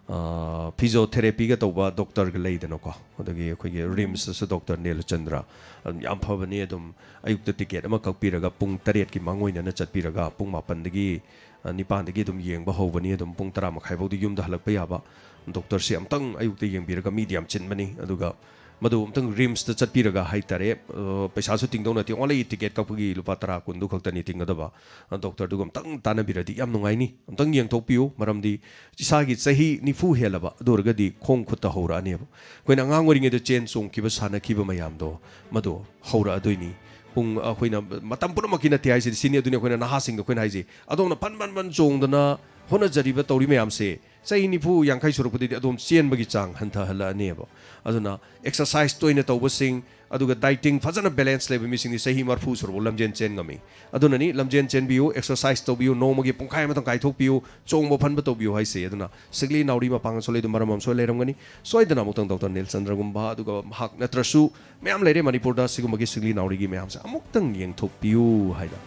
ꯑ, physiotherapy ꯒ ꯇꯧꯕ doctor ꯒ ꯂꯩꯗꯅꯀꯣ, ꯑꯗꯒꯤ ꯑꯩꯈꯣꯏꯒꯤ RIMS ꯇꯁꯨ doctor ꯅꯤꯂꯆꯟꯗ꯭ꯔ, ꯑꯗꯨꯝ ꯌꯥꯝ ꯐꯕꯅꯤ꯫ ꯑꯗꯨꯝ ꯑꯌꯨꯛꯇ ticket ꯑꯃ ꯀꯛꯄꯤꯔꯒ ꯄꯨꯡ ꯇꯔꯦꯠꯀꯤ ꯃꯥꯡ ꯑꯣꯏꯅꯅ ꯆꯠꯄꯤꯔꯒ ꯄꯨꯡ ꯃꯥꯄꯟꯗꯒꯤ ꯑ, ꯅꯤꯄꯥꯟꯗꯒꯤ ꯑꯗꯨꯝ ꯌꯦꯡꯕ ꯍꯧꯕꯅꯤ꯫ ꯑꯗꯨꯝ ꯄꯨꯡ ꯇꯔꯥ ꯃꯈꯥꯏ ꯐꯥꯎꯗꯤ ꯌꯨꯝꯗ ꯍꯜꯂꯛꯄ ꯌꯥꯕ꯫ Doctor ꯁꯦ ꯑꯝꯇꯪ ꯑꯌꯨꯛꯇ ꯌꯦꯡꯕꯤꯔꯒ, ꯃꯤꯗꯤ ꯌꯥꯝ ꯆꯤꯟꯕꯅꯤ꯫ ꯑꯗꯨꯒ ꯃꯗꯨ ꯑꯝꯇꯪ RIMS ꯇ ꯆꯠꯄꯤꯔꯒ ꯍꯥꯏꯇꯥꯔꯦ, ꯑ, ꯄꯩꯁꯥꯁꯨ ꯇꯤꯡꯗꯧ ꯅꯠꯇꯦ, only ticket ꯀꯛꯄꯒꯤ ꯂꯨꯄꯥ ꯇꯔꯥ ꯀꯨꯟꯗꯨ ꯈꯛꯇꯅꯤ ꯇꯤꯡꯒꯗꯕ꯫ ꯑ, doctor ꯗꯨꯒ ꯑꯝꯇꯪ ꯇꯥꯟꯅꯕꯤꯔꯗꯤ ꯌꯥꯝ ꯅꯨꯡꯉꯥꯏꯅꯤ꯫ ꯑꯝꯇꯪ ꯌꯦꯡꯊꯣꯛꯄꯤꯌꯨ, ꯃꯔꯝꯗꯤ ꯏꯁꯥꯒꯤ ꯆꯍꯤ ꯅꯤꯐꯨ ꯍꯦꯜꯂꯕ, ꯑꯗꯨ ꯑꯣꯏꯔꯒꯗꯤ ꯈꯣꯡ ꯈꯨꯠꯇ ꯍꯧꯔꯛꯑꯅꯦꯕ꯫ ꯑꯩꯈꯣꯏꯅ ꯑꯉꯥꯡ ꯑꯣꯏꯔꯤꯉꯩꯗ ꯆꯦꯟ ꯆꯣꯡꯈꯤꯕ, ꯁꯥꯟꯅꯈꯤꯕ ꯃꯌꯥꯝꯗꯣ, ꯃꯗꯨ ꯍꯧꯔꯛꯑꯗꯣꯏꯅꯤ꯫ ꯄꯨꯡ, ꯑꯩꯈꯣꯏꯅ ꯃꯇꯝ ꯄꯨꯝꯅꯃꯛꯀꯤ ꯅꯠꯇꯦ ꯍꯥꯏꯁꯤꯗꯤ ꯁꯤꯅꯤ꯫ ꯑꯗꯨꯅꯤ ꯑꯩꯈꯣꯏꯅ ꯅꯍꯥꯁꯤꯡꯗ ꯑꯩꯈꯣꯏꯅ ꯍꯥꯏꯁꯦ, ꯑꯗꯣꯝꯅ ꯐꯟ ꯐꯟ ꯐꯟ ꯆꯣꯡꯗꯅ ꯍꯣꯠꯅꯖꯔꯤꯕ, ꯇꯧꯔꯤ ꯃꯌꯥꯝꯁꯦ, ꯆꯍꯤ ꯅꯤꯐꯨ ꯌꯥꯡꯈꯩ ꯁꯨꯔꯛꯄꯗꯗꯤ ꯑꯗꯣꯝ ꯆꯦꯟꯕꯒꯤ ꯆꯥꯡ ꯍꯟꯊꯍꯜꯂꯛꯑꯅꯦꯕ꯫ ꯑꯗꯨꯅ exercise ꯇꯣꯏꯅ ꯇꯧꯕꯁꯤꯡ, ꯑꯗꯨꯒ dieting ꯐꯖꯅ balance ꯂꯩꯕ ꯃꯤꯁꯤꯡꯗꯤ ꯆꯍꯤ ꯃꯔꯐꯨ ꯁꯨꯔꯐꯥꯎ ꯂꯝꯖꯦꯟ ꯆꯦꯟ ꯉꯝꯃꯤ꯫ ꯑꯗꯨꯅꯅꯤ, ꯂꯝꯖꯦꯟ ꯆꯦꯟꯕꯤꯌꯨ, exercise ꯇꯧꯕꯤꯌꯨ, ꯅꯣꯡꯃꯒꯤ ꯄꯨꯡꯈꯥꯏ ꯑꯃꯇꯪ ꯀꯥꯏꯊꯣꯛꯄꯤꯌꯨ, ꯆꯣꯡꯕ ꯐꯟꯕ ꯇꯧꯕꯤꯌꯨ ꯍꯥꯏꯁꯦ꯫ ꯑꯗꯨꯅ ꯁꯤꯡꯂꯤ ꯅꯥꯎꯔꯤ ꯃꯄꯥꯡꯒꯜ ꯁꯣꯜꯂꯛꯏꯗꯣ ꯃꯔꯝ ꯑꯃ ꯁꯣꯏ ꯂꯩꯔꯝꯒꯅꯤ꯫ ꯁꯣꯏꯗꯅ ꯑꯃꯨꯛꯇꯪ doctor ꯅꯤꯜꯆꯟꯗ꯭ꯔꯒꯨꯝꯕ, ꯑꯗꯨꯒ ꯃꯍꯥꯛ ꯅꯠꯇ꯭ꯔꯁꯨ ꯃꯌꯥꯝ ꯂꯩꯔꯦ ꯃꯅꯤꯄꯨꯔꯗ ꯁꯤꯒꯨꯝꯕꯒꯤ ꯁꯤꯡꯂꯤ ꯅꯥꯎꯔꯤꯒꯤ ꯃꯌꯥꯝꯁꯦ, ꯑꯃꯨꯛꯇꯪ ꯌꯦꯡꯊꯣꯛꯄꯤꯌꯨ ꯍꯥꯏꯅ,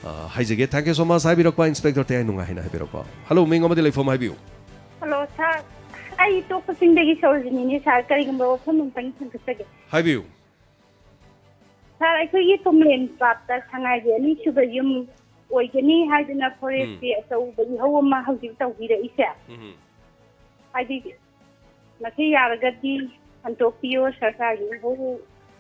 ꯑ, ꯍꯥꯏꯖꯒꯦ꯫ Thank you so much ꯍꯥꯏꯕꯤꯔꯛꯄ, Inspector ꯇꯌꯥꯏ ꯅꯨꯡꯉꯥꯏ ꯍꯥꯏꯅ ꯍꯥꯏꯕꯤꯔꯛꯄ꯫ Hello, ꯃꯤꯡ ꯑꯃꯗꯤ ꯂꯩꯐꯝ ꯍꯥꯏꯕꯤꯌꯨ꯫ Hello, sir. ꯑꯩ ꯇꯣꯛꯄ ꯆꯤꯡꯗꯒꯤ ꯁꯣꯔꯣꯖꯤꯅꯤꯅꯦ, sir꯫ ꯀꯔꯤꯒꯨꯝꯕ ꯋꯥꯐꯝ ꯑꯝꯇꯪ ꯊꯝꯖꯒꯦ꯫ ꯍꯥꯏꯕꯤꯌꯨ꯫ Sir, ꯑꯩꯈꯣꯏꯒꯤ ꯄꯨꯝꯂꯦꯟ ꯄꯥꯠꯇ ꯁꯉꯥꯏꯒꯤ ꯑꯅꯤꯁꯨꯕ ꯌꯨꯝ ꯑꯣꯏꯒꯅꯤ ꯍꯥꯏꯗꯨꯅ forest ꯎꯝ꯫ ꯀꯤ ꯑꯆꯧꯕ ꯏꯍꯧ ꯑꯃ ꯍꯧꯖꯤꯛ ꯇꯧꯕꯤꯔꯛꯏꯁꯦ꯫ ꯎꯝ꯫ ꯍꯥꯏꯗꯤ, ꯃꯁꯤ ꯌꯥꯔꯒꯗꯤ ꯍꯟꯗꯣꯛꯄꯤꯌꯣ, ꯁꯔꯀꯥꯔꯒꯤ ꯏꯍꯧ,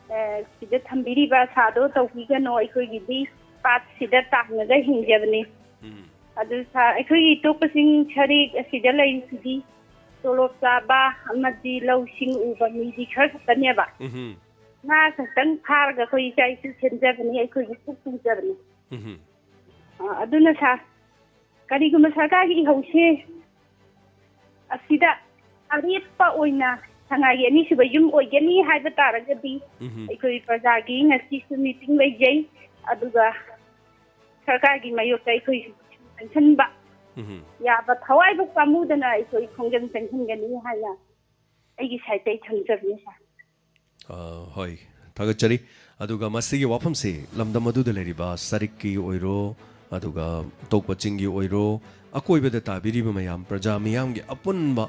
ꯑꯦ, ꯁꯤꯗ ꯊꯝꯕꯤꯔꯤꯕ ꯑꯁꯥꯗꯣ ꯇꯧꯕꯤꯒꯅꯣ꯫ ꯑꯩꯈꯣꯏꯒꯤꯗꯤ ꯄꯥꯠꯁꯤꯗ ꯇꯥꯡꯉꯒ ꯍꯤꯡꯖꯕꯅꯤ꯫ ꯎꯝ꯫ ꯑꯗꯨ sir, ꯑꯩꯈꯣꯏꯒꯤ ꯇꯣꯛꯄ ꯆꯤꯡ ꯁꯔꯤꯛ ꯑꯁꯤꯗ ꯂꯩꯔꯤꯁꯤꯗꯤ ꯇꯣꯂꯣꯞ ꯆꯥꯕ ꯑꯃꯗꯤ ꯂꯧꯁꯤꯡ ꯎꯕ ꯃꯤꯗꯤ ꯈꯔ ꯈꯛꯇꯅꯦꯕ꯫ ꯎꯝ꯫ ꯉꯥ ꯈꯛꯇꯪ ꯐꯥꯔꯒ ꯑꯩꯈꯣꯏ ꯏꯆꯥ ꯏꯁꯨ ꯁꯦꯝꯖꯕꯅꯤ, ꯑꯩꯈꯣꯏꯒꯤ ꯄꯨꯛ ꯇꯨꯡꯖꯕꯅꯤ꯫ ꯎꯝ꯫ ꯑ, ꯑꯗꯨꯅ sir, ꯀꯔꯤꯒꯨꯝꯕ ꯁꯔꯀꯥꯔꯒꯤ ꯏꯍꯧꯁꯦ ꯑꯁꯤꯗ ꯑꯔꯦꯞꯄ ꯑꯣꯏꯅ ꯁꯉꯥꯏꯒꯤ ꯑꯅꯤꯁꯨꯕ ꯌꯨꯝ ꯑꯣꯏꯒꯅꯤ ꯍꯥꯏꯕ ꯇꯥꯔꯒꯗꯤ, ꯎꯝ꯫ ꯑꯩꯈꯣꯏ ꯄ꯭ꯔꯖꯥꯒꯤ ꯉꯁꯤꯁꯨ meeting ꯂꯩꯖꯩ, ꯑꯗꯨꯒ ꯁꯔꯀꯥꯔꯒꯤ ꯃꯥꯌꯣꯛꯇ ꯑꯩꯈꯣꯏ ꯆꯪꯁꯤꯟꯕ ꯎꯝ꯫ ꯌꯥꯕ ꯊꯋꯥꯏꯕꯨ ꯄꯥꯝꯃꯨꯗꯅ ꯑꯩꯈꯣꯏ ꯈꯣꯡꯖꯪ ꯆꯪꯍꯟꯒꯅꯤ ꯍꯥꯏꯅ ꯑꯩꯒꯤ ꯁꯥꯏꯠꯇꯩ ꯊꯝꯖꯕꯅꯤ, ꯁꯥꯔ꯫ ꯑ, ꯍꯣꯏ, ꯊꯥꯒꯠꯆꯔꯤ꯫ ꯑꯗꯨꯒ ꯃꯁꯤꯒꯤ ꯋꯥꯐꯝꯁꯤ ꯂꯝꯗꯝ ꯑꯗꯨꯗ ꯂꯩꯔꯤꯕ ꯁꯔꯤꯛꯀꯤ ꯑꯣꯏꯔꯣ, ꯑꯗꯨꯒ ꯑꯇꯣꯞꯄ ꯆꯤꯡꯒꯤ ꯑꯣꯏꯔꯣ, ꯑꯀꯣꯏꯕꯗ ꯇꯥꯕꯤꯔꯤꯕ ꯃꯌꯥꯝ, ꯄ꯭ꯔꯖꯥ ꯃꯤꯌꯥꯝꯒꯤ ꯑꯄꯨꯟꯕ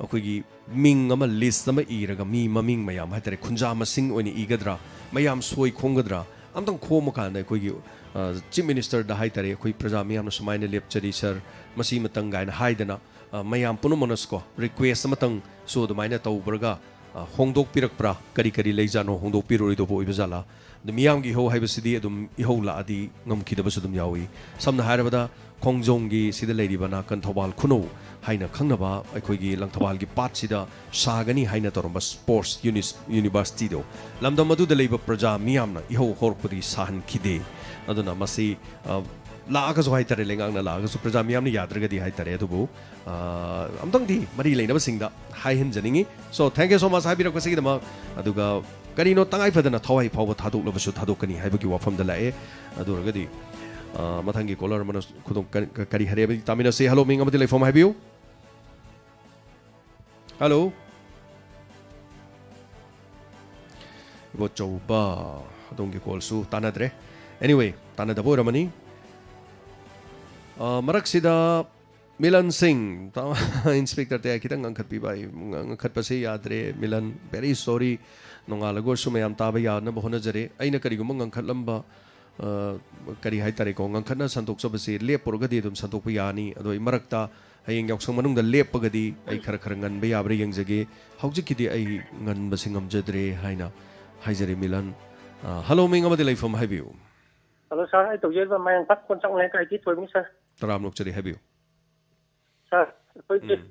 ꯑꯩꯈꯣꯏꯒꯤ ꯃꯤꯡ ꯑꯃ, ꯂꯤꯁ ꯑꯃ ꯏꯔꯒ, ꯃꯤ ꯃꯃꯤꯡ ꯃꯌꯥꯝ ꯍꯥꯏꯇꯥꯔꯦ, ꯈꯨꯟꯖꯥ ꯃꯁꯤꯡ ꯑꯣꯏꯅ ꯏꯒꯗ꯭ꯔꯥ, ꯃꯌꯥꯝ ꯁꯣꯏ ꯈꯣꯝꯒꯗ꯭ꯔꯥ, ꯑꯝꯇꯪ ꯈꯣꯝꯃꯀꯥꯟꯗ ꯑꯩꯈꯣꯏꯒꯤ, ꯑ, ꯆꯤꯐ ꯃꯤꯅꯤꯁꯇꯔꯗ ꯍꯥꯏꯇꯥꯔꯦ, ꯑꯩꯈꯣꯏ ꯄ꯭ꯔꯖꯥ ꯃꯤꯌꯥꯝꯅ ꯁꯨꯃꯥꯏꯅ ꯂꯦꯞꯆꯔꯤ ꯁꯥꯔ, ꯃꯁꯤ ꯑꯃꯇꯪ ꯀꯥꯏꯅ ꯍꯥꯏꯗꯅ, ꯑ, ꯃꯌꯥꯝ ꯄꯨꯝꯅꯃꯛꯅꯁꯨꯀꯣ, ꯔꯤꯀ꯭ꯋꯦꯁ ꯑꯃꯇꯪꯁꯨ ꯑꯗꯨꯃꯥꯏꯅ ꯇꯧꯕ꯭ꯔꯒ, ꯑ, ꯍꯣꯡꯗꯣꯛꯄꯤꯔꯛꯄ꯭ꯔꯥ, ꯀꯔꯤ ꯀꯔꯤ ꯂꯩꯖꯥꯠꯅꯣ, ꯍꯣꯡꯗꯣꯛꯄꯤꯔꯣꯏꯗꯧꯕ ꯑꯣꯏꯕ ꯖꯥꯠꯂꯥ? ꯑꯗꯨ ꯃꯤꯌꯥꯝꯒꯤ ꯏꯍꯧ ꯍꯥꯏꯕꯁꯤꯗꯤ ꯑꯗꯨꯝ ꯏꯍꯧ ꯂꯥꯛꯑꯗꯤ ꯉꯝꯈꯤꯗꯕꯁꯨ ꯑꯗꯨꯝ ꯌꯥꯎꯏ꯫ ꯁꯝꯅ ꯍꯥꯏꯔꯕꯗ, ꯈꯣꯡꯖꯣꯝꯒꯤ ꯁꯤꯗ ꯂꯩꯔꯤꯕ ꯅꯥꯀꯟ ꯊꯧꯕꯥꯜ ꯈꯨꯅꯧ ꯍꯥꯏꯅ ꯈꯪꯅꯕ ꯑꯩꯈꯣꯏꯒꯤ ꯂꯪꯊꯕꯥꯜꯒꯤ ꯄꯥꯠꯁꯤꯗ ꯁꯥꯒꯅꯤ ꯍꯥꯏꯅ ꯇꯧꯔꯝꯕ ꯁ꯭ꯄꯣꯔꯠꯁ ꯌꯨꯅꯤꯁ-, ꯌꯨꯅꯤꯚꯔꯁꯤꯇꯤꯗꯣ ꯂꯝꯗꯝ ꯑꯗꯨꯗ ꯂꯩꯕ ꯄ꯭ꯔꯖꯥ ꯃꯤꯌꯥꯝꯅ ꯏꯍꯧ ꯍꯧꯔꯛꯄꯗꯒꯤ ꯁꯥꯍꯟꯈꯤꯗꯦ꯫ ꯑꯗꯨꯅ ꯃꯁꯤ, ꯑ, ꯂꯥꯛꯑꯒꯁꯨ ꯍꯥꯏꯇꯥꯔꯦ, ꯂꯩꯉꯥꯛꯅ ꯂꯥꯛꯑꯒꯁꯨ ꯄ꯭ꯔꯖꯥ ꯃꯤꯌꯥꯝꯅ ꯌꯥꯗ꯭ꯔꯒꯗꯤ ꯍꯥꯏꯇꯥꯔꯦ, ꯑꯗꯨꯕꯨ, ꯑ, ꯑꯝꯇꯪꯗꯤ ꯃꯔꯤ ꯂꯩꯅꯕꯁꯤꯡꯗ ꯍꯥꯏꯍꯟꯖꯅꯤꯡꯉꯤ꯫ So, thank you so much ꯍꯥꯏꯕꯤꯔꯛꯄꯁꯤꯒꯤꯗꯃꯛ꯫ ꯑꯗꯨꯒ ꯀꯔꯤꯅꯣ ꯇꯉꯥꯏ ꯐꯗꯅ ꯊꯋꯥꯏ ꯐꯥꯎꯕ ꯊꯥꯗꯣꯛꯂꯕꯁꯨ ꯊꯥꯗꯣꯛꯀꯅꯤ ꯍꯥꯏꯕꯒꯤ ꯋꯥꯐꯝꯗ ꯂꯥꯛꯑꯦ꯫ ꯑꯗꯨ ꯑꯣꯏꯔꯒꯗꯤ, ꯑ, ꯃꯊꯪꯒꯤ ꯀꯣꯂꯔ ꯑꯃꯅ ꯈꯨꯗꯣꯡ ꯀ-, ꯀ-, ꯀꯔꯤ ꯍꯥꯏꯔꯦ ꯍꯥꯏꯕꯗꯤ ꯇꯥꯃꯤꯟꯅꯁꯤ꯫ ꯍꯜꯂꯣ, ꯃꯤꯡ ꯑꯃꯗꯤ ꯂꯩꯐꯝ ꯍꯥꯏꯕꯤꯌꯨ꯫ ꯍꯜꯂꯣ꯫ ꯏꯕꯣꯆꯧꯕ, ꯑꯗꯣꯝꯒꯤ ꯀꯣꯜꯁꯨ ꯇꯥꯟꯅꯗ꯭ꯔꯦ꯫ Anyway, ꯇꯥꯟꯅꯗꯕ ꯑꯣꯏꯔꯝꯃꯅꯤ꯫ ꯑ, ꯃꯔꯛꯁꯤꯗ ꯃꯤꯂꯟ ꯁꯤꯡ, ꯇꯥ-, ꯏꯟꯁꯄꯦꯛꯇꯔ ꯇꯌꯥꯏ ꯈꯤꯇꯪ ꯉꯪꯈꯠꯄꯤꯕ, ꯑꯩ ꯉ-, ꯉꯪꯈꯠꯄꯁꯦ ꯌꯥꯗ꯭ꯔꯦ꯫ Milan, very sorry꯫ ꯅꯣꯡꯉꯥꯜꯂꯒ ꯑꯣꯏꯔꯁꯨ ꯃꯌꯥꯝ ꯇꯥꯕ ꯌꯥꯅꯕ ꯍꯣꯠꯅꯖꯔꯦ꯫ ꯑꯩꯅ ꯀꯔꯤꯒꯨꯝꯕ ꯉꯪꯈꯠꯂꯝꯕ, ꯑ, ꯀꯔꯤ ꯍꯥꯏꯇꯥꯔꯦꯀꯣ, ꯉꯪꯈꯠꯅ ꯁꯟꯗꯣꯛꯆꯕꯁꯦ ꯂꯦꯞꯄꯨꯔꯒꯗꯤ ꯑꯗꯨꯝ ꯁꯟꯗꯣꯛꯄ ꯌꯥꯅꯤ꯫ ꯑꯗꯣ ꯑꯩ ꯃꯔꯛꯇ ꯍꯌꯦꯡ ꯌꯥꯎꯁꯪ ꯃꯅꯨꯡꯗ ꯂꯦꯞꯄꯒꯗꯤ ꯑꯩ ꯈꯔ ꯈꯔ ꯉꯟꯕ ꯌꯥꯕ꯭ꯔꯥ ꯌꯦꯡꯖꯒꯦ꯫ ꯍꯧꯖꯤꯛꯀꯤꯗꯤ ꯑꯩ ꯉꯟꯕꯁꯤ ꯉꯝꯖꯗ꯭ꯔꯦ ꯍꯥꯏꯅ ꯍꯥꯏꯖꯔꯤ, ꯃꯤꯂꯟ꯫ ꯑ, ꯍꯜꯂꯣ, ꯃꯤꯡ ꯑꯃꯗꯤ ꯂꯩꯐꯝ ꯍꯥꯏꯕꯤꯌꯨ꯫ ꯍꯜꯂꯣ ꯁꯥꯔ, ꯑꯩ ꯇꯧꯖꯔꯤꯕ ꯃꯌꯥꯡ ꯄꯥꯠ ꯀꯣꯟꯆꯥꯛ ꯂꯩꯀꯥꯏꯒꯤ ꯊꯣꯏꯕꯅꯤ ꯁꯥꯔ꯫ ꯇꯔꯥꯝꯅ ꯑꯣꯛꯆꯔꯤ, ꯍꯥꯏꯕꯤꯌꯨ꯫ ꯁꯥꯔ, ꯑꯩꯈꯣꯏꯒꯤ ꯎꯝ꯫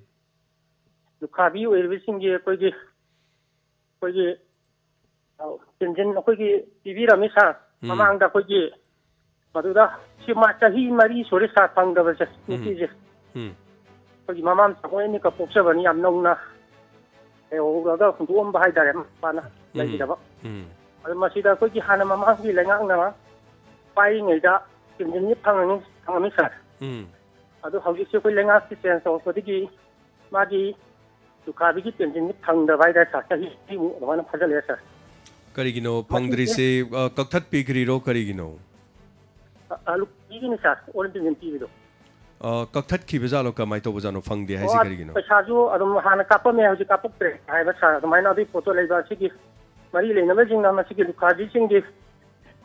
ꯂꯨꯈ꯭ꯔꯥꯕꯤ ꯑꯣꯏꯔꯤꯕꯁꯤꯡꯒꯤ ꯑꯩꯈꯣꯏꯒꯤ, ꯑꯩꯈꯣꯏꯒꯤ, ꯑ, ꯄꯦꯟꯁꯤꯟ ꯑꯩꯈꯣꯏꯒꯤ ꯄꯤꯕꯤꯔꯝꯃꯤ ꯁꯥꯔ꯫ ꯎꯝ꯫ ꯃꯃꯥꯡꯗ ꯑꯩꯈꯣꯏꯒꯤ ꯃꯗꯨꯗ ꯁꯤ ꯃꯥ ꯆꯍꯤ ꯃꯔꯤ ꯁꯨꯔꯦ ꯁꯥꯔ ꯐꯪꯗꯕꯁꯦ, ꯎꯝ꯫ ꯅꯨꯄꯤꯁꯦ꯫ ꯎꯝ꯫ ꯑꯩꯈꯣꯏꯒꯤ ꯃꯃꯥ ꯃꯆꯥ ꯃꯣꯏ ꯑꯅꯤꯈꯛ ꯄꯣꯛꯆꯕꯅꯤ, ꯌꯥꯝ ꯅꯧꯅ ꯂꯩꯍꯧꯔꯒ ꯍꯨꯟꯗꯣꯛꯑꯝꯕ ꯍꯥꯏꯇꯥꯔꯦ, ꯃꯄꯥꯅ ꯎꯝ꯫ ꯂꯩꯈꯤꯗꯕ꯫ ꯎꯝ꯫ ꯑꯗꯨ ꯃꯁꯤꯗ ꯑꯩꯈꯣꯏꯒꯤ ꯍꯥꯟꯅ ꯃꯃꯥꯡꯒꯤ ꯂꯩꯉꯥꯛꯅ ꯄꯥꯏꯔꯤꯉꯩꯗ ꯄꯦꯟꯁꯤꯟꯁꯤ ꯐꯪꯉꯅꯤ, ꯐꯪꯉꯝꯃꯤ ꯁꯥꯔ꯫ ꯎꯝ꯫ ꯑꯗꯨ ꯍꯧꯖꯤꯛꯁꯦ ꯑꯩꯈꯣꯏ ꯂꯩꯉꯥꯛꯁꯤ ꯆꯦꯟꯖ ꯇꯧꯔꯛꯄꯗꯒꯤ ꯃꯥꯒꯤ ꯂꯨꯈꯥꯕꯤꯒꯤ ꯄꯦꯟꯁꯤꯟꯁꯤ ꯐꯪꯗꯕ ꯍꯥꯏꯇꯥꯔꯦ ꯁꯥꯔ, ꯆꯍꯤꯃꯨꯛ ꯑꯗꯨꯃꯥꯏꯅ ꯐꯥꯖꯤꯜꯂꯛꯑꯦ ꯁꯥꯔ꯫ ꯀꯔꯤꯒꯤꯅꯣ ꯃꯁꯤꯁꯦ ꯐꯪꯗ꯭ꯔꯤꯁꯦ? ꯑ, ꯀꯛꯊꯠꯄꯤꯈ꯭ꯔꯤꯔꯣ ꯀꯔꯤꯒꯤꯅꯣ? ꯑ, ꯑ, ꯂꯨꯈꯥꯕꯤꯒꯤꯅꯤ ꯁꯥꯔ, ꯑꯣꯜ ꯏꯟꯗꯤꯌꯥꯟ ꯄꯤꯕꯗꯣ꯫ ꯑ, ꯀꯛꯊꯠꯈꯤꯕꯖꯥꯠꯂꯣ? ꯀꯃꯥꯏꯅ ꯇꯧꯕꯖꯥꯠꯅꯣ? ꯐꯪꯗꯦ ꯑꯣ, ꯍꯥꯏꯁꯦ ꯑ, ꯀꯔꯤꯒꯤꯅꯣ? ꯄꯩꯁꯥꯁꯨ ꯑꯗꯨꯝ ꯍꯥꯟꯅ ꯀꯥꯞꯄꯝꯃꯦ, ꯍꯧꯖꯤꯛ ꯀꯥꯞꯄꯛꯇ꯭ꯔꯦ ꯍꯥꯏꯕ ꯁꯥꯔ꯫ ꯑꯗꯨꯃꯥꯏꯅ ꯑꯗꯨꯒꯤ ꯄꯣꯠꯇꯣ ꯂꯩꯕ ꯑꯁꯤꯒꯤ ꯃꯔꯤ ꯂꯩꯅꯕꯁꯤꯡꯅ ꯃꯁꯤꯒꯤ ꯂꯨꯈꯥꯕꯤꯁꯤꯡꯒꯤ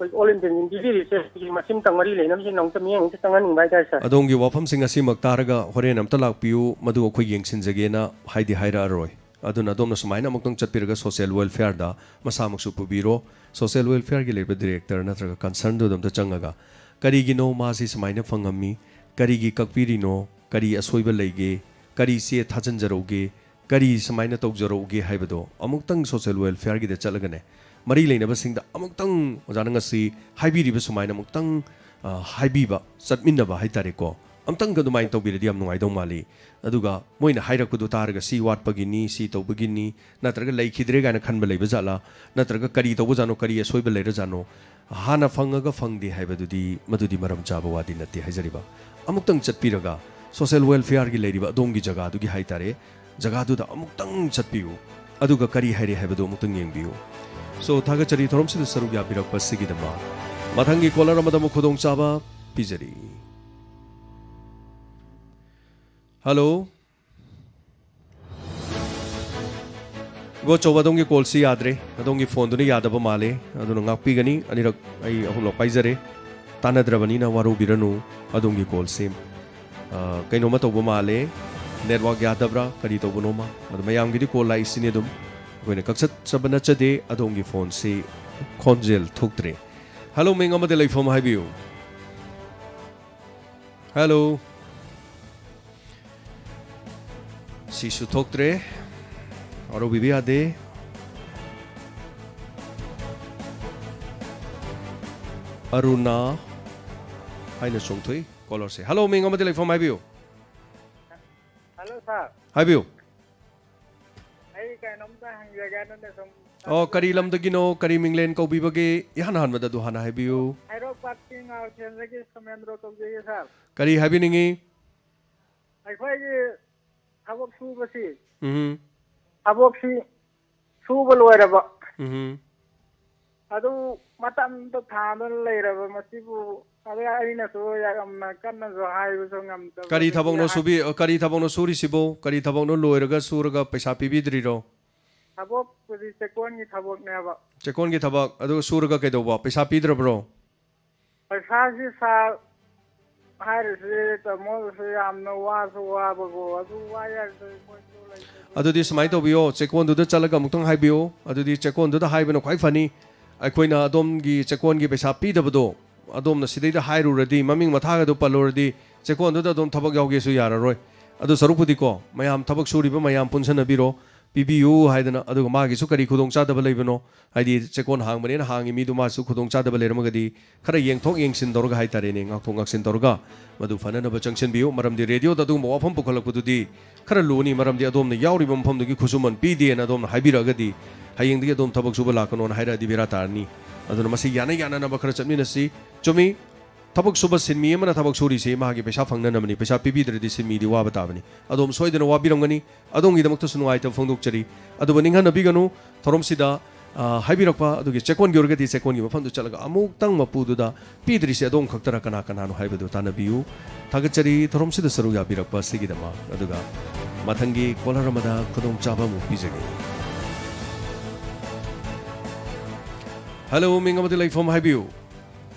ꯑꯩꯈꯣꯏ ꯑꯣꯜ ꯏꯟꯗꯤꯌꯥꯟ ꯄꯤꯕꯤꯔꯤꯁꯦ ꯑꯩꯈꯣꯏꯒꯤ ꯃꯁꯤꯝꯇꯪ ꯃꯔꯤ ꯂꯩꯅꯕꯁꯤꯡꯅ ꯑꯃꯨꯛꯇ ꯃꯤꯠꯌꯦꯡ ꯑꯃꯨꯛꯇ ꯆꯪꯍꯟꯅꯤꯡꯕ ꯍꯥꯏꯇꯥꯔꯦ ꯁꯥꯔ꯫ ꯑꯗꯣꯝꯒꯤ ꯋꯥꯐꯝꯁꯤꯡ ꯑꯁꯤꯃꯛ ꯇꯥꯔꯒ ꯍꯣꯔꯦꯟ ꯑꯝꯇ ꯂꯥꯛꯄꯤꯌꯨ, ꯃꯗꯨ ꯑꯩꯈꯣꯏ ꯌꯦꯡꯁꯤꯟꯖꯒꯦꯅ ꯍꯥꯏꯗꯤ ꯍꯥꯏꯔꯛꯑꯔꯣꯏ꯫ ꯑꯗꯨꯅ ꯑꯗꯣꯝꯅ ꯁꯨꯃꯥꯏꯅ ꯑꯃꯨꯛꯇꯪ ꯆꯠꯄꯤꯔꯒ ꯁꯣꯁꯤꯌꯦꯜ ꯋꯦꯜꯐꯤꯌꯔꯗ ꯃꯁꯥꯃꯛꯁꯨ ꯄꯨꯕꯤꯔꯣ꯫ ꯁꯣꯁꯤꯌꯦꯜ ꯋꯦꯜꯐꯤꯌꯔꯒꯤ ꯂꯩꯕ ꯗꯤꯔꯦꯛꯇꯔ ꯅꯠꯇ꯭ꯔꯒ ꯀꯟꯁꯔꯟꯗꯨꯗ ꯑꯝꯇ ꯆꯪꯉꯒ ꯀꯔꯤꯒꯤꯅꯣ ꯃꯥꯁꯤ ꯁꯨꯃꯥꯏꯅ ꯐꯪꯉꯝꯃꯤ, ꯀꯔꯤꯒꯤ ꯀꯛꯄꯤꯔꯤꯅꯣ, ꯀꯔꯤ ꯑꯁꯣꯏꯕ ꯂꯩꯒꯦ, ꯀꯔꯤ ꯆꯦ ꯊꯥꯖꯤꯟꯖꯔꯛꯎꯒꯦ, ꯀꯔꯤ ꯁꯨꯃꯥꯏꯅ ꯇꯧꯖꯔꯛꯎꯒꯦ ꯍꯥꯏꯕꯗꯣ ꯑꯃꯨꯛꯇꯪ ꯁꯣꯁꯤꯌꯦꯜ ꯋꯦꯜꯐꯤꯌꯔꯒꯤꯗ ꯆꯠꯂꯒꯅꯦ, ꯃꯔꯤ ꯂꯩꯅꯕꯁꯤꯡꯗ ꯑꯃꯨꯛꯇꯪ ꯑꯣꯖꯥꯅ ꯉꯁꯤ ꯍꯥꯏꯕꯤꯔꯤꯕ ꯁꯨꯃꯥꯏꯅ ꯑꯃꯨꯛꯇꯪ, ꯑ, ꯍꯥꯏꯕꯤꯕ, ꯆꯠꯃꯤꯟꯅꯕ ꯍꯥꯏꯇꯥꯔꯦꯀꯣ, ꯑꯃꯨꯛꯇꯪꯒ ꯑꯗꯨꯃꯥꯏꯅ ꯇꯧꯕꯤꯔꯗꯤ ꯌꯥꯝ ꯅꯨꯡꯉꯥꯏꯗꯧ ꯃꯥꯜꯂꯤ꯫ ꯑꯗꯨꯒ ꯃꯣꯏꯅ ꯍꯥꯏꯔꯛꯄꯗꯣ ꯇꯥꯔꯒ ꯁꯤ ꯋꯥꯠꯄꯒꯤꯅꯤ, ꯁꯤ ꯇꯧꯕꯒꯤꯅꯤ, ꯅꯠꯇ꯭ꯔꯒ ꯂꯩꯈꯤꯗ꯭ꯔꯦ ꯀꯥꯏꯅ ꯈꯟꯕ ꯂꯩꯕ ꯖꯥꯠꯂꯥ, ꯅꯠꯇ꯭ꯔꯒ ꯀꯔꯤ ꯇꯧꯕꯖꯥꯠꯅꯣ, ꯀꯔꯤ ꯑꯁꯣꯏꯕ ꯂꯩꯔꯖꯥꯠꯅꯣ, ꯍꯥꯟꯅ ꯐꯪꯉꯒ ꯐꯪꯗꯦ ꯍꯥꯏꯕꯗꯨꯗꯤ ꯃꯗꯨꯗꯤ ꯃꯔꯝ ꯆꯥꯕ ꯋꯥꯗꯤ ꯅꯠꯇꯦ ꯍꯥꯏꯖꯔꯤꯕ꯫ ꯑꯃꯨꯛꯇꯪ ꯆꯠꯄꯤꯔꯒ ꯁꯣꯁꯤꯌꯦꯜ ꯋꯦꯜꯐꯤꯌꯔꯒꯤ ꯂꯩꯔꯤꯕ ꯑꯗꯣꯝꯒꯤ ꯖꯒꯥꯗꯨꯒꯤ ꯍꯥꯏꯇꯥꯔꯦ, ꯖꯒꯥꯗꯨꯗ ꯑꯃꯨꯛꯇꯪ ꯆꯠꯄꯤꯌꯨ, ꯑꯗꯨꯒ ꯀꯔꯤ ꯍꯥꯏꯔꯦ ꯍꯥꯏꯕꯗꯨ ꯑꯃꯨꯛꯇꯪ ꯌꯦꯡꯕꯤꯌꯨ꯫ So, ꯊꯥꯒꯠꯆꯔꯤ ꯊꯧꯔꯝꯁꯤꯗ ꯁꯔꯨꯛ ꯌꯥꯕꯤꯔꯛꯄꯁꯤꯒꯤꯗꯃꯛ꯫ ꯃꯊꯪꯒꯤ ꯀꯣꯂꯔ ꯑꯃꯗ ꯑꯃꯨꯛ ꯈꯨꯗꯣꯡꯆꯥꯕ ꯄꯤꯖꯔꯤ꯫ ꯍꯜꯂꯣ꯫ ꯒꯣꯆꯧꯕ, ꯑꯗꯣꯝꯒꯤ ꯀꯣꯜꯁꯤ ꯌꯥꯗ꯭ꯔꯦ, ꯑꯗꯣꯝꯒꯤ ꯐꯣꯟꯗꯨꯅ ꯌꯥꯗꯕ ꯃꯥꯜꯂꯦ, ꯑꯗꯨꯅ ꯉꯥꯛꯄꯤꯒꯅꯤ꯫ ꯑꯅꯤꯔꯛ, ꯑꯩ ꯑꯍꯨꯝꯂꯛ ꯄꯥꯏꯖꯔꯦ, ꯇꯥꯟꯅꯗ꯭ꯔꯕꯅꯤꯅ ꯋꯥꯔꯧꯕꯤꯔꯅꯨ꯫ ꯑꯗꯣꯝꯒꯤ ꯀꯣꯜꯁꯤ, ꯑ, ꯀꯩꯅꯣꯝꯃ ꯇꯧꯕ ꯃꯥꯜꯂꯦ, ꯅꯦꯠꯋꯥꯛ ꯌꯥꯗꯕ꯭ꯔꯥ, ꯀꯔꯤ ꯇꯧꯕꯅꯣꯃ꯫ ꯑꯗꯣ ꯃꯌꯥꯝꯒꯤꯗꯤ ꯀꯣꯜ ꯂꯥꯛꯏꯁꯤꯅꯤ ꯑꯗꯨꯝ, ꯑꯩꯈꯣꯏꯅ ꯀꯛꯆꯠꯆꯕ ꯅꯠꯆꯗꯦ꯫ ꯑꯗꯣꯝꯒꯤ ꯐꯣꯟꯁꯤ ꯈꯣꯟꯖꯦꯜ ꯊꯣꯛꯇ꯭ꯔꯦ꯫ ꯍꯜꯂꯣ, ꯃꯤꯡ ꯑꯃꯗ ꯂꯩꯐꯝ ꯍꯥꯏꯕꯤꯌꯨ꯫ ꯍꯜꯂꯣ꯫ ꯁꯤꯁꯨ ꯊꯣꯛꯇ꯭ꯔꯦ꯫ ꯋꯥꯔꯧꯕꯤꯕ ꯌꯥꯗꯦ꯫ ꯑꯔꯨꯅꯥ ꯍꯥꯏꯅ ꯆꯣꯡꯊꯣꯛꯏ ꯀꯣꯂꯔꯁꯦ꯫ ꯍꯜꯂꯣ, ꯃꯤꯡ ꯑꯃꯗꯤ ꯂꯩꯐꯝ ꯍꯥꯏꯕꯤꯌꯨ꯫ ꯍꯜꯂꯣ, ꯁꯥꯔ꯫ ꯍꯥꯏꯕꯤꯌꯨ꯫ ꯑꯩ ꯀꯩꯅꯣꯝꯇ ꯍꯪꯖꯒꯦꯅꯅꯦ ꯁꯨꯝ꯫ ꯑꯣ, ꯀꯔꯤ ꯂꯝꯗꯒꯤꯅꯣ? ꯀꯔꯤ ꯃꯤꯡꯂꯦꯟ ꯀꯧꯕꯤꯕꯒꯦ? ꯏꯍꯥꯟ ꯍꯥꯟꯕꯗ ꯑꯗꯨ ꯍꯥꯟꯅ ꯍꯥꯏꯕꯤꯌꯨ꯫ ꯍꯩꯔꯣꯛ ꯄꯥꯠꯀꯤ ꯉꯥꯎꯁꯦꯟꯗꯒꯤ ꯁꯣꯃꯦꯟꯗ꯭ꯔꯣ ꯀꯧꯖꯩꯌꯦ, ꯁꯥꯔ꯫ ꯀꯔꯤ ꯍꯥꯏꯕꯤꯅꯤꯡꯉꯤ? ꯑꯩꯈꯣꯏꯒꯤ ꯊꯕꯛ ꯁꯨꯕꯁꯤ, ꯎꯝ꯫ ꯊꯕꯛꯁꯤ ꯁꯨꯕ ꯂꯣꯏꯔꯕ꯫ ꯎꯝ꯫ ꯑꯗꯨ ꯃꯇꯝꯗ ꯊꯥꯗꯨꯅ ꯂꯩꯔꯕ ꯃꯁꯤꯕꯨ, ꯑꯗꯩ ꯑꯩꯅꯁꯨ ꯌꯥꯝꯅ ꯀꯟꯅꯁꯨ ꯍꯥꯏꯕꯁꯨ ꯉꯝꯗꯕ꯫ ꯀꯔꯤ ꯊꯕꯛꯅꯣ ꯁꯨꯕꯤ-, ꯀꯔꯤ ꯊꯕꯛꯅꯣ ꯁꯨꯔꯤꯁꯤꯕꯨ? ꯀꯔꯤ ꯊꯕꯛꯅꯣ ꯂꯣꯏꯔꯒ ꯁꯨꯔꯒ ꯄꯩꯁꯥ ꯄꯤꯕꯤꯗ꯭ꯔꯤꯔꯣ? ꯊꯕꯛꯄꯨꯗꯤ ꯆꯦꯛꯀꯣꯟꯒꯤ ꯊꯕꯛꯅꯦꯕ꯫ ꯆꯦꯛꯀꯣꯟꯒꯤ ꯊꯕꯛ, ꯑꯗꯨꯒ ꯁꯨꯔꯒ ꯀꯩꯗꯧꯕ? ꯄꯩꯁꯥ ꯄꯤꯗ꯭ꯔꯕ꯭ꯔꯣ? ꯄꯩꯁꯥꯁꯤ ꯁꯥꯔ ꯍꯥꯏꯔꯤꯁꯤ ꯇꯥꯃꯣꯗꯁꯨ ꯌꯥꯝꯅ ꯋꯥꯁꯨ ꯋꯥꯕꯀꯣ, ꯑꯗꯨ ꯋꯥꯏ ꯍꯥꯏꯔꯁꯨ ꯑꯩꯈꯣꯏꯁꯨ ꯂꯩꯇꯕ꯫ ꯑꯗꯨꯗꯤ ꯁꯨꯃꯥꯏꯅ ꯇꯧꯕꯤꯌꯣ, ꯆꯦꯛꯀꯣꯟꯗꯨꯗ ꯆꯠꯂꯒ ꯑꯃꯨꯛꯇꯪ ꯍꯥꯏꯕꯤꯌꯣ꯫ ꯑꯗꯨꯗꯤ ꯆꯦꯛꯀꯣꯟꯗꯨꯗ ꯍꯥꯏꯕꯅ ꯈ꯭ꯋꯥꯏ ꯐꯅꯤ꯫ ꯑꯩꯈꯣꯏꯅ ꯑꯗꯣꯝꯒꯤ ꯆꯦꯛꯀꯣꯟꯒꯤ ꯄꯩꯁꯥ ꯄꯤꯗꯕꯗꯣ ꯑꯗꯣꯝꯅ ꯁꯤꯗꯩꯗ ꯍꯥꯏꯔꯨꯔꯗꯤ, ꯃꯃꯤꯡ ꯃꯊꯥꯒꯗꯣ ꯄꯜꯂꯨꯔꯗꯤ, ꯆꯦꯛꯀꯣꯟꯗꯨꯗ ꯑꯗꯨꯝ ꯊꯕꯛ ꯌꯥꯎꯒꯦꯁꯨ ꯌꯥꯔꯔꯣꯏ꯫ ꯑꯗꯨ ꯁꯔꯨꯛꯄꯨꯗꯤꯀꯣ, ꯃꯌꯥꯝ ꯊꯕꯛ ꯁꯨꯔꯤꯕ ꯃꯌꯥꯝ ꯄꯨꯟꯁꯤꯟꯅꯕꯤꯔꯣ, ꯄꯤꯕꯤꯌꯨ ꯍꯥꯏꯗꯅ, ꯑꯗꯨꯒ ꯃꯥꯒꯤꯁꯨ ꯀꯔꯤ ꯈꯨꯗꯣꯡꯆꯥꯗꯕ ꯂꯩꯕꯅꯣ, ꯍꯥꯏꯗꯤ ꯆꯦꯛꯀꯣꯟ ꯍꯥꯡꯕꯅꯦꯅ ꯍꯥꯡꯉꯤ ꯃꯤꯗꯨ ꯃꯥꯁꯨ ꯈꯨꯗꯣꯡꯆꯥꯗꯕ ꯂꯩꯔꯝꯃꯒꯗꯤ ꯈꯔ ꯌꯦꯡꯊꯣꯛ ꯌꯦꯡꯁꯤꯟ ꯇꯧꯔꯒ ꯍꯥꯏꯇꯥꯔꯦꯅꯦ, ꯉꯥꯛꯊꯣꯛ ꯉꯥꯛꯁꯤꯟ ꯇꯧꯔꯒ ꯃꯗꯨ ꯐꯅꯅꯕ ꯆꯪꯁꯤꯟꯕꯤꯌꯨ꯫ ꯃꯔꯝꯗꯤ ꯔꯦꯗꯤꯑꯣꯗ ꯑꯗꯨꯒꯨꯝꯕ ꯋꯥꯐꯝ ꯄꯨꯈꯠꯂꯛꯄꯗꯨꯗꯤ ꯈꯔ ꯂꯨꯅꯤ, ꯃꯔꯝꯗꯤ ꯑꯗꯣꯝꯅ ꯌꯥꯎꯔꯤꯕ ꯃꯐꯝꯗꯨꯒꯤ ꯈꯨꯠꯁꯨꯃꯟ ꯄꯤꯗꯦꯅ ꯑꯗꯣꯝꯅ ꯍꯥꯏꯕꯤꯔꯛꯑꯒꯗꯤ ꯍꯌꯦꯡꯗꯒꯤ ꯑꯗꯣꯝ ꯊꯕꯛ ꯁꯨꯕ ꯂꯥꯛꯀꯅꯣꯅ ꯍꯥꯏꯔꯛꯑꯗꯤ ꯕꯦꯔꯥ ꯇꯥꯔꯅꯤ꯫ ꯑꯗꯨꯅ ꯃꯁꯤ ꯌꯥꯅ ꯌꯥꯅꯅꯕ ꯈꯔ ꯆꯠꯃꯤꯟꯅꯁꯤ꯫ ꯆꯨꯝꯃꯤ, ꯊꯕꯛ ꯁꯨꯕ ꯁꯤꯟꯃꯤ ꯑꯃꯅ ꯊꯕꯛ ꯁꯨꯔꯤꯁꯤ ꯃꯥꯒꯤ ꯄꯩꯁꯥ ꯐꯪꯅꯅꯕꯅꯤ, ꯄꯩꯁꯥ ꯄꯤꯕꯤꯗ꯭ꯔꯗꯤ ꯁꯤꯟꯃꯤꯗꯤ ꯋꯥꯕ ꯇꯥꯕꯅꯤ꯫ ꯑꯗꯣꯝ ꯁꯣꯏꯗꯅ ꯋꯥꯕꯤꯔꯝꯒꯅꯤ, ꯑꯗꯣꯝꯒꯤꯗꯃꯛꯇꯁꯨ ꯅꯨꯡꯉꯥꯏꯇꯕ ꯐꯣꯡꯗꯣꯛꯆꯔꯤ꯫ ꯑꯗꯨꯕꯨ ꯅꯤꯡꯍꯟꯅꯕꯤꯒꯅꯨ, ꯊꯧꯔꯝꯁꯤꯗ, ꯑ, ꯍꯥꯏꯕꯤꯔꯛꯄ ꯑꯗꯨꯒꯤ ꯆꯦꯛꯀꯣꯟꯒꯤ ꯑꯣꯏꯔꯒꯗꯤ ꯆꯦꯛꯀꯣꯟꯒꯤ ꯃꯐꯝꯗꯨ ꯆꯠꯂꯒ ꯑꯃꯨꯛꯇꯪ ꯃꯄꯨꯗꯨꯗ ꯄꯤꯗ꯭ꯔꯤꯁꯤ ꯑꯗꯣꯝ ꯈꯛꯇꯔ ꯀꯅꯥ ꯀꯅꯥꯅꯣ ꯍꯥꯏꯕꯗꯨ ꯇꯥꯟꯅꯕꯤꯌꯨ꯫ ꯊꯥꯒꯠꯆꯔꯤ ꯊꯧꯔꯝꯁꯤꯗ ꯁꯔꯨꯛ ꯌꯥꯕꯤꯔꯛꯄ ꯑꯁꯤꯒꯤꯗꯃꯛ꯫ ꯑꯗꯨꯒ ꯃꯊꯪꯒꯤ ꯀꯣꯂꯔ ꯑꯃꯗ ꯈꯨꯗꯣꯡꯆꯥꯕ ꯑꯃꯨꯛ ꯄꯤꯖꯒꯦ꯫ ꯍꯜꯂꯣ, ꯃꯤꯡ ꯑꯃꯗꯤ ꯂꯩꯐꯝ ꯍꯥꯏꯕꯤꯌꯨ꯫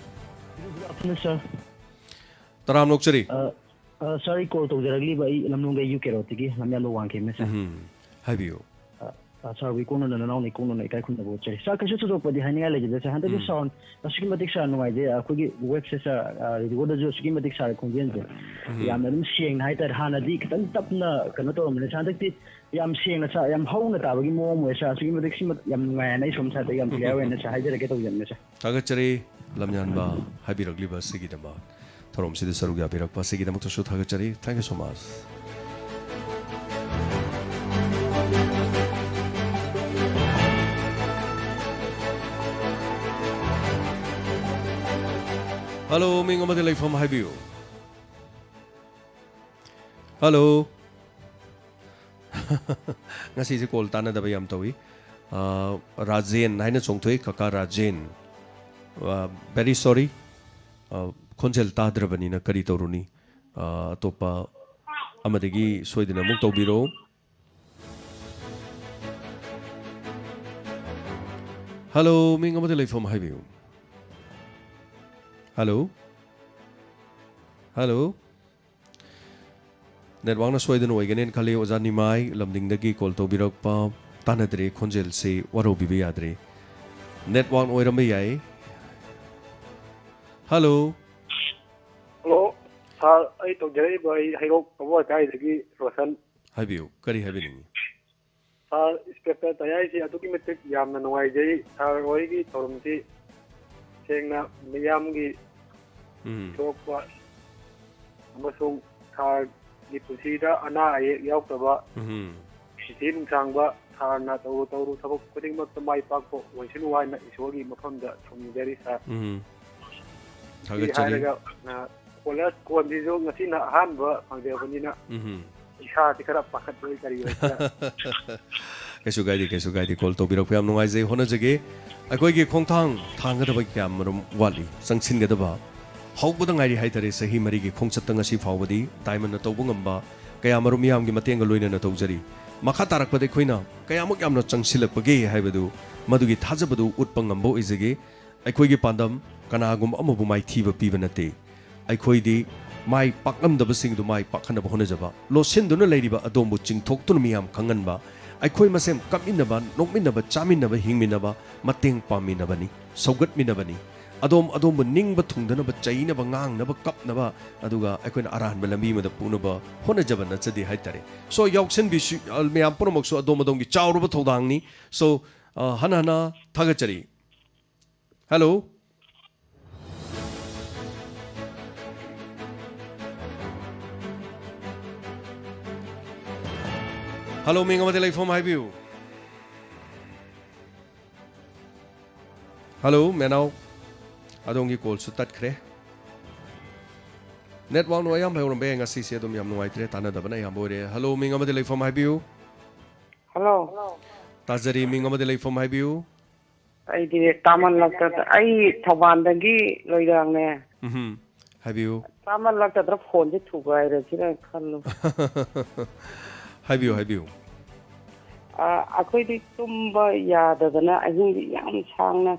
Good afternoon, sir. ꯇꯔꯥꯝꯅ ꯑꯣꯛꯆꯔꯤ꯫ ꯑ, ꯑ, sir, ꯑꯩ call ꯇꯧꯖꯔꯛꯂꯤꯕ ꯑꯩ ꯂꯝꯂꯣꯡꯗ ꯌꯨ ꯀꯦ ꯔꯣꯗꯇꯒꯤ ꯂꯝꯌꯥꯟꯕ ꯋꯥꯡꯈꯦꯝꯅ, sir꯫ ꯎꯝ, ꯍꯥꯏꯕꯤꯌꯨ꯫ ꯑ, ꯑ, sir, ꯏꯀꯣꯛꯅꯅ ꯅꯅꯥꯎꯅ ꯏꯀꯣꯛꯅꯅ ꯏꯀꯥꯏ ꯈꯨꯝꯅꯕ ꯎꯠꯆꯔꯤ꯫ Sir, ꯀꯩꯁꯨ ꯊꯣꯏꯗꯣꯛꯄꯗꯤ ꯍꯥꯏꯅꯤꯡꯉꯥꯏ ꯂꯩꯖꯗꯦ, sir꯫ ꯍꯟꯗꯛꯀꯤ ꯎꯝ꯫ Sound ꯑꯁꯨꯛꯀꯤ ꯃꯇꯤꯛ, sir, ꯅꯨꯡꯉꯥꯏꯖꯩ꯫ ꯑꯩꯈꯣꯏꯒꯤ ꯋꯦꯕꯁꯦ, sir, ꯑ, ꯔꯦꯗꯤꯑꯣꯗꯁꯨ ꯑꯁꯨꯛꯀꯤ ꯃꯇꯤꯛ, sir, ꯈꯣꯟꯖꯦꯜꯁꯦ ꯎꯝ꯫ ꯌꯥꯝꯅ ꯑꯗꯨꯝ ꯁꯦꯡꯅ ꯍꯥꯏꯇꯥꯔꯦ꯫ ꯍꯥꯟꯅꯗꯤ ꯈꯤꯇꯪ ꯇꯞꯅ ꯀꯩꯅꯣ ꯇꯧꯔꯝꯕꯅꯦ, sir꯫ ꯍꯟꯗꯛꯇꯤ ꯌꯥꯝ ꯁꯦꯡꯅ, sir, ꯌꯥꯝ ꯍꯧꯅ ꯇꯥꯕꯒꯤ ꯃꯑꯣꯡ ꯑꯣꯏ, sir꯫ ꯑꯁꯨꯛꯀꯤ ꯃꯇꯤꯛ ꯁꯤꯃ ꯌꯥꯝ ꯅꯨꯡꯉꯥꯏ ꯍꯥꯏꯅ ꯑꯩ ꯁꯣꯝ side ꯇꯒꯤ ꯌꯥꯝ clear ꯑꯣꯏꯅ, sir, ꯍꯥꯏꯖꯔꯛꯀꯦ ꯇꯧꯖꯕꯅꯦ, sir꯫ ꯊꯥꯒꯠꯆꯔꯤ ꯂꯝꯌꯥꯟꯕ ꯍꯥꯏꯕꯤꯔꯛꯂꯤꯕ ꯑꯁꯤꯒꯤꯗꯃꯛ, ꯊꯧꯔꯝꯁꯤꯗ ꯁꯔꯨꯛ ꯌꯥꯕꯤꯔꯛꯄ ꯑꯁꯤꯒꯤꯗꯃꯛꯇꯁꯨ ꯊꯥꯒꯠꯆꯔꯤ꯫ Thank you so much꯫ Hello, ꯃꯤꯡ ꯑꯃꯗꯤ ꯂꯩꯐꯝ ꯍꯥꯏꯕꯤꯌꯨ꯫ ꯍꯜꯂꯣ꯫ ꯉꯁꯤꯁꯦ ꯀꯣꯜ ꯇꯥꯟꯅꯗꯕ ꯌꯥꯝ ꯇꯧꯏ꯫ ꯑ, ꯔꯥꯖꯦꯟ ꯍꯥꯏꯅ ꯆꯣꯡꯊꯣꯛꯏ, ꯀꯀꯥ ꯔꯥꯖꯦꯟ꯫ ꯑ, very sorry꯫ ꯑ, ꯈꯣꯟꯖꯦꯜ ꯇꯥꯗ꯭ꯔꯕꯅꯤꯅ ꯀꯔꯤ ꯇꯧꯔꯨꯅꯤ? ꯑ, ꯑꯇꯣꯞꯄ ꯑꯃꯗꯒꯤ ꯁꯣꯏꯗꯅ ꯑꯃꯨꯛ ꯇꯧꯕꯤꯔꯛꯎ꯫ ꯍꯜꯂꯣ, ꯃꯤꯡ ꯑꯃꯗꯤ ꯂꯩꯐꯝ ꯍꯥꯏꯕꯤꯌꯨ꯫ ꯍꯜꯂꯣ? ꯍꯜꯂꯣ? ꯅꯦꯠꯋꯥꯛꯅ ꯁꯣꯏꯗꯅ ꯑꯣꯏꯒꯅꯦꯅ ꯈꯜꯂꯤ꯫ ꯑꯣꯖꯥ ꯅꯤꯃꯥꯏ ꯂꯝꯗꯤꯡꯗꯒꯤ ꯀꯣꯜ ꯇꯧꯕꯤꯔꯛꯄ, ꯇꯥꯟꯅꯗ꯭ꯔꯦ, ꯈꯣꯟꯖꯦꯜꯁꯤ ꯋꯥꯔꯧꯕꯤꯕ ꯌꯥꯗ꯭ꯔꯦ꯫ ꯅꯦꯠꯋꯥꯛꯅ ꯑꯣꯏꯔꯝꯕ ꯌꯥꯏ꯫ ꯍꯜꯂꯣ꯫ ꯍꯜꯂꯣ, ꯁꯥꯔ, ꯑꯩ ꯇꯧꯖꯔꯛꯏꯕ, ꯑꯩ ꯍꯩꯔꯣꯛ ꯀꯕꯣ ꯂꯩꯀꯥꯏꯗꯒꯤ ꯔꯣꯁꯟ꯫ ꯍꯥꯏꯕꯤꯌꯨ, ꯀꯔꯤ ꯍꯥꯏꯕꯤꯅꯤꯡꯉꯤ? ꯁꯥꯔ, ꯏꯟꯁꯄꯦꯛꯇꯔ ꯇꯌꯥꯏꯁꯤ ꯑꯗꯨꯛꯀꯤ ꯃꯇꯤꯛ ꯌꯥꯝꯅ ꯅꯨꯡꯉꯥꯏꯖꯩ꯫ ꯁꯥꯔ ꯍꯣꯏꯒꯤ ꯊꯧꯔꯝꯁꯤ ꯁꯦꯡꯅ ꯃꯤꯌꯥꯝꯒꯤ ꯎꯝ꯫ ꯊꯣꯛꯄ ꯑꯃꯁꯨꯡ ꯁꯥꯔꯒꯤ ꯄꯨꯟꯁꯤꯗ ꯑꯅꯥ ꯑꯌꯦꯛ ꯌꯥꯎꯗꯕ, ꯎꯝ꯫ ꯄꯨꯟꯁꯤ ꯅꯨꯡꯁꯥꯡꯕ, ꯁꯥꯔꯅ ꯇꯧꯔꯨ ꯇꯧꯔꯨ ꯊꯕꯛ ꯈꯨꯗꯤꯡꯃꯛꯇ ꯃꯥꯏ ꯄꯥꯛꯄ ꯑꯣꯏꯁꯅꯨ ꯍꯥꯏꯅ ꯏꯁꯣꯔꯒꯤ ꯃꯐꯝꯗ ꯊꯧꯅꯤꯖꯔꯤ, ꯁꯥꯔ꯫ ꯎꯝ꯫ ꯁꯤ ꯊꯥꯒꯠꯆꯔꯤ꯫ ꯍꯥꯏꯔꯒ, ꯑ, ꯀꯣꯂꯔ ꯀꯣꯟꯁꯤꯁꯨ ꯉꯁꯤꯅ ꯑꯍꯥꯟꯕ ꯐꯪꯖꯕꯅꯤꯅ ꯎꯝ꯫ ꯏꯁꯥꯁꯤ ꯈꯔ ꯄꯥꯈꯠꯄꯣꯏ ꯀꯔꯤ ꯑꯣꯏ ꯈꯔ ꯀꯩꯁꯨ ꯀꯥꯏꯗꯦ, ꯀꯩꯁꯨ ꯀꯥꯏꯗꯦ꯫ ꯀꯣꯜ ꯇꯧꯕꯤꯔꯛꯄ ꯌꯥꯝ ꯅꯨꯡꯉꯥꯏꯖꯩ꯫ ꯍꯣꯠꯅꯖꯒꯦ꯫ ꯑꯩꯈꯣꯏꯒꯤ ꯈꯣꯡꯊꯥꯡ ꯊꯥꯡꯒꯗꯕ ꯀꯌꯥ ꯃꯔꯨꯝ ꯋꯥꯠꯂꯤ, ꯆꯪꯁꯤꯟꯒꯗꯕ꯫ ꯍꯧꯕꯗ ꯉꯥꯏꯔꯤ ꯍꯥꯏꯇꯥꯔꯦ, ꯆꯍꯤ ꯃꯔꯤꯒꯤ ꯈꯣꯡꯆꯠꯇ ꯉꯁꯤ ꯐꯥꯎꯕꯗꯤ ꯗꯥꯏꯃꯟꯅ ꯇꯧꯕ ꯉꯝꯕ ꯀꯌꯥ ꯃꯔꯨꯝ ꯃꯤꯌꯥꯝꯒꯤ ꯃꯇꯦꯡꯒ ꯂꯣꯏꯅꯅ ꯇꯧꯖꯔꯤ꯫ ꯃꯈꯥ ꯇꯥꯔꯛꯄꯗ ꯑꯩꯈꯣꯏꯅ ꯀꯌꯥꯃꯨꯛ ꯌꯥꯝꯅ ꯆꯪꯁꯤꯜꯂꯛꯄꯒꯦ ꯍꯥꯏꯕꯗꯨ, ꯃꯗꯨꯒꯤ ꯊꯥꯖꯕꯗꯨ ꯎꯠꯄ ꯉꯝꯕ ꯑꯣꯏꯖꯒꯦ꯫ ꯑꯩꯈꯣꯏꯒꯤ ꯄꯥꯟꯗꯝ ꯀꯅꯥꯒꯨꯝꯕ ꯑꯃꯕꯨ ꯃꯥꯏꯊꯤꯕ ꯄꯤꯕ ꯅꯠꯇꯦ꯫ ꯑꯩꯈꯣꯏꯗꯤ ꯃꯥꯏ ꯄꯥꯛꯂꯝꯗꯕꯁꯤꯡꯗꯨ ꯃꯥꯏ ꯄꯥꯛꯍꯟꯅꯕ ꯍꯣꯠꯅꯖꯕ, ꯂꯣꯠꯁꯤꯟꯗꯨꯅ ꯂꯩꯔꯤꯕ ꯑꯗꯣꯝꯕꯨ ꯆꯤꯡꯊꯣꯛꯇꯨꯅ ꯃꯤꯌꯥꯝ ꯈꯪꯍꯟꯕ, ꯑꯩꯈꯣꯏ ꯃꯁꯦꯟ ꯀꯞꯃꯤꯟꯅꯕ, ꯅꯣꯛꯃꯤꯟꯅꯕ, ꯆꯥꯃꯤꯟꯅꯕ, ꯍꯤꯡꯃꯤꯟꯅꯕ, ꯃꯇꯦꯡ ꯄꯥꯡꯃꯤꯟꯅꯕꯅꯤ, ꯁꯧꯒꯠꯃꯤꯟꯅꯕꯅꯤ꯫ ꯑꯗꯣꯝ ꯑꯗꯣꯝꯕꯨ ꯅꯤꯡꯕ ꯊꯨꯡꯗꯅꯕ, ꯆꯩꯅꯕ, ꯉꯥꯡꯅꯕ, ꯀꯞꯅꯕ, ꯑꯗꯨꯒ ꯑꯩꯈꯣꯏꯅ ꯑꯔꯥꯟꯕ ꯂꯝꯕꯤ ꯑꯃꯗ ꯄꯨꯅꯕ ꯍꯣꯠꯅꯖꯕ ꯅꯠꯆꯗꯦ ꯍꯥꯏꯇꯥꯔꯦ꯫ So, ꯌꯥꯎꯁꯟꯕꯤꯁꯨ, ꯃꯌꯥꯝ ꯄꯨꯝꯅꯃꯛꯁꯨ ꯑꯗꯣꯝ ꯑꯗꯣꯝꯒꯤ ꯆꯥꯎꯔꯕ ꯊꯧꯗꯥꯡꯅꯤ꯫ So, ꯑ, ꯍꯟꯅ ꯍꯟꯅ ꯊꯥꯒꯠꯆꯔꯤ꯫ ꯍꯜꯂꯣ꯫ ꯍꯜꯂꯣ, ꯃꯤꯡ ꯑꯃꯗꯤ ꯂꯩꯐꯝ ꯍꯥꯏꯕꯤꯌꯨ꯫ ꯍꯜꯂꯣ, ꯃꯦꯅꯥꯎ꯫ ꯑꯗꯣꯝꯒꯤ ꯀꯣꯜꯁꯨ ꯇꯠꯈ꯭ꯔꯦ꯫ ꯅꯦꯠꯋꯥꯛꯅ ꯑꯌꯥꯝꯕ ꯑꯣꯏꯔꯝꯕ ꯌꯥꯏ, ꯉꯁꯤꯁꯦ ꯑꯗꯨꯝ ꯌꯥꯝ ꯅꯨꯡꯉꯥꯏꯇ꯭ꯔꯦ, ꯇꯥꯟꯅꯗꯕꯅ ꯑꯌꯥꯝꯕ ꯑꯣꯏꯔꯦ꯫ ꯍꯜꯂꯣ, ꯃꯤꯡ ꯑꯃꯗꯤ ꯂꯩꯐꯝ ꯍꯥꯏꯕꯤꯌꯨ꯫ ꯍꯜꯂꯣ꯫ ꯇꯥꯖꯔꯤ, ꯃꯤꯡ ꯑꯃꯗꯤ ꯂꯩꯐꯝ ꯍꯥꯏꯕꯤꯌꯨ꯫ ꯑꯩꯗꯤ ꯇꯥꯃꯜꯂꯛꯇꯗ, ꯑꯩ ꯊꯧꯕꯥꯜꯗꯒꯤ ꯂꯣꯏꯔꯥꯡꯅꯦ꯫ ꯎꯝ, ꯍꯥꯏꯕꯤꯌꯨ꯫ ꯇꯥꯃꯜꯂꯛꯇꯗ꯭ꯔ ꯐꯣꯟꯁꯦ ꯊꯨꯒꯥꯏꯔꯁꯤꯔ ꯈꯜꯂꯨ꯫ ꯍꯥꯏꯕꯤꯌꯨ, ꯍꯥꯏꯕꯤꯌꯨ꯫ ꯑ, ꯑꯩꯈꯣꯏꯗꯤ ꯇꯨꯝꯕ ꯌꯥꯗꯗꯅ ꯑꯍꯤꯡꯗꯤ ꯌꯥꯝ ꯁꯥꯡꯅ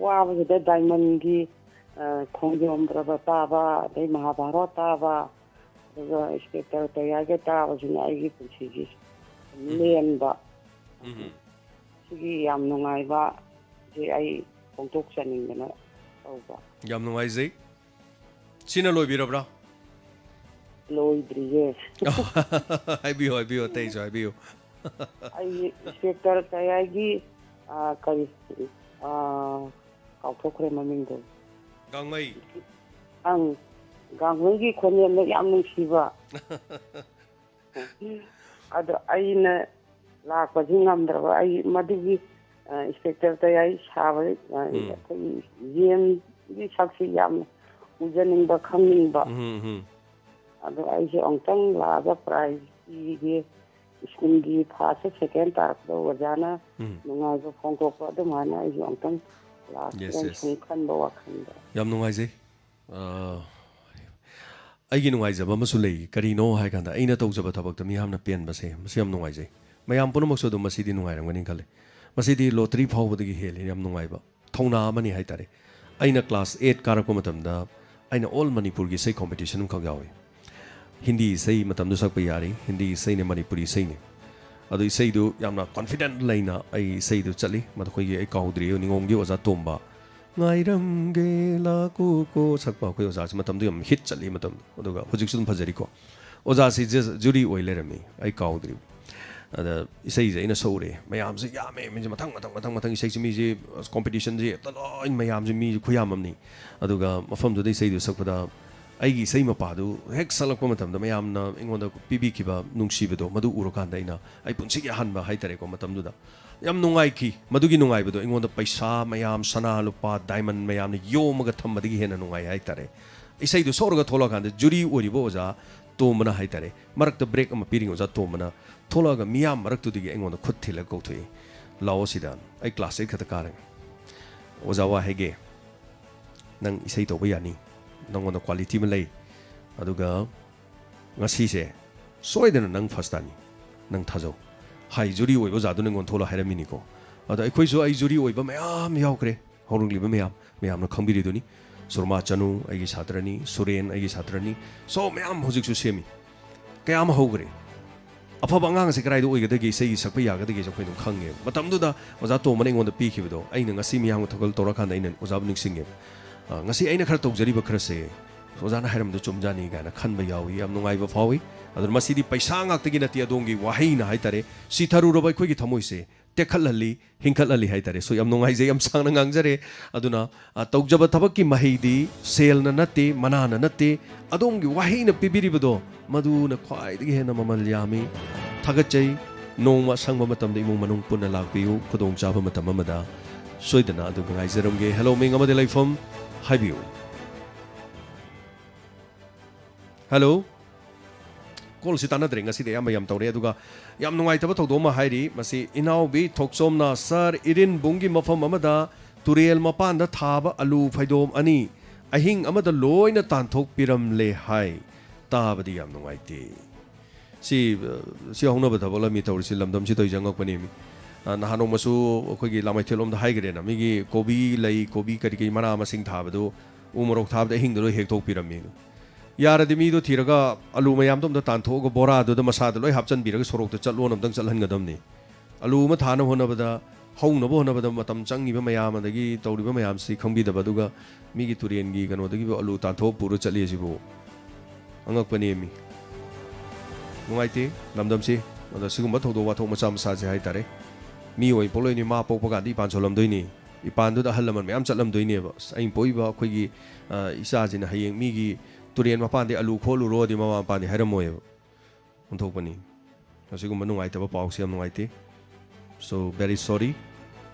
ꯋꯥꯕꯁꯤꯗ ꯗꯥꯏꯃꯟꯒꯤ, ꯑ, ꯈꯣꯡꯖꯣꯝ ꯄ꯭ꯔꯕ ꯇꯥꯕ, ꯑꯗꯩ ꯃꯍꯥꯚꯥꯔꯠ ꯇꯥꯕ, ꯑꯗꯨꯒ ꯏꯟꯁꯄꯦꯛꯇꯔ ꯇꯌꯥꯏꯒ ꯇꯥꯕꯁꯤꯅ ꯑꯩꯒꯤ ꯄꯨꯟꯁꯤꯒꯤ ꯂꯦꯟꯕ꯫ ꯎꯝ, ꯁꯤꯒꯤ ꯌꯥꯝ ꯅꯨꯡꯉꯥꯏꯕ ꯁꯤ ꯑꯩ ꯐꯣꯡꯗꯣꯛꯆꯅꯤꯡꯗꯅ ꯇꯧꯕ꯫ ꯌꯥꯝ ꯅꯨꯡꯉꯥꯏꯖꯩ꯫ ꯁꯤꯅ ꯂꯣꯏꯕꯤꯔꯕ꯭ꯔꯥ? ꯂꯣꯏꯗ꯭ꯔꯤꯌꯦ꯫ ꯍꯥꯏꯕꯤꯌꯨ, ꯍꯥꯏꯕꯤꯌꯨ, ꯑꯇꯩꯁꯨ ꯍꯥꯏꯕꯤꯌꯨ꯫ ꯑꯩ ꯏꯟꯁꯄꯦꯛꯇꯔ ꯇꯌꯥꯏꯒꯤ, ꯑ, ꯀꯔꯤ, ꯑ, ꯀꯥꯎꯊꯣꯛꯈ꯭ꯔꯦ ꯃꯃꯤꯡꯗꯣ꯫ ꯒꯥꯡꯃꯩ꯫ ꯑꯪ, ꯒꯥꯡꯃꯩꯒꯤ ꯈꯣꯟꯖꯦꯜꯗꯣ ꯌꯥꯝ ꯅꯨꯡꯁꯤꯕ꯫ ꯑꯗꯣ ꯑꯩꯅ ꯂꯥꯛꯄꯁꯤ ꯉꯝꯗ꯭ꯔꯕ, ꯑꯩ ꯃꯗꯨꯒꯤ, ꯑ, ꯏꯟꯁꯄꯦꯛꯇꯔ ꯇꯌꯥꯏ ꯁꯥꯕ, ꯑ, ꯎꯝ꯫ ꯑꯩꯈꯣꯏꯒꯤ ꯌꯦꯟꯒꯤ ꯁꯛꯁꯤ ꯌꯥꯝꯅ ꯎꯖꯅꯤꯡꯕ, ꯈꯪꯅꯤꯡꯕ꯫ ꯎꯝ, ꯎꯝ꯫ ꯑꯗꯣ ꯑꯩꯁꯦ ꯑꯃꯨꯛꯇꯪ ꯂꯥꯛꯑꯒ ꯄ꯭ꯔꯥꯏꯖ ꯄꯤꯒꯦ, ꯁ꯭ꯀꯨꯜꯒꯤ ꯐꯥꯔꯁ ꯁꯦꯀꯦꯟ ꯇꯥꯔꯛꯄꯗ ꯑꯣꯖꯥꯅ ꯎꯝ꯫ ꯅꯨꯡꯉꯥꯏꯕ ꯐꯣꯡꯗꯣꯛꯄ, ꯑꯗꯨꯃꯥꯏꯅ ꯑꯩꯁꯨ ꯑꯃꯨꯛꯇꯪ Yes, ꯂꯥꯛꯁꯤꯔ yes. ꯁꯨꯝ ꯈꯟꯕ ꯋꯥꯈꯜꯗ꯫ ꯌꯥꯝ ꯅꯨꯡꯉꯥꯏꯖꯩ꯫ ꯑ, ꯑꯩꯒꯤ ꯅꯨꯡꯉꯥꯏꯖꯕ ꯑꯃꯁꯨ ꯂꯩ꯫ ꯀꯔꯤꯅꯣ ꯍꯥꯏ ꯀꯥꯟꯗ, ꯑꯩꯅ ꯇꯧꯖꯕ ꯊꯕꯛꯇ ꯃꯤꯌꯥꯝꯅ ꯄꯦꯟꯕꯁꯦ, ꯃꯁꯤ ꯌꯥꯝ ꯅꯨꯡꯉꯥꯏꯖꯩ꯫ ꯃꯌꯥꯝ ꯄꯨꯝꯅꯃꯛꯁꯨ ꯑꯗꯨꯝ ꯃꯁꯤꯗꯤ ꯅꯨꯡꯉꯥꯏꯔꯝꯒꯅꯤ ꯈꯜꯂꯤ꯫ ꯃꯁꯤꯗꯤ ꯂꯣꯇꯔꯤ ꯐꯥꯎꯕꯗꯒꯤ ꯍꯦꯜꯂꯤ ꯌꯥꯝ ꯅꯨꯡꯉꯥꯏꯕ꯫ ꯊꯧꯅꯥ ꯑꯃꯅꯤ ꯍꯥꯏ ꯇꯥꯔꯦ꯫ ꯑꯩꯅ ꯀ꯭ꯂꯥꯁ ꯑꯦꯠ ꯀꯥꯔꯛꯄ ꯃꯇꯝꯗ ꯑꯩꯅ ꯑꯣꯜ ꯃꯅꯤꯄꯨꯔꯒꯤ ꯏꯁꯩ ꯀꯣꯝꯄꯤꯇꯤꯁꯟ ꯑꯃꯈꯛ ꯌꯥꯎꯏ꯫ ꯍꯤꯟꯗꯤ ꯏꯁꯩ ꯃꯇꯝꯗꯨ ꯁꯛꯄ ꯌꯥꯔꯤ, ꯍꯤꯟꯗꯤ ꯏꯁꯩꯅꯦ, ꯃꯅꯤꯄꯨꯔꯤ ꯏꯁꯩꯅꯦ꯫ ꯑꯗꯨ ꯏꯁꯩꯗꯨ ꯌꯥꯝꯅ ꯀꯣꯟꯐꯤꯗꯦꯟ ꯂꯩꯅ ꯑꯩ ꯏꯁꯩꯗꯨ ꯆꯠꯂꯤ꯫ ꯃꯈꯣꯏꯒꯤ ꯑꯩ ꯀꯥꯎꯗ꯭ꯔꯤ, ꯅꯤꯉꯣꯝꯒꯤ ꯑꯣꯖꯥ ꯇꯣꯝꯕ, "ꯉꯥꯏꯔꯝꯒꯦ ꯂꯥꯛꯀꯨꯀꯣ" ꯁꯛꯄ ꯑꯩꯈꯣꯏ ꯑꯣꯖꯥꯁꯦ, ꯃꯇꯝꯗꯨ ꯌꯥꯝ ꯍꯤꯠ ꯆꯠꯂꯤ ꯃꯇꯝꯗꯣ, ꯑꯗꯨꯒ ꯍꯧꯖꯤꯛꯁꯨ ꯑꯗꯨꯝ ꯐꯖꯔꯤꯀꯣ꯫ ꯑꯣꯖꯥꯁꯤ ꯖ-, ꯖꯨꯔꯤ ꯑꯣꯏ ꯂꯩꯔꯝꯃꯤ, ꯑꯩ ꯀꯥꯎꯗ꯭ꯔꯤ꯫ ꯑꯗ ꯏꯁꯩꯁꯦ ꯑꯩꯅ ꯁꯛꯎꯔꯦ, ꯃꯌꯥꯝꯁꯦ ꯌꯥꯝꯃꯦ, ꯃꯤꯁꯦ ꯃꯊꯪ ꯃꯊꯪ ꯃꯊꯪ ꯃꯊꯪ ꯏꯁꯩꯁꯦ, ꯃꯤꯁꯦ ꯀꯣꯝꯄꯤꯇꯤꯁꯟꯁꯦ ꯍꯦꯛꯇ ꯂꯣꯏ, ꯃꯌꯥꯝꯁꯦ ꯃꯤ ꯈꯨꯌꯥꯝ ꯑꯃꯅꯤ꯫ ꯑꯗꯨꯒ ꯃꯐꯝꯗꯨꯗ ꯏꯁꯩꯗꯨ ꯁꯛꯄꯗ ꯑꯩꯒꯤ ꯏꯁꯩ ꯃꯄꯥꯗꯨ ꯍꯦꯛ ꯁꯛꯂꯛꯄ ꯃꯇꯝꯗ ꯃꯌꯥꯝꯅ ꯑꯩꯉꯣꯟꯗ ꯄꯤꯕꯤꯈꯤꯕ ꯅꯨꯡꯁꯤꯕꯗꯣ, ꯃꯗꯨ ꯎꯔꯀꯥꯟꯗ ꯑꯩꯅ ꯑꯩ ꯄꯨꯟꯁꯤꯒꯤ ꯑꯍꯥꯟꯕ ꯍꯥꯏꯇꯥꯔꯦꯀꯣ, ꯃꯇꯝꯗꯨꯗ ꯌꯥꯝ ꯅꯨꯡꯉꯥꯏꯈꯤ꯫ ꯃꯗꯨꯒꯤ ꯅꯨꯡꯉꯥꯏꯕꯗꯣ ꯑꯩꯉꯣꯟꯗ ꯄꯩꯁꯥ ꯃꯌꯥꯝ, ꯁꯅꯥ ꯂꯨꯄꯥ, ꯗꯥꯏꯃꯟ ꯃꯌꯥꯝꯅ ꯌꯣꯝꯃꯒ ꯊꯝꯕꯗꯒꯤ ꯍꯦꯟꯅ ꯅꯨꯡꯉꯥꯏ ꯍꯥꯏꯇꯥꯔꯦ꯫ ꯏꯁꯩꯗꯨ ꯁꯣꯛꯑꯒ ꯊꯣꯛꯂꯛꯑꯀꯥꯟꯗ ꯖꯨꯔꯤ ꯑꯣꯏꯔꯤꯕ ꯑꯣꯖꯥ ꯇꯣꯝꯕꯅ ꯍꯥꯏꯇꯥꯔꯦ, ꯃꯔꯛꯇ ꯕ꯭ꯔꯦꯛ ꯑꯃ ꯄꯤꯔꯤꯉꯩ ꯑꯣꯖꯥ ꯇꯣꯝꯕꯅ ꯊꯣꯛꯂꯛꯑꯒ ꯃꯤꯌꯥꯝ ꯃꯔꯛꯇꯨꯗꯒꯤ ꯑꯩꯉꯣꯟꯗ ꯈꯨꯠ ꯊꯤꯜꯂꯒ ꯀꯧꯊꯣꯛꯏ, "ꯂꯥꯛꯑꯣ ꯁꯤꯗ, ꯑꯩ ꯀ꯭ꯂꯥꯁ ꯑꯩꯠ ꯈꯛꯇ ꯀꯥꯔꯦ꯫ ꯑꯣꯖꯥ, ꯋꯥ ꯍꯥꯏꯒꯦ, ꯅꯪ ꯏꯁꯩ ꯇꯧꯕ ꯌꯥꯅꯤ, ꯅꯪꯉꯣꯟꯗ ꯀ꯭ꯋꯥꯂꯤꯇꯤ ꯑꯃ ꯂꯩ, ꯑꯗꯨꯒ ꯉꯁꯤꯁꯦ ꯁꯣꯏꯗꯅ ꯅꯪ ꯐꯥꯔꯁ ꯇꯥꯅꯤ, ꯅꯪ ꯊꯥꯖꯧ" ꯍꯥꯏ꯫ ꯖꯨꯔꯤ ꯑꯣꯏꯕ ꯑꯣꯖꯥꯗꯨꯅ ꯑꯩꯉꯣꯟꯗ ꯊꯣꯛꯂꯛꯑ ꯍꯥꯏꯔꯝꯃꯤꯅꯤꯀꯣ꯫ ꯑꯗꯣ ꯑꯩꯈꯣꯏꯁꯨ, ꯑꯩ ꯖꯨꯔꯤ ꯑꯣꯏꯕ ꯃꯌꯥꯝ ꯌꯥꯎꯈ꯭ꯔꯦ, ꯍꯧꯔꯛꯂꯤꯕ ꯃꯌꯥꯝ, ꯃꯌꯥꯝꯅ ꯈꯪꯕꯤꯔꯤꯗꯨꯅꯤ꯫ ꯁꯨꯔꯃꯥ ꯆꯅꯨ ꯑꯩꯒꯤ ꯁꯥꯇ꯭ꯔꯅꯤ, ꯁꯨꯔꯦꯟ ꯑꯩꯒꯤ ꯁꯥꯇ꯭ꯔꯅꯤ, ꯁꯣ ꯃꯌꯥꯝ ꯍꯧꯖꯤꯛꯁꯨ ꯁꯦꯝꯃꯤ, ꯀꯌꯥ ꯑꯃ ꯍꯧꯈ꯭ꯔꯦ꯫ ꯑꯐꯕ ꯑꯉꯥꯡꯁꯦ ꯀꯗꯥꯏꯗ ꯑꯣꯏꯒꯗꯒꯦ, ꯏꯁꯩꯒꯤ ꯁꯛꯄ ꯌꯥꯒꯗꯒꯦꯁꯦ ꯑꯩꯈꯣꯏ ꯑꯗꯨꯝ ꯈꯪꯉꯦꯕ꯫ ꯃꯇꯝꯗꯨꯗ ꯑꯣꯖꯥ ꯇꯣꯝꯕꯅ ꯑꯩꯉꯣꯟꯗ ꯄꯤꯈꯤꯕꯗꯣ ꯑꯩꯅ ꯉꯁꯤ ꯃꯤꯌꯥꯝꯒ ꯊꯧꯒꯜ ꯇꯧꯔꯀꯥꯟꯗ ꯑꯩꯅ ꯑꯣꯖꯥꯕꯨ ꯅꯤꯡꯁꯤꯡꯉꯦꯕ꯫ "ꯑ, ꯉꯁꯤ ꯑꯩꯅ ꯈꯔ ꯇꯧꯖꯔꯤꯕ ꯈꯔꯁꯦ ꯑꯣꯖꯥꯅ ꯍꯥꯏꯔꯝꯕꯗꯣ ꯆꯨꯝꯖꯥꯅꯤ" ꯀꯥꯏꯅ ꯈꯟꯕ ꯌꯥꯎꯏ꯫ ꯌꯥꯝ ꯅꯨꯡꯉꯥꯏꯕ ꯐꯥꯎꯏ꯫ ꯑꯗꯨꯅ ꯃꯁꯤꯗꯤ ꯄꯩꯁꯥ ꯉꯥꯛꯇꯒꯤ ꯅꯠꯇꯦ, ꯑꯗꯣꯝꯒꯤ ꯋꯥꯍꯩꯅ ꯍꯥꯏꯇꯥꯔꯦ, ꯁꯤꯊꯔꯨꯔꯕ ꯑꯩꯈꯣꯏꯒꯤ ꯊꯃꯣꯏꯁꯦ ꯇꯦꯛꯈꯠꯍꯜꯂꯤ, ꯍꯤꯡꯈꯠꯍꯜꯂꯤ ꯍꯥꯏꯇꯥꯔꯦ꯫ ꯁꯣ, ꯌꯥꯝ ꯅꯨꯡꯉꯥꯏꯖꯩ, ꯌꯥꯝ ꯁꯥꯡꯅ ꯉꯥꯡꯖꯔꯦ꯫ ꯑꯗꯨꯅ, ꯑ, ꯇꯧꯖꯕ ꯊꯕꯛꯀꯤ ꯃꯍꯩꯗꯤ ꯁꯦꯜꯅ ꯅꯠꯇꯦ, ꯃꯅꯥꯅ ꯅꯠꯇꯦ, ꯑꯗꯣꯝꯒꯤ ꯋꯥꯍꯩꯅ ꯄꯤꯕꯤꯔꯤꯕꯗꯣ ꯃꯗꯨꯅ ꯈ꯭ꯋꯥꯏꯗꯒꯤ ꯍꯦꯟꯅ ꯃꯃꯜ ꯌꯥꯝꯃꯤ꯫ ꯊꯥꯒꯠꯆꯩ꯫ ꯅꯣꯡꯃ ꯑꯁꯪꯕ ꯃꯇꯝꯗ ꯏꯃꯨꯡ ꯃꯅꯨꯡ ꯄꯨꯟꯅ ꯂꯥꯛꯄꯤꯌꯨ, ꯈꯨꯗꯣꯡꯆꯥꯕ ꯃꯇꯝ ꯑꯃꯗ ꯁꯣꯏꯗꯅ꯫ ꯑꯗꯨꯒ ꯉꯥꯏꯖꯔꯝꯒꯦ꯫ ꯍꯦꯜꯂꯣ, ꯃꯤꯡ ꯑꯃꯗꯤ ꯂꯩꯐꯝ ꯍꯥꯏꯕꯤꯌꯨ꯫ ꯍꯦꯜꯂꯣ꯫ ꯀꯣꯜꯁꯤ ꯇꯥꯟꯅꯗ꯭ꯔꯦ, ꯉꯁꯤꯗꯤ ꯑꯌꯥꯝꯕ ꯌꯥꯝ ꯇꯧꯔꯦ꯫ ꯑꯗꯨꯒ ꯌꯥꯝ ꯅꯨꯡꯉꯥꯏꯇꯕ ꯊꯧꯗꯣꯛ ꯑꯃ ꯍꯥꯏꯔꯤ꯫ ꯃꯁꯤ ꯏꯅꯥꯎꯕꯤ ꯊꯣꯛꯆꯣꯝꯅ, "ꯁꯥꯔ, ꯏꯔꯤꯟꯕꯨꯡꯒꯤ ꯃꯐꯝ ꯑꯃꯗ ꯇꯨꯔꯦꯜ ꯃꯄꯥꯟꯗ ꯊꯥꯕ ꯑꯂꯨ ꯐꯩꯗꯣꯝ ꯑꯅꯤ ꯑꯍꯤꯡ ꯑꯃꯗ ꯂꯣꯏꯅ ꯇꯥꯟꯊꯣꯛꯄꯤꯔꯝꯂꯦ" ꯍꯥꯏ꯫ ꯇꯥꯕꯗꯤ ꯌꯥꯝ ꯅꯨꯡꯉꯥꯏꯇꯦ꯫ ꯁꯤ, ꯑ, ꯁꯤ ꯍꯧꯅꯕ ꯊꯕꯛꯂ ꯃꯤ ꯇꯧꯔꯤꯁꯤ? ꯂꯝꯗꯝꯁꯤ ꯇꯧꯔꯤꯁꯦ ꯑꯉꯛꯄꯅꯦꯃꯤ꯫ ꯑ, ꯅꯍꯥꯟ ꯅꯣꯡꯃꯁꯨ ꯑꯩꯈꯣꯏꯒꯤ ꯂꯥꯃꯩꯊꯦꯜꯂꯣꯝꯗ ꯍꯥꯏꯈ꯭ꯔꯦꯅ, ꯃꯤꯒꯤ ꯀꯣꯕꯤ ꯂꯩ, ꯀꯣꯕꯤ ꯀꯔꯤ ꯀꯔꯤ ꯃꯅꯥ ꯃꯁꯤꯡ ꯊꯥꯕꯗꯨ, ꯎ ꯃꯣꯔꯣꯛ ꯊꯥꯕꯗ ꯑꯍꯤꯡꯗ ꯂꯣꯏ ꯍꯦꯛꯊꯣꯛꯄꯤꯔꯝꯃꯤ꯫ ꯌꯥꯔꯗꯤ ꯃꯤꯗꯣ ꯊꯤꯔꯒ ꯑꯂꯨ ꯃꯌꯥꯝꯗꯣ ꯑꯝꯇ ꯇꯥꯟꯊꯣꯛꯑꯒ ꯕꯣꯔꯥꯗꯨꯗ ꯃꯁꯥꯗ ꯂꯣꯏ ꯍꯥꯞꯆꯤꯟꯕꯤꯔꯒ ꯁꯣꯔꯣꯛꯇ ꯆꯠꯂꯣꯅ ꯑꯝꯇꯪ ꯆꯠꯍꯟꯒꯗꯕꯅꯤ꯫ ꯑꯂꯨ ꯑꯃ ꯊꯥꯅꯕ ꯍꯣꯠꯅꯕꯗ, ꯍꯧꯅꯕ ꯍꯣꯠꯅꯕꯗ ꯃꯇꯝ ꯆꯪꯉꯤꯕ ꯃꯌꯥꯝ, ꯑꯗꯒꯤ ꯇꯧꯔꯤꯕ ꯃꯌꯥꯝꯁꯤ ꯈꯪꯕꯤꯗꯕ, ꯑꯗꯨꯒ ꯃꯤꯒꯤ ꯇꯨꯔꯦꯟꯒꯤ ꯀꯩꯅꯣꯗꯒꯤ ꯑꯂꯨ ꯇꯥꯟꯊꯣꯛꯑ ꯄꯨꯔ ꯆꯠꯂꯤ ꯑꯁꯤꯕꯨ꯫ ꯑꯉꯛꯄꯅꯦꯃꯤ꯫ ꯅꯨꯡꯉꯥꯏꯇꯦ ꯂꯝꯗꯝꯁꯤ꯫ ꯑꯗꯣ ꯁꯤꯒꯨꯝꯕ ꯊꯧꯗꯣꯛ ꯋꯥꯊꯣꯛ ꯃꯆꯥ ꯃꯆꯥꯁꯦ ꯍꯥꯏꯇꯥꯔꯦ, ꯃꯤ ꯑꯣꯏ ꯄꯣꯛꯂꯣꯏꯅꯤ, ꯃꯥ ꯄꯣꯛꯄ ꯀꯥꯟꯗ ꯏꯄꯥꯟ ꯁꯣꯜꯂꯝꯗꯣꯏꯅꯤ꯫ ꯏꯄꯥꯟꯗꯨꯗ ꯑꯍꯜ ꯂꯃꯟ ꯃꯌꯥꯝ ꯆꯠꯂꯝꯗꯣꯏꯅꯦꯕ꯫ ꯑꯁ, ꯑꯩꯅ ꯄꯣꯛꯏꯕ ꯑꯩꯈꯣꯏꯒꯤ, ꯑ, ꯏꯆꯥꯁꯤꯅ ꯍꯌꯦꯡ ꯃꯤꯒꯤ ꯇꯨꯔꯦꯟ ꯃꯄꯥꯟꯗꯒꯤ ꯑꯂꯨ ꯈꯣꯠꯂꯨꯔꯣꯗꯤ ꯃꯃꯥ ꯃꯄꯥꯗꯤ ꯍꯥꯏꯔꯝꯃꯣꯏꯕ꯫ ꯑꯣꯟꯊꯣꯛꯄꯅꯤ꯫ ꯑꯁꯤꯒꯨꯝꯕ ꯅꯨꯡꯉꯥꯏꯇꯕ ꯄꯥꯎꯁꯤ ꯌꯥꯝ ꯅꯨꯡꯉꯥꯏꯇꯦ꯫ So, very sorry.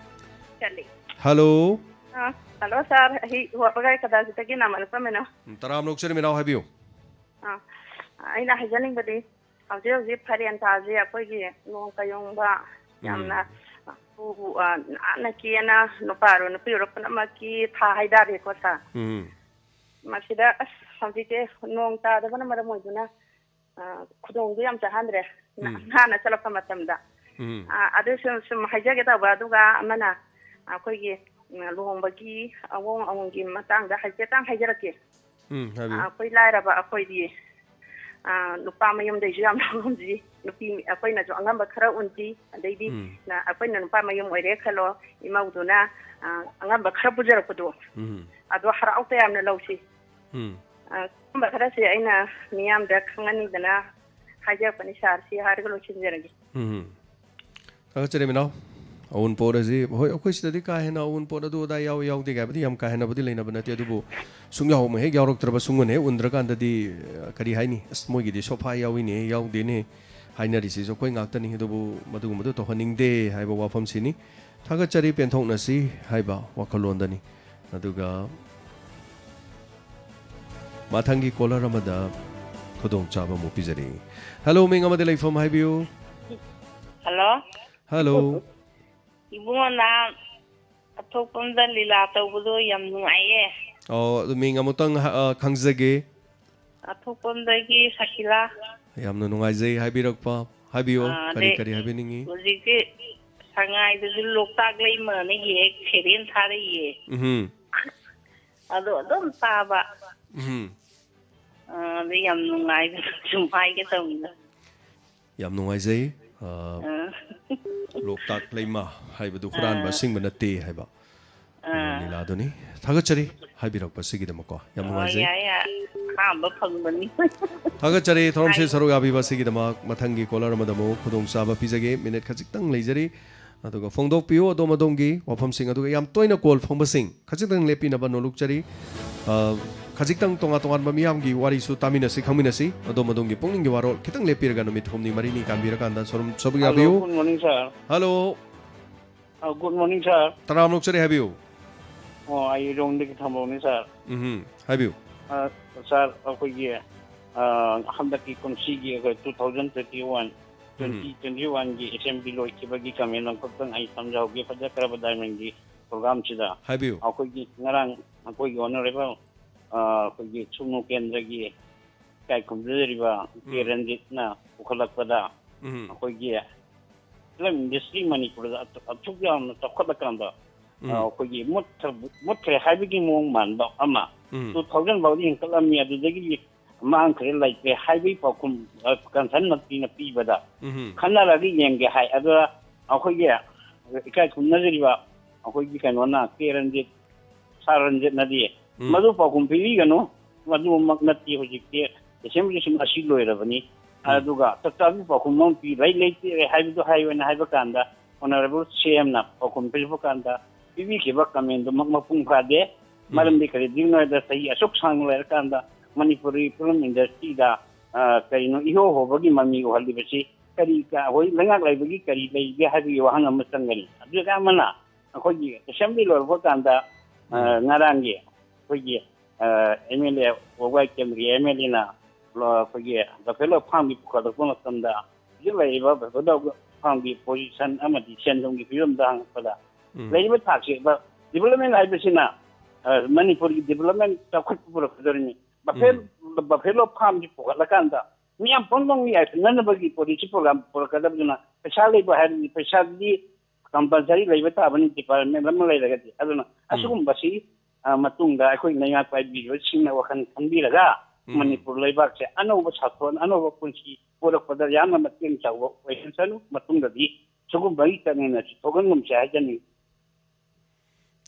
ꯆꯠꯂꯤ꯫ ꯍꯜꯂꯣ꯫ ꯑꯥ꯫ ꯍꯜꯂꯣ ꯁꯥꯔ, ꯑꯩ ꯋꯥꯕꯒꯥꯏ ꯀꯗꯥꯁꯤꯗꯒꯤ ꯅꯥꯃꯜ ꯄꯝꯃꯤꯅꯣ꯫ ꯎꯝ, ꯇꯔꯥꯝꯅ ꯑꯣꯛꯆꯔꯤ ꯃꯤꯅꯥꯎ, ꯍꯥꯏꯕꯤꯌꯨ꯫ ꯑꯥ, ꯑꯩꯅ ꯍꯥꯏꯖꯅꯤꯡꯕꯗꯤ ꯍꯧꯖꯤꯛ ꯍꯧꯖꯤꯛ ꯐꯥꯏꯔꯦꯟ ꯊꯥꯁꯦ ꯑꯩꯈꯣꯏꯒꯤ ꯅꯣꯡ ꯀꯌꯣꯡꯕ ꯎꯝ꯫ ꯌꯥꯝꯅ ꯎ, ꯎ, ꯑ, ꯅꯥꯟꯅ ꯀꯦꯅ ꯅꯨꯄꯥ ꯑꯣꯏꯔꯣ ꯅꯨꯄꯤ ꯑꯣꯏꯔꯣ ꯄꯨꯝꯅꯃꯛꯀꯤ ꯊꯥ ꯍꯥꯏꯇꯥꯔꯦꯀꯣ ꯁꯥꯔ꯫ ꯎꯝ꯫ ꯃꯁꯤꯗ ꯑꯁ ꯍꯧꯖꯤꯛꯁꯦ ꯅꯣꯡ ꯇꯥꯗꯕꯅ ꯃꯔꯝ ꯑꯣꯏꯗꯨꯅ ꯑ, ꯈꯨꯗꯣꯡꯗꯣ ꯌꯥꯝ ꯆꯥꯍꯟꯗ꯭ꯔꯦ꯫ ꯅ-, ꯎꯝ꯫ ꯅꯍꯥꯟꯅ ꯆꯠꯂꯛꯄ ꯃꯇꯝꯗ꯫ ꯎꯝ꯫ ꯑ, ꯑꯗꯨꯁꯨ ꯁꯨꯝ ꯍꯥꯏꯖꯒꯦ ꯇꯧꯕ, ꯑꯗꯨꯒ ꯑꯃꯅ ꯑꯩꯈꯣꯏꯒꯤ, ꯎꯝ, ꯂꯨꯍꯣꯡꯕꯒꯤ ꯑꯑꯣꯡ ꯑꯑꯣꯟꯒꯤ ꯃꯇꯥꯡꯗ ꯍꯥꯏꯐꯦꯠꯇꯪ ꯍꯥꯏꯖꯔꯛꯀꯦ꯫ ꯎꯝ, ꯑ, ꯍꯥꯏꯕꯤꯌꯨ꯫ ꯑꯩꯈꯣꯏ ꯂꯥꯏꯔꯕ ꯑꯩꯈꯣꯏꯗꯤ, ꯑ, ꯅꯨꯄꯥ ꯃꯌꯨꯝꯗꯩꯁꯨ ꯌꯥꯝ ꯂꯧꯔꯝꯁꯤ, ꯅꯨꯄꯤ ꯑꯩꯈꯣꯏꯅꯁꯨ ꯑꯉꯝꯕ ꯈꯔ ꯎꯟꯁꯤ, ꯑꯗꯩꯗꯤ ꯎꯝ꯫ ꯅ-, ꯑꯩꯈꯣꯏꯅ ꯅꯨꯄꯥ ꯃꯌꯨꯝ ꯑꯣꯏꯔꯦ ꯈꯜꯂꯣ, ꯏꯃꯧꯗꯨꯅ, ꯑ, ꯑꯉꯝꯕ ꯈꯔ ꯄꯨꯖꯔꯛꯄꯗꯣ, ꯎꯝ꯫ ꯑꯗꯣ ꯍꯔꯥꯎ ꯇꯌꯥꯝꯅ ꯂꯧꯁꯤ꯫ ꯎꯝ꯫ ꯑ, ꯁꯨꯝꯕ ꯈꯔꯁꯦ ꯑꯩꯅ ꯃꯤꯌꯥꯝꯗ ꯈꯪꯍꯟꯅꯤꯡꯗꯅ ꯍꯥꯏꯖꯔꯛꯄꯅꯤ ꯁꯥꯔ, ꯁꯤ ꯍꯥꯏꯔꯒ ꯂꯣꯏꯁꯤꯟꯖꯔꯒꯦ꯫ ꯎꯝ꯫ ꯊꯥꯒꯠꯆꯔꯤ ꯃꯤꯅꯥꯎ꯫ ꯑꯋꯨꯟꯄꯣꯠ ꯑꯁꯤ, ꯍꯣꯏ, ꯑꯩꯈꯣꯏ ꯁꯤꯗꯗꯤ ꯀꯥ ꯍꯦꯟꯅ ꯑꯋꯨꯟꯄꯣꯠ ꯑꯗꯨ ꯑꯗꯥ ꯌꯥꯎꯏ ꯌꯥꯎꯗꯦ ꯍꯥꯏꯕꯗꯤ ꯌꯥꯝ ꯀꯥ ꯍꯦꯟꯅꯕꯨꯗꯤ ꯂꯩꯅꯕ ꯅꯠꯇꯦ, ꯑꯗꯨꯕꯨ ꯁꯨꯡꯌꯥꯎ ꯑꯃ ꯍꯦꯛ ꯌꯥꯎꯔꯛꯇ꯭ꯔꯕ, ꯁꯨꯡꯎꯟ ꯍꯦꯛ ꯎꯟꯗ꯭ꯔꯀꯥꯟꯗꯗꯤ, ꯑ, ꯀꯔꯤ ꯍꯥꯏꯅꯤ, "ꯑꯁ, ꯃꯣꯏꯒꯤꯗꯤ ꯁꯣꯐꯥ ꯌꯥꯎꯏꯅꯦ, ꯌꯥꯎꯗꯦꯅꯦ" ꯍꯥꯏꯅꯔꯤꯁꯤꯁꯨ ꯑꯩꯈꯣꯏ ꯉꯥꯛꯇꯅꯤ꯫ ꯑꯗꯨꯕꯨ ꯃꯗꯨꯒꯨꯝꯕꯗꯨ ꯇꯧꯍꯟꯅꯤꯡꯗꯦ ꯍꯥꯏꯕ ꯋꯥꯐꯝꯁꯤꯅꯤ꯫ ꯊꯥꯒꯠꯆꯔꯤ, ꯄꯦꯟꯊꯣꯛꯅꯁꯤ ꯍꯥꯏꯕ ꯋꯥꯈꯜꯂꯣꯟꯗꯅꯤ꯫ ꯑꯗꯨꯒ ꯃꯊꯪꯒꯤ ꯀꯣꯂꯔ ꯑꯃꯗ ꯈꯨꯗꯣꯡꯆꯥꯕ ꯑꯃꯨꯛ ꯄꯤꯖꯔꯤ꯫ ꯍꯜꯂꯣ, ꯃꯤꯡ ꯑꯃꯗꯤ ꯂꯩꯐꯝ ꯍꯥꯏꯕꯤꯌꯨ꯫ ꯍꯜꯂꯣ꯫ ꯍꯜꯂꯣ꯫ ꯏꯕꯨꯡꯉꯣ, ꯅꯍꯥꯟ ꯑꯊꯣꯛꯄꯝꯗ ꯂꯤꯂꯥ ꯇꯧꯕꯗꯣ ꯌꯥꯝ ꯅꯨꯡꯉꯥꯏꯌꯦ꯫ ꯑꯣ, ꯑꯗꯨ ꯃꯤꯡ ꯑꯃꯨꯛꯇꯪ ꯍ-, ꯑ, ꯈꯪꯖꯒꯦ꯫ ꯑꯊꯣꯛꯄꯝꯗꯒꯤ ꯁꯀꯤꯂꯥ꯫ ꯌꯥꯝꯅ ꯅꯨꯡꯉꯥꯏꯖꯩ ꯍꯥꯏꯕꯤꯔꯛꯄ꯫ ꯍꯥꯏꯕꯤꯌꯨ, ꯑꯥ, ꯀꯔꯤ ꯑꯗꯩ ꯀꯔꯤ ꯍꯥꯏꯕꯤꯅꯤꯡꯉꯤ? ꯍꯧꯖꯤꯛꯇꯤ ꯁꯉꯥꯏꯗꯁꯨ ꯂꯣꯛꯇꯥꯛ ꯂꯩꯃꯅ ꯍꯦꯛ ꯁꯦꯔꯦꯟ ꯊꯥꯔꯛꯏꯌꯦ꯫ ꯎꯝ꯫ ꯑꯗꯣ ꯑꯗꯨꯝ ꯇꯥꯕ꯫ ꯎꯝ꯫ ꯑꯥ, ꯑꯗꯩ ꯌꯥꯝ ꯅꯨꯡꯉꯥꯏꯕ ꯁꯨꯝ ꯍꯥꯏꯒꯦ ꯇꯧꯅꯤꯗ꯫ ꯌꯥꯝ ꯅꯨꯡꯉꯥꯏꯖꯩ꯫ ꯑꯥ, ꯑꯥ꯫ ꯂꯣꯛꯇꯥꯛ ꯂꯩꯃ ꯍꯥꯏꯕꯗꯨ ꯍꯨꯔꯥꯟꯕ ꯑꯥ꯫ ꯑꯁꯤꯡꯕ ꯅꯠꯇꯦ ꯍꯥꯏꯕ꯫ ꯑꯥ꯫ ꯂꯤꯂꯥꯗꯨꯅꯤ꯫ ꯊꯥꯒꯠꯆꯔꯤ ꯍꯥꯏꯕꯤꯔꯛꯄꯁꯤꯒꯤꯗꯃꯛꯀꯣ꯫ ꯌꯥꯝ ꯑꯣ, ꯅꯨꯡꯉꯥꯏꯖꯩ꯫ ꯌꯥꯏ, ꯌꯥꯏ꯫ ꯑꯍꯥꯟꯕ ꯐꯪꯕꯅꯤ꯫ ꯊꯥꯒꯠꯆꯔꯤ ꯊꯧꯔꯝꯁꯤ ꯍꯥꯏ꯫ ꯁꯔꯨꯛ ꯌꯥꯕꯤꯕꯁꯤꯒꯤꯗꯃꯛ꯫ ꯃꯊꯪꯒꯤ ꯀꯣꯂꯔ ꯑꯃꯗ ꯑꯃꯨꯛ ꯈꯨꯗꯣꯡꯆꯥꯕ ꯄꯤꯖꯒꯦ꯫ ꯃꯤꯅꯤꯠ ꯈꯖꯤꯛꯇꯪ ꯂꯩꯖꯔꯤ꯫ ꯑꯗꯨꯒ ꯐꯣꯡꯗꯣꯛꯄꯤꯌꯨ ꯑꯗꯣꯝ ꯑꯗꯣꯝꯒꯤ ꯋꯥꯐꯝꯁꯤꯡ, ꯑꯗꯨꯒ ꯌꯥꯝ ꯇꯣꯏꯅ ꯀꯣꯜ ꯐꯪꯕꯁꯤꯡ ꯈꯖꯤꯛꯇꯪ ꯂꯦꯞꯄꯤꯅꯕ ꯅꯣꯂꯨꯛꯆꯔꯤ꯫ ꯑ, ꯈꯖꯤꯛꯇꯪ ꯇꯣꯉꯥꯟ ꯇꯣꯉꯥꯟꯕ ꯃꯤꯌꯥꯝꯒꯤ ꯋꯥꯔꯤꯁꯨ ꯇꯥꯃꯤꯟꯅꯁꯤ, ꯈꯪꯃꯤꯟꯅꯁꯤ꯫ ꯑꯗꯣꯝ ꯑꯗꯣꯝꯒꯤ ꯄꯨꯛꯅꯤꯡꯒꯤ ꯋꯥꯔꯣꯜ ꯈꯤꯇꯪ ꯂꯦꯞꯄꯤꯔꯒ ꯅꯨꯃꯤꯠ ꯍꯨꯝꯅꯤ ꯃꯔꯤꯅꯤ ꯀꯥꯟꯕꯤꯔꯀꯥꯟꯗ ꯁꯣꯔꯨꯝ ꯁꯔꯨꯛ ꯍꯜꯂꯣ, ꯌꯥꯕꯤꯌꯨ꯫ Good morning, sir. ꯍꯜꯂꯣ꯫ ꯑ, good morning, sir. ꯇꯔꯥꯝꯅ ꯑꯣꯛꯆꯔꯤ, ꯍꯥꯏꯕꯤꯌꯨ꯫ ꯑꯣ, ꯑꯩ ꯔꯣꯡꯗꯒꯤ ꯊꯝꯕꯧꯅꯤ, ꯁꯥꯔ꯫ ꯎꯝ, ꯍꯥꯏꯕꯤꯌꯨ꯫ ꯑ, ꯁꯥꯔ, ꯑꯩꯈꯣꯏꯒꯤ, ꯑ, ꯍꯟꯗꯛꯀꯤ ꯀꯨꯝꯁꯤꯒꯤ ꯑꯩꯈꯣꯏ two thousand twenty-one, ꯎꯝ꯫ Twenty twenty-oneꯒꯤ ꯑꯦꯁꯦꯝꯕ꯭ꯂꯤ ꯂꯣꯏꯈꯤꯕꯒꯤ ꯀꯃꯦꯟ ꯑꯃꯈꯛꯇꯪ ꯑꯩ ꯊꯝꯖꯍꯧꯒꯦ, ꯐꯖꯈ꯭ꯔꯕ ꯗꯥꯏꯃꯟꯒꯤ ꯄ꯭ꯔꯣꯒ꯭ꯔꯥꯝꯁꯤꯗ꯫ ꯍꯥꯏꯕꯤꯌꯨ꯫ ꯑꯩꯈꯣꯏꯒꯤ ꯉꯔꯥꯡ ꯑꯩꯈꯣꯏꯒꯤ ꯑꯣꯅꯔꯦꯕꯜ, ꯑ, ꯑꯩꯈꯣꯏꯒꯤ ꯁꯨꯡꯅꯨ ꯀꯦꯟꯗ꯭ꯔꯒꯤ ꯏꯀꯥꯏ ꯈꯨꯝꯅꯖꯔꯤꯕ ꯀꯦ ꯎꯝ꯫ ꯔꯟꯖꯤꯠꯅ ꯄꯨꯈꯠꯂꯛꯄꯗ ꯎꯝ꯫ ꯑꯩꯈꯣꯏꯒꯤ ꯐꯤꯂꯝ ꯏꯟꯗꯁꯇ꯭ꯔꯤ ꯃꯅꯤꯄꯨꯔꯗ ꯑꯁꯨꯛ ꯌꯥꯝꯅ ꯆꯥꯎꯈꯠꯂꯀꯥꯟꯗ, ꯎꯝ꯫ ꯑ, ꯑꯩꯈꯣꯏꯒꯤ ꯃꯨꯠꯈ꯭ꯔ-, ꯃꯨꯠꯈ꯭ꯔꯦ ꯍꯥꯏꯕꯒꯤ ꯃꯑꯣꯡ ꯃꯥꯟꯕ ꯑꯃ, ꯎꯝ꯫ Two thousand ꯐꯥꯎꯗꯤ ꯍꯦꯟꯀꯠꯂꯝꯃꯤ, ꯑꯗꯨꯗꯒꯤꯗꯤ ꯃꯥꯡꯈ꯭ꯔꯦ, ꯂꯩꯇ꯭ꯔꯦ ꯍꯥꯏꯕꯒꯤ ꯄꯥꯎꯈꯨꯝ, ꯑ, ꯀꯟꯁꯔꯟ ꯃꯟꯇ꯭ꯔꯤꯅ ꯄꯤꯕꯗ ꯎꯝ꯫ ꯈꯟꯅꯔꯒ ꯌꯦꯡꯒꯦ ꯍꯥꯏ꯫ ꯑꯗꯨꯗ ꯑꯩꯈꯣꯏꯒꯤ ꯏꯀꯥꯏ ꯈꯨꯝꯅꯖꯔꯤꯕ ꯑꯩꯈꯣꯏꯒꯤ ꯀꯩꯅꯣꯅ, ꯀꯦ ꯔꯟꯖꯤꯠ, ꯁꯥꯔ ꯔꯟꯖꯤꯠꯅꯗꯤ ꯎꯝ꯫ ꯃꯗꯨ ꯄꯥꯎꯈꯨꯝ ꯄꯤꯕꯤꯒꯅꯨ, ꯃꯗꯨꯃꯛ ꯅꯠꯇꯦ ꯍꯧꯖꯤꯛꯇꯤ ꯑꯦꯁꯦꯝꯕ꯭ꯂꯤꯁꯤꯡ ꯑꯁꯤ ꯂꯣꯏꯔꯕꯅꯤ꯫ ꯎꯝ꯫ ꯑꯗꯨꯒ ꯆꯞ ꯆꯥꯕꯤ ꯄꯥꯎꯈꯨꯝ ꯑꯃ ꯄꯤ, ꯂꯩ ꯂꯩꯇꯦ ꯍꯥꯏꯕꯗꯨ ꯍꯥꯏꯌꯨꯅ ꯍꯥꯏꯕ ꯀꯥꯟꯗ, ꯑꯣꯅꯔꯦꯕꯜ ꯁꯤ ꯑꯦꯝꯅ ꯄꯥꯎꯈꯨꯝ ꯄꯤꯔꯛꯄ ꯀꯥꯟꯗ ꯄꯤꯕꯤꯈꯤꯕ ꯀꯃꯦꯟꯗꯨꯃꯛ ꯃꯄꯨꯡ ꯐꯥꯗꯦ꯫ ꯎꯝ꯫ ꯃꯔꯝꯗꯤ ꯀꯔꯤꯒꯤꯅꯣ ꯍꯥꯏꯕꯗ ꯆꯍꯤ ꯑꯁꯨꯛ ꯁꯥꯡꯅ ꯂꯩꯔꯀꯥꯟꯗ ꯃꯅꯤꯄꯨꯔꯤ ꯐꯤꯂꯝ ꯏꯟꯗꯁꯇ꯭ꯔꯤꯗ, ꯑ, ꯀꯔꯤꯅꯣ ꯏꯍꯣ ꯍꯣꯕꯒꯤ ꯃꯃꯤ ꯎꯍꯜꯂꯤꯕꯁꯤ ꯀꯔꯤ ꯀ-, ꯑꯩꯈꯣꯏ ꯂꯩꯉꯥꯛ ꯂꯩꯕꯒꯤ ꯀꯔꯤ ꯂꯩꯒꯦ ꯍꯥꯏꯕꯒꯤ ꯋꯥꯍꯪ ꯑꯃ ꯆꯪꯒꯅꯤ꯫ ꯑꯗꯨꯒ ꯑꯃꯅ ꯑꯩꯈꯣꯏꯒꯤ ꯑꯦꯁꯦꯝꯕ꯭ꯂꯤ ꯂꯣꯏꯔꯛꯄ ꯀꯥꯟꯗ, ꯑ, ꯎꯝ꯫ ꯉꯔꯥꯡꯒꯤ ꯑꯩꯈꯣꯏꯒꯤ, ꯑ, ꯑꯦꯝ ꯑꯦꯜ ꯑꯦ, ꯋꯥꯕꯒꯥꯏ ꯀꯦꯟꯗ꯭ꯔꯒꯤ ꯑꯦꯝ ꯑꯦꯜ ꯑꯦꯅ ꯂ-, ꯑꯩꯈꯣꯏꯒꯤ ꯕꯐꯦꯂꯣ ꯐꯥꯝꯒꯤ ꯄꯨꯈꯠꯂꯛꯄ ꯃꯇꯝꯗ ꯍꯧꯖꯤꯛ ꯂꯩꯔꯤꯕ ꯕꯐꯦꯂꯣ ꯐꯥꯝꯒꯤ ꯄꯣꯖꯤꯁꯟ ꯑꯃꯗꯤ ꯁꯦꯟ ꯊꯨꯝꯒꯤ ꯐꯤꯕꯝꯗ ꯍꯪꯉꯛꯄꯗ ꯎꯝ꯫ ꯂꯩꯔꯤꯕ ꯊꯥꯛꯁꯤ ꯕ-, ꯗꯤꯕꯂꯞꯃꯦꯟ ꯍꯥꯏꯕꯁꯤꯅ, ꯑ, ꯃꯅꯤꯄꯨꯔꯒꯤ ꯗꯤꯕꯂꯞꯃꯦꯟ ꯆꯥꯎꯈꯠꯄ ꯄꯨꯔꯛꯀꯗꯧꯔꯤꯅꯤ꯫ ꯕꯐꯦ-, ꯎꯝ꯫ ꯕꯐꯦꯂꯣ ꯐꯥꯝꯁꯤ ꯄꯨꯈꯠꯂꯀꯥꯟꯗ ꯃꯤꯌꯥꯝ ꯄꯨꯝꯅꯃꯛ ꯌꯥꯏꯐꯅꯅꯕꯒꯤ ꯄꯣꯂꯤꯁꯤ ꯄ꯭ꯔꯣꯒ꯭ꯔꯥꯝ ꯄꯨꯔꯛꯀꯗꯕꯗꯨꯅ ꯄꯩꯁꯥ ꯂꯩꯕ ꯍꯥꯏꯕꯗꯤ ꯄꯩꯁꯥꯗꯤ ꯀꯝꯄꯜꯁꯔꯤ ꯂꯩꯕ ꯇꯥꯕꯅꯤ, ꯗꯤꯄꯥꯔꯠꯃꯦꯟ ꯑꯃ ꯂꯩꯔꯒꯗꯤ꯫ ꯑꯗꯨꯅ ꯎꯝ꯫ ꯑꯁꯤꯒꯨꯝꯕꯁꯤ, ꯑ, ꯃꯇꯨꯡꯗ ꯑꯩꯈꯣꯏ ꯂꯩꯉꯥꯛ ꯄꯥꯏꯕꯤꯔꯤꯕꯁꯤꯡꯅ ꯋꯥꯈꯜ ꯈꯟꯕꯤꯔꯒ ꯎꯝ꯫ ꯃꯅꯤꯄꯨꯔ ꯂꯩꯕꯥꯛꯁꯦ ꯑꯅꯧꯕ ꯁꯥꯐꯣꯟ, ꯑꯅꯧꯕ ꯄꯨꯟꯁꯤ ꯄꯨꯔꯛꯄꯗ ꯌꯥꯝꯅ ꯃꯇꯦꯡ ꯆꯥꯎꯕ ꯑꯣꯏꯍꯟꯁꯅꯨ꯫ ꯃꯇꯨꯡꯗꯗꯤ ꯁꯤꯒꯨꯝꯕꯒꯤ ꯀꯃꯦꯟ ꯑꯁꯤ ꯊꯣꯛꯍꯟꯒꯨꯝꯁꯦ ꯍꯥꯏꯖꯅꯤꯡꯏ꯫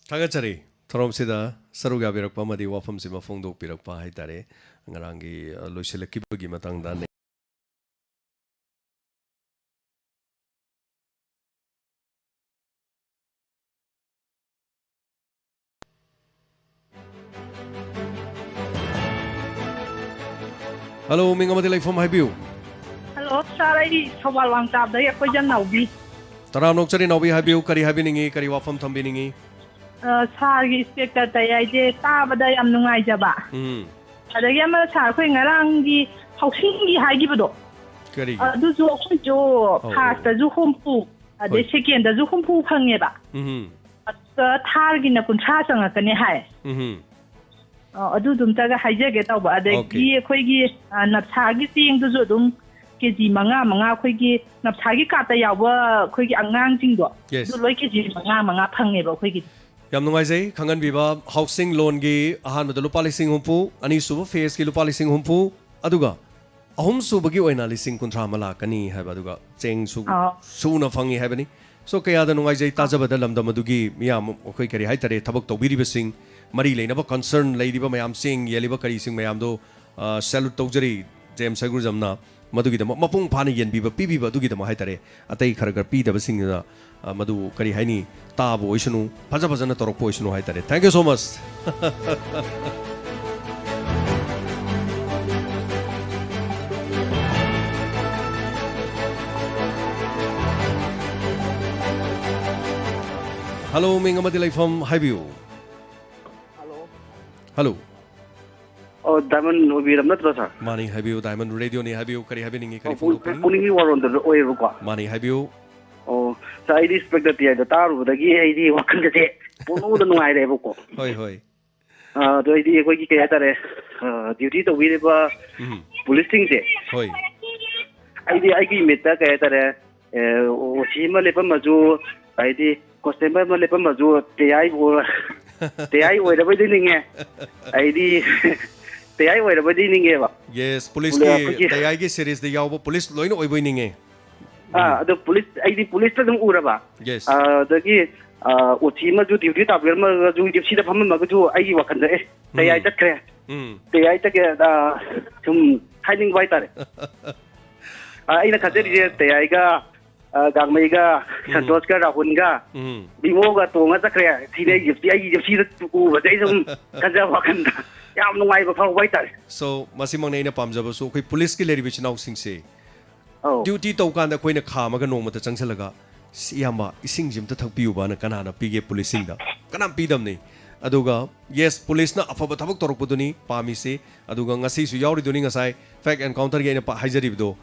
ꯊꯥꯒꯠꯆꯔꯤ꯫ ꯊꯧꯔꯝꯁꯤꯗ ꯁꯔꯨꯛ ꯌꯥꯕꯤꯔꯛꯄ ꯑꯃꯗꯤ ꯋꯥꯐꯝꯁꯤꯃ ꯐꯣꯡꯗꯣꯛꯄꯤꯔꯛꯄ ꯍꯥꯏꯇꯥꯔꯦ꯫ ꯉꯔꯥꯡꯒꯤ, ꯑ, ꯂꯣꯏꯁꯤꯜꯂꯛꯈꯤꯕꯒꯤ ꯃꯇꯥꯡꯗ꯫ ꯍꯜꯂꯣ, ꯃꯤꯡ ꯑꯃꯗꯤ ꯂꯩꯐꯝ ꯍꯥꯏꯕꯤꯌꯨ꯫ ꯍꯜꯂꯣ, ꯁꯥꯔ, ꯑꯩ ꯊꯧꯕꯥꯜ ꯋꯥꯡꯇꯥꯕꯗꯒꯤ ꯑꯩꯈꯣꯏ ꯏꯆꯟ ꯅꯥꯎꯕꯤ꯫ ꯇꯔꯥꯝꯅ ꯑꯣꯛꯆꯔꯤ ꯅꯥꯎꯕꯤ, ꯍꯥꯏꯕꯤꯌꯨ, ꯀꯔꯤ ꯍꯥꯏꯕꯤꯅꯤꯡꯉꯤ, ꯀꯔꯤ ꯋꯥꯐꯝ ꯊꯝꯕꯤꯅꯤꯡꯉꯤ? ꯑ, ꯁꯥꯔꯒꯤ ꯏꯟꯁꯄꯦꯛꯇꯔ ꯇꯌꯥꯏꯁꯦ ꯇꯥꯕꯗ ꯌꯥꯝ ꯅꯨꯡꯉꯥꯏꯖꯕ꯫ ꯎꯝ꯫ ꯑꯗꯒꯤ ꯑꯃ ꯁꯥꯔ, ꯑꯩꯈꯣꯏ ꯉꯔꯥꯡꯒꯤ ꯍꯥꯎꯁꯤꯡꯒꯤ ꯍꯥꯏꯈꯤꯕꯗꯣ, ꯀꯔꯤꯒꯤ? ꯑꯗꯨꯁꯨ ꯑꯩꯈꯣꯏꯁꯨ ꯑꯧ꯫ ꯐꯥꯔꯁꯇꯁꯨ ꯍꯨꯝꯐꯨ, ꯑꯗꯩ ꯍꯣꯏ꯫ ꯁꯦꯀꯦꯟꯗꯁꯨ ꯍꯨꯝꯐꯨ ꯐꯪꯉꯦꯕ꯫ ꯎꯝ꯫ ꯑꯗꯨꯒ ꯊꯥꯔꯒꯤꯅ ꯀꯨꯟꯊ꯭ꯔꯥ ꯆꯪꯉꯛꯀꯅꯤ ꯍꯥꯏ꯫ ꯎꯝ꯫ ꯑ, ꯑꯗꯨꯗꯨꯝꯇꯒ ꯍꯥꯏꯖꯒꯦ ꯇꯧꯕ꯫ ꯑꯗꯒꯤ ꯑꯣꯀꯦ꯫ ꯑꯩꯈꯣꯏꯒꯤ, ꯑ, ꯅꯞꯁꯥꯒꯤ ꯆꯦꯡꯗꯨꯁꯨ ꯑꯗꯨꯝ ꯀꯦ ꯖꯤ ꯃꯉꯥ ꯃꯉꯥ, ꯑꯩꯈꯣꯏꯒꯤ ꯅꯞꯁꯥꯒꯤ ꯀꯥꯔꯠꯇ ꯌꯥꯎꯕ ꯑꯩꯈꯣꯏꯒꯤ ꯑꯉꯥꯡꯁꯤꯡꯗꯣ, ꯌꯦꯁ꯫ ꯑꯗꯨ ꯂꯣꯏ ꯀꯦ ꯖꯤ ꯃꯉꯥ ꯃꯉꯥ ꯐꯪꯉꯦꯕ ꯑꯩꯈꯣꯏꯒꯤꯗꯤ꯫ ꯌꯥꯝ ꯅꯨꯡꯉꯥꯏꯖꯩ ꯈꯪꯍꯟꯕꯤꯕ꯫ ꯍꯥꯎꯁꯤꯡ ꯂꯣꯟꯒꯤ ꯑꯍꯥꯟꯕꯗ ꯂꯨꯄꯥ ꯂꯤꯁꯤꯡ ꯍꯨꯝꯐꯨ, ꯑꯅꯤꯁꯨꯕ ꯐꯦꯁꯀꯤ ꯂꯨꯄꯥ ꯂꯤꯁꯤꯡ ꯍꯨꯝꯐꯨ, ꯑꯗꯨꯒ ꯑꯍꯨꯝꯁꯨꯕꯒꯤ ꯑꯣꯏꯅ ꯂꯤꯁꯤꯡ ꯀꯨꯟꯊ꯭ꯔꯥ ꯑꯃ ꯂꯥꯛꯀꯅꯤ ꯍꯥꯏꯕ, ꯑꯗꯨꯒ ꯆꯦꯡꯁꯨ ꯑꯥ꯫ ꯁꯨꯅ ꯐꯪꯉꯤ ꯍꯥꯏꯕꯅꯤ꯫ ꯁꯣ, ꯀꯌꯥꯗ ꯅꯨꯡꯉꯥꯏꯖꯩ ꯇꯥꯖꯕꯗ, ꯂꯝꯗꯝ ꯑꯗꯨꯒꯤ ꯃꯤꯌꯥꯝ, ꯑꯩꯈꯣꯏ ꯀꯔꯤ ꯍꯥꯏꯇꯥꯔꯦ, ꯊꯕꯛ ꯇꯧꯕꯤꯔꯤꯕꯁꯤꯡ, ꯃꯔꯤ ꯂꯩꯅꯕ, ꯀꯟꯁꯔꯟ ꯂꯩꯔꯤꯕ ꯃꯌꯥꯝ, ꯆꯦꯡ ꯌꯦꯜꯂꯤꯕ ꯀꯔꯤꯁꯤꯡ ꯃꯌꯥꯝꯗꯣ, ꯑ, ꯁꯦꯂꯨꯠ ꯇꯧꯖꯔꯤ ꯖꯦꯝꯁ ꯑꯦꯒ꯭ꯔꯨꯖꯝꯅ꯫ ꯃꯗꯨꯒꯤꯗꯃꯛ ꯃꯄꯨꯡ ꯐꯥꯅ ꯌꯦꯟꯕꯤꯕ, ꯄꯤꯕꯤꯕ ꯑꯗꯨꯒꯤꯗꯃꯛ ꯍꯥꯏꯇꯥꯔꯦ꯫ ꯑꯇꯩ ꯈꯔ ꯈꯔ ꯄꯤꯗꯕꯁꯤꯡꯗꯨꯅ, ꯑ, ꯃꯗꯨ ꯀꯔꯤ ꯍꯥꯏꯅꯤ, ꯇꯥꯕ ꯑꯣꯏꯁꯅꯨ, ꯐꯖ ꯐꯖꯅ ꯇꯧꯔꯛꯄ ꯑꯣꯏꯁꯅꯨ ꯍꯥꯏꯇꯥꯔꯦ꯫ Thank you so much꯫ Hello, ꯃꯤꯡ ꯑꯃꯗꯤ ꯂꯩꯐꯝ ꯍꯥꯏꯕꯤꯌꯨ꯫ ꯍꯜꯂꯣ꯫ ꯍꯜꯂꯣ꯫ ꯑꯣ, ꯗꯥꯏꯃꯟ ꯑꯣꯏꯕꯤꯔꯕ ꯅꯠꯇ꯭ꯔꯣ, ꯁꯥꯔ? ꯃꯥꯅꯤ, ꯍꯥꯏꯕꯤꯌꯨ, ꯗꯥꯏꯃꯟ ꯔꯦꯗꯤꯑꯣꯅꯤ, ꯍꯥꯏꯕꯤꯌꯨ, ꯀꯔꯤ ꯍꯥꯏꯕꯤꯅꯤꯡꯉꯤ, ꯀꯔꯤ ꯑꯣ, ꯄꯨꯛ-, ꯐꯣꯡꯗꯣꯛꯄꯤꯅꯤꯡꯉꯤ? ꯄꯨꯛꯅꯤꯡꯒꯤ ꯋꯥꯔꯣꯜꯗꯨ ꯑꯣꯏꯌꯦꯕꯀꯣ꯫ ꯃꯥꯅꯤ, ꯍꯥꯏꯕꯤꯌꯨ꯫ ꯑꯣ, ꯁꯥꯔ, ꯑꯩꯗꯤ ꯏꯟꯁꯄꯦꯛꯇꯔ ꯇꯌꯥꯏꯗꯣ ꯇꯥꯔꯨꯕꯗꯒꯤ ꯑꯩꯗꯤ ꯋꯥꯈꯜꯒꯁꯦ ꯄꯨꯡꯅꯨꯡꯗ ꯅꯨꯡꯉꯥꯏꯔꯦꯕꯀꯣ꯫ ꯍꯣꯏ, ꯍꯣꯏ꯫ ꯑꯥ, ꯑꯗꯣ ꯑꯩꯗꯤ ꯑꯩꯈꯣꯏꯒꯤ ꯀꯩ ꯍꯥꯏꯇꯥꯔꯦ, ꯑꯥ, ꯗ꯭ꯌꯨꯇꯤ ꯇꯧꯕꯤꯔꯤꯕ ꯎꯝ꯫ ꯄꯨꯂꯤꯁꯁꯤꯡꯁꯦ, ꯍꯣꯏ꯫ ꯑꯩꯗꯤ ꯑꯩꯒꯤ ꯃꯤꯠꯇ ꯀꯩ ꯍꯥꯏꯇꯥꯔꯦ, ꯑꯦ, ꯑꯣ ꯁꯤ ꯑꯃ ꯂꯦꯞꯄꯝꯃꯁꯨ, ꯍꯥꯏꯗꯤ ꯀꯣꯟꯁꯇꯦꯕꯜ ꯑꯃ ꯂꯦꯞꯄꯝꯃꯁꯨ, ꯇꯌꯥꯏ ꯑꯣꯏ-, ꯇꯌꯥꯏ ꯑꯣꯏꯔꯕꯣꯏꯗꯤ ꯅꯤꯡꯉꯦ꯫ ꯑꯩꯗꯤ ꯇꯌꯥꯏ ꯑꯣꯏꯔꯕꯣꯏꯗꯤ ꯅꯤꯡꯉꯦꯕ꯫ ꯌꯦꯁ, ꯄꯨꯂꯤꯁꯀꯤ, ꯑꯩꯈꯣꯏꯒꯤ ꯇꯌꯥꯏꯒꯤ ꯁꯦꯔꯤꯁꯇ ꯌꯥꯎꯕ ꯄꯨꯂꯤꯁ ꯂꯣꯏꯅ ꯑꯣꯏꯕꯣꯏ ꯅꯤꯡꯉꯦ꯫ ꯑꯥ, ꯎꯝ꯫ ꯑꯗꯣ ꯄꯨꯂꯤꯁ, ꯑꯩꯗꯤ ꯄꯨꯂꯤꯁꯇ ꯑꯗꯨꯝ ꯎꯔꯕ꯫ ꯌꯦꯁ꯫ ꯑꯥ, ꯑꯗꯒꯤ, ꯑꯥ, ꯑꯣ ꯁꯤ ꯑꯃꯁꯨ ꯗ꯭ꯌꯨꯇꯤ ꯇꯥꯕꯤꯔꯝꯃꯒꯁꯨ, ꯖꯤꯞꯁꯤꯗ ꯐꯝꯃꯝꯃꯒꯁꯨ ꯑꯩꯒꯤ ꯋꯥꯈꯜꯗ, "ꯑꯦ, ꯇꯌꯥꯏ ꯎꯝ꯫ ꯆꯠꯈ꯭ꯔꯦ꯫ ꯎꯝ꯫ ꯇꯌꯥꯏ ꯆꯠꯈ꯭ꯔꯦ", ꯑꯥ, ꯁꯨꯝ ꯍꯥꯏꯅꯤꯡꯕ ꯍꯥꯏꯇꯥꯔꯦ꯫ ꯑꯥ, ꯑꯩꯅ ꯈꯟꯖꯔꯤꯁꯦ ꯑꯥ꯫ ꯇꯌꯥꯏꯒ, ꯑꯥ, ꯒꯥꯡꯃꯩꯒ, ꯎꯝ꯫ ꯁꯟꯇꯣꯁꯀ, ꯔꯥꯍꯨꯜꯒ, ꯎꯝ꯫ ꯕꯤꯃꯣꯒ ꯇꯣꯡꯉ ꯆꯠꯈ꯭ꯔꯦ꯫ ꯁꯤꯅꯦ ꯑꯩ ꯖꯤꯞꯁꯤ, ꯑꯩꯒꯤ ꯖꯤꯞꯁꯤꯗ ꯎꯕꯁꯦ ꯑꯩ ꯁꯨꯝ ꯈꯟꯖꯕ ꯋꯥꯈꯜꯗ ꯌꯥꯝ ꯅꯨꯡꯉꯥꯏꯕ ꯐꯥꯎꯕ ꯍꯥꯏꯇꯥꯔꯦ꯫ So, ꯃꯁꯤꯃꯛꯅ ꯑꯩꯅ ꯄꯥꯝꯖꯕꯁꯨ, ꯑꯩꯈꯣꯏ ꯄꯨꯂꯤꯁꯀꯤ ꯂꯩꯔꯤꯕ ꯏꯆꯤꯟ ꯏꯅꯥꯎꯁꯤꯡꯁꯦ ꯑꯧ꯫ ꯗ꯭ꯌꯨꯇꯤ ꯇꯧꯀꯥꯟꯗ ꯑꯩꯈꯣꯏꯅ ꯈꯥꯝꯃꯒ ꯅꯣꯡꯃꯇ ꯆꯪꯁꯤꯜꯂꯒ, "ꯁꯤ ꯏꯌꯥꯝꯕ, ꯏꯁꯤꯡꯁꯤ ꯑꯝꯇ ꯊꯛꯄꯤꯌꯨꯕꯅ" ꯀꯅꯥꯅ ꯄꯤꯒꯦ ꯄꯨꯂꯤꯁꯁꯤꯡꯗ? ꯀꯅꯥꯝ ꯄꯤꯗꯕꯅꯤ꯫ ꯑꯗꯨꯒ yes, ꯄꯨꯂꯤꯁꯅ ꯑꯐꯕ ꯊꯕꯛ ꯇꯧꯔꯛꯄꯗꯨꯅꯤ ꯄꯥꯝꯃꯤꯁꯤ꯫ ꯑꯗꯨꯒ ꯉꯁꯤꯁꯨ ꯌꯥꯎꯔꯤꯗꯨꯅꯤ, ꯉꯁꯥꯏ ꯐꯦꯛ ꯑꯦꯟꯀꯥꯎꯟꯇꯔꯒꯤ ꯑꯩꯅ ꯄ-, ꯍꯥꯏꯖꯔꯤꯕꯗꯣ,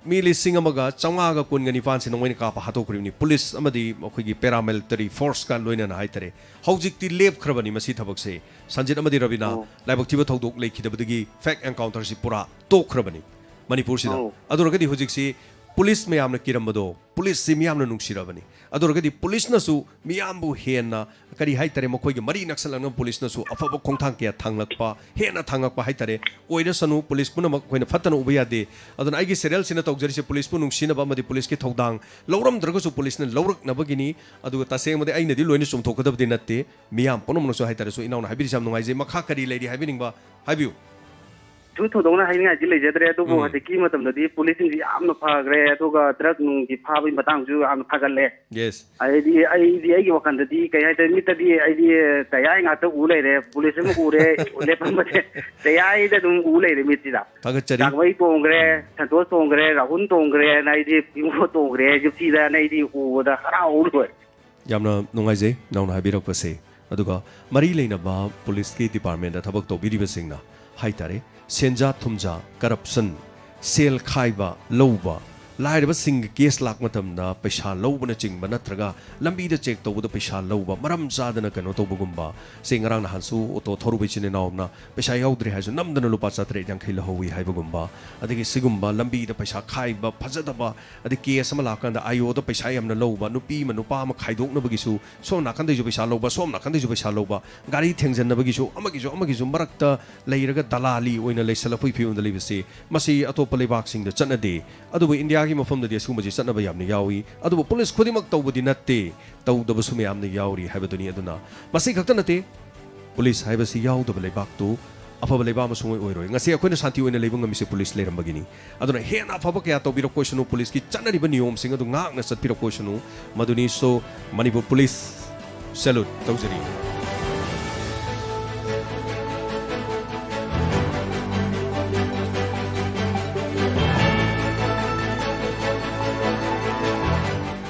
ꯃꯤ ꯂꯤꯁꯤꯡ ꯑꯃꯒ ꯆꯥꯝꯃꯉꯥꯒ ꯀꯨꯟꯒ ꯅꯤꯄꯥꯟꯁꯤ ꯅꯣꯏꯅ ꯀꯥꯞꯄ ꯍꯥꯠꯇꯣꯛꯈ꯭ꯔꯤꯕꯅꯤ, ꯄꯨꯂꯤꯁ ꯑꯃꯗꯤ ꯑꯩꯈꯣꯏꯒꯤ ꯄꯦꯔꯥꯃꯤꯂꯤꯇꯔꯤ ꯐꯣꯔꯁꯀ ꯂꯣꯏꯅꯅ ꯍꯥꯏꯇꯥꯔꯦ꯫ ꯍꯧꯖꯤꯛꯇꯤ ꯂꯦꯞꯈ꯭ꯔꯕꯅꯤ ꯃꯁꯤ ꯊꯕꯛꯁꯦ꯫ ꯁꯟꯖꯤꯠ ꯑꯃꯗꯤ ꯔꯕꯤꯅꯥ ꯑꯣ꯫ ꯂꯥꯏꯕꯛ ꯊꯤꯕ ꯊꯧꯗꯣꯛ ꯂꯩꯈꯤꯗꯕꯗꯒꯤ ꯐꯦꯛ ꯑꯦꯟꯀꯥꯎꯟꯇꯔꯁꯤ ꯄꯨꯔꯥ ꯇꯣꯛꯈ꯭ꯔꯕꯅꯤ ꯃꯅꯤꯄꯨꯔꯁꯤꯗ꯫ ꯑꯧ꯫ ꯑꯗꯨ ꯑꯣꯏꯔꯒꯗꯤ ꯍꯧꯖꯤꯛꯁꯤ ꯄꯨꯂꯤꯁ ꯃꯌꯥꯝꯅ ꯀꯤꯔꯝꯕꯗꯣ, ꯄꯨꯂꯤꯁꯁꯤ ꯃꯤꯌꯥꯝꯅ ꯅꯨꯡꯁꯤꯔꯕꯅꯤ꯫ ꯑꯗꯨ ꯑꯣꯏꯔꯒꯗꯤ ꯄꯨꯂꯤꯁꯅꯁꯨ ꯃꯤꯌꯥꯝꯕꯨ ꯍꯦꯟꯅ, ꯀꯔꯤ ꯍꯥꯏꯇꯥꯔꯦ, ꯃꯈꯣꯏꯒꯤ ꯃꯔꯤ ꯅꯛꯁꯜꯂꯛꯅꯕ ꯄꯨꯂꯤꯁꯅꯁꯨ ꯑꯐꯕ ꯈꯣꯡꯊꯥꯡ ꯀꯌꯥ ꯊꯥꯡꯂꯛꯄ, ꯍꯦꯟꯅ ꯊꯥꯡꯂꯛꯄ ꯍꯥꯏꯇꯥꯔꯦ꯫ ꯑꯣꯏꯔꯁꯅꯨ, ꯄꯨꯂꯤꯁ ꯄꯨꯝꯅꯃꯛ ꯑꯩꯈꯣꯏꯅ ꯐꯠꯇꯅ ꯎꯕ ꯌꯥꯗꯦ꯫ ꯑꯗꯨꯅ ꯑꯩꯒꯤ ꯆꯦꯅꯦꯜꯁꯤꯅ ꯇꯧꯖꯔꯤꯁꯦ ꯄꯨꯂꯤꯁꯄꯨ ꯅꯨꯡꯁꯤꯅꯕ ꯑꯃꯗꯤ ꯄꯨꯂꯤꯁꯀꯤ ꯊꯧꯗꯥꯡ ꯂꯧꯔꯝꯗ꯭ꯔꯒꯁꯨ ꯄꯨꯂꯤꯁꯅ ꯂꯧꯔꯛꯅꯕꯒꯤꯅꯤ꯫ ꯑꯗꯨꯒ ꯇꯁꯦꯡꯕꯗꯤ ꯑꯩꯅꯗꯤ ꯂꯣꯏꯅ ꯆꯨꯝꯊꯣꯛꯀꯗꯕꯗꯤ ꯅꯠꯇꯦ꯫ ꯃꯤꯌꯥꯝ ꯄꯨꯝꯅꯃꯛꯅꯁꯨ ꯍꯥꯏꯇꯥꯔꯁꯨ ꯏꯅꯥꯎꯅ ꯍꯥꯏꯕꯤꯔꯤꯁꯤ ꯌꯥꯝ ꯅꯨꯡꯉꯥꯏꯖꯩ꯫ ꯃꯈꯥ ꯀꯔꯤ ꯂꯩꯔꯤ ꯍꯥꯏꯕꯤꯅꯤꯡꯕ? ꯍꯥꯏꯕꯤꯌꯨ꯫ ꯊꯣꯏ ꯊꯣꯏꯗꯣꯛꯅ ꯍꯥꯏꯅꯤꯡꯉꯥꯏꯗꯤ ꯂꯩꯖꯗ꯭ꯔꯦ, ꯑꯗꯨꯕꯨ ꯎꯝ꯫ ꯍꯧꯖꯤꯛꯀꯤ ꯃꯇꯝꯗꯗꯤ ꯄꯨꯂꯤꯁꯁꯤꯡꯁꯤ ꯌꯥꯝꯅ ꯐꯈ꯭ꯔꯦ, ꯑꯗꯨꯒ ꯗ꯭ꯔꯒ ꯅꯨꯡꯒꯤ ꯐꯥꯕꯒꯤ ꯃꯇꯥꯡꯁꯨ ꯌꯥꯝꯅ ꯐꯒꯠꯂꯦ꯫ Yes꯫ ꯑꯗꯩꯗꯤ ꯑꯩꯗꯤ ꯑꯩꯒꯤ ꯋꯥꯈꯜꯗꯗꯤ ꯀꯩ ꯍꯥꯏꯇꯥꯔꯦ, ꯃꯤꯠꯇꯗꯤ ꯑꯩꯗꯤ ꯇꯌꯥꯏ ꯉꯥꯛꯇ ꯎ ꯂꯩꯔꯦ, ꯄꯨꯂꯤꯁ ꯑꯃ ꯎꯔꯦ, ꯂꯦꯞꯄꯝꯕꯁꯦ ꯇꯌꯥꯏꯗ ꯑꯗꯨꯝ ꯎ ꯂꯩꯔꯦ ꯃꯤꯠꯁꯤꯗ꯫ ꯊꯥꯒꯠꯆꯔꯤ꯫ ꯆꯥꯡꯃꯩ ꯇꯣꯡꯈ꯭ꯔꯦ, ꯎꯝ꯫ ꯁꯟꯇꯣꯁ ꯇꯣꯡꯈ꯭ꯔꯦ, ꯔꯥꯍꯨꯜ ꯇꯣꯡꯈ꯭ꯔꯦꯅ ꯑꯩꯗꯤ ꯄꯤꯡꯀꯣ ꯇꯣꯡꯈ꯭ꯔꯦ, ꯖꯤꯞꯁꯤꯗꯅ ꯑꯩꯗꯤ ꯎꯕꯗ ꯍꯔꯥꯎ ꯂꯣꯏꯔꯦ꯫ ꯌꯥꯝꯅ ꯅꯨꯡꯉꯥꯏꯖꯩ ꯅꯅꯥꯎꯅ ꯍꯥꯏꯕꯤꯔꯛꯄꯁꯦ꯫ ꯑꯗꯨꯒ ꯃꯔꯤ ꯂꯩꯅꯕ ꯄꯨꯂꯤꯁꯀꯤ ꯗꯤꯄꯥꯔꯠꯃꯦꯟꯗ ꯊꯕꯛ ꯇꯧꯕꯤꯔꯤꯕꯁꯤꯡꯅ ꯍꯥꯏꯇꯥꯔꯦ, ꯁꯦꯟꯖꯥ ꯊꯨꯝꯖꯥ, ꯀꯔꯞꯁꯟ, ꯁꯦꯜ ꯈꯥꯏꯕ, ꯂꯧꯕ, ꯂꯥꯏꯔꯕꯁꯤꯡꯒꯤ ꯀꯦꯁ ꯂꯥꯛꯄ ꯃꯇꯝꯗ ꯄꯩꯁꯥ ꯂꯧꯕꯅꯆꯤꯡꯕ ꯅꯠꯇ꯭ꯔꯒ ꯂꯝꯕꯤꯗ ꯆꯦꯛ ꯇꯧꯕꯗ ꯄꯩꯁꯥ ꯂꯧꯕ, ꯃꯔꯝ ꯆꯥꯗꯅ ꯀꯩꯅꯣ ꯇꯧꯕꯒꯨꯝꯕ, ꯁꯦ ꯉꯔꯥꯡ ꯅꯍꯥꯟꯁꯨ ꯑꯣꯇꯣ ꯊꯧꯔꯨꯕ ꯏꯆꯤꯟ ꯏꯅꯥꯎꯅ ꯄꯩꯁꯥ ꯌꯥꯎꯗ꯭ꯔꯦ ꯍꯥꯏꯔꯁꯨ ꯅꯝꯗꯅ ꯂꯨꯄꯥ ꯆꯥꯇ꯭ꯔꯦꯠ ꯌꯥꯡꯈꯩ ꯂꯧꯍꯧꯋꯤ ꯍꯥꯏꯕꯒꯨꯝꯕ, ꯑꯗꯒꯤ ꯁꯤꯒꯨꯝꯕ ꯂꯝꯕꯤꯗ ꯄꯩꯁꯥ ꯈꯥꯏꯕ, ꯐꯖꯗꯕ, ꯑꯗꯩ ꯀꯦꯁ ꯑꯃ ꯂꯥꯛꯀꯥꯟꯗ ꯑꯥꯏ ꯑꯣꯗ ꯄꯩꯁꯥ ꯌꯥꯝꯅ ꯂꯧꯕ, ꯅꯨꯄꯤ ꯑꯃ ꯅꯨꯄꯥ ꯑꯃ ꯈꯥꯏꯗꯣꯛꯅꯕꯒꯤꯁꯨ ꯁꯣꯝ ꯅꯥꯀꯟꯗꯩꯁꯨ ꯄꯩꯁꯥ ꯂꯧꯕ, ꯁꯣꯝ ꯅꯥꯀꯟꯗꯩꯁꯨ ꯄꯩꯁꯥ ꯂꯧꯕ, ꯒꯥꯔꯤ ꯊꯦꯡꯖꯟꯅꯕꯒꯤꯁꯨ, ꯑꯃꯒꯤꯁꯨ ꯑꯃꯒꯤꯁꯨ ꯃꯔꯛꯇ ꯂꯩꯔꯒ ꯗꯂꯥꯂꯤ ꯑꯣꯏꯅ ꯂꯩꯁꯜꯂꯛꯄꯒꯤ ꯐꯤꯕꯝꯗ ꯂꯩꯕꯁꯤ, ꯃꯁꯤ ꯑꯇꯣꯞꯄ ꯂꯩꯕꯥꯛꯁꯤꯡꯗ ꯆꯠꯅꯗꯦ꯫ ꯑꯗꯨꯕꯨ ꯏꯟꯗꯤꯌꯥꯒꯤ ꯃꯐꯝꯗꯗꯤ ꯑꯁꯤꯒꯨꯝꯕꯁꯤ ꯆꯠꯅꯕ ꯌꯥꯝꯅ ꯌꯥꯎꯏ꯫ ꯑꯗꯨꯕꯨ ꯄꯨꯂꯤꯁ ꯈꯨꯗꯤꯡꯃꯛ ꯇꯧꯕꯗꯤ ꯅꯠꯇꯦ, ꯇꯧꯗꯕꯁꯨ ꯃꯌꯥꯝꯅ ꯌꯥꯎꯔꯤ ꯍꯥꯏꯕꯗꯨꯅꯤ꯫ ꯑꯗꯨꯅ ꯃꯁꯤ ꯈꯛꯇ ꯅꯠꯇꯦ, ꯄꯨꯂꯤꯁ ꯍꯥꯏꯕꯁꯤ ꯌꯥꯎꯗꯕ ꯂꯩꯕꯥꯛꯇꯨ ꯑꯐꯕ ꯂꯩꯕꯥꯛ ꯑꯃ ꯁꯨꯡꯑꯣꯏ ꯑꯣꯏꯔꯣꯏ꯫ ꯉꯁꯤ ꯑꯩꯈꯣꯏꯅ ꯁꯥꯟꯇꯤ ꯑꯣꯏꯅ ꯂꯩꯕ ꯉꯝꯃꯤꯁꯦ ꯄꯨꯂꯤꯁ ꯂꯩꯔꯝꯕꯒꯤꯅꯤ꯫ ꯑꯗꯨꯅ ꯍꯦꯟꯅ ꯑꯐꯕ ꯀꯌꯥ ꯇꯧꯕꯤꯔꯛꯄ ꯑꯣꯏꯁꯅꯨ, ꯄꯨꯂꯤꯁꯀꯤ ꯆꯠꯅꯔꯤꯕ ꯅꯤꯌꯣꯝꯁꯤꯡ ꯑꯗꯨ ꯉꯥꯛꯅ ꯆꯠꯄꯤꯔꯛꯄ ꯑꯣꯏꯁꯅꯨ꯫ ꯃꯗꯨꯅꯤ꯫ So, ꯃꯅꯤꯄꯨꯔ ꯄꯨꯂꯤꯁ salute ꯇꯧꯖꯔꯤ꯫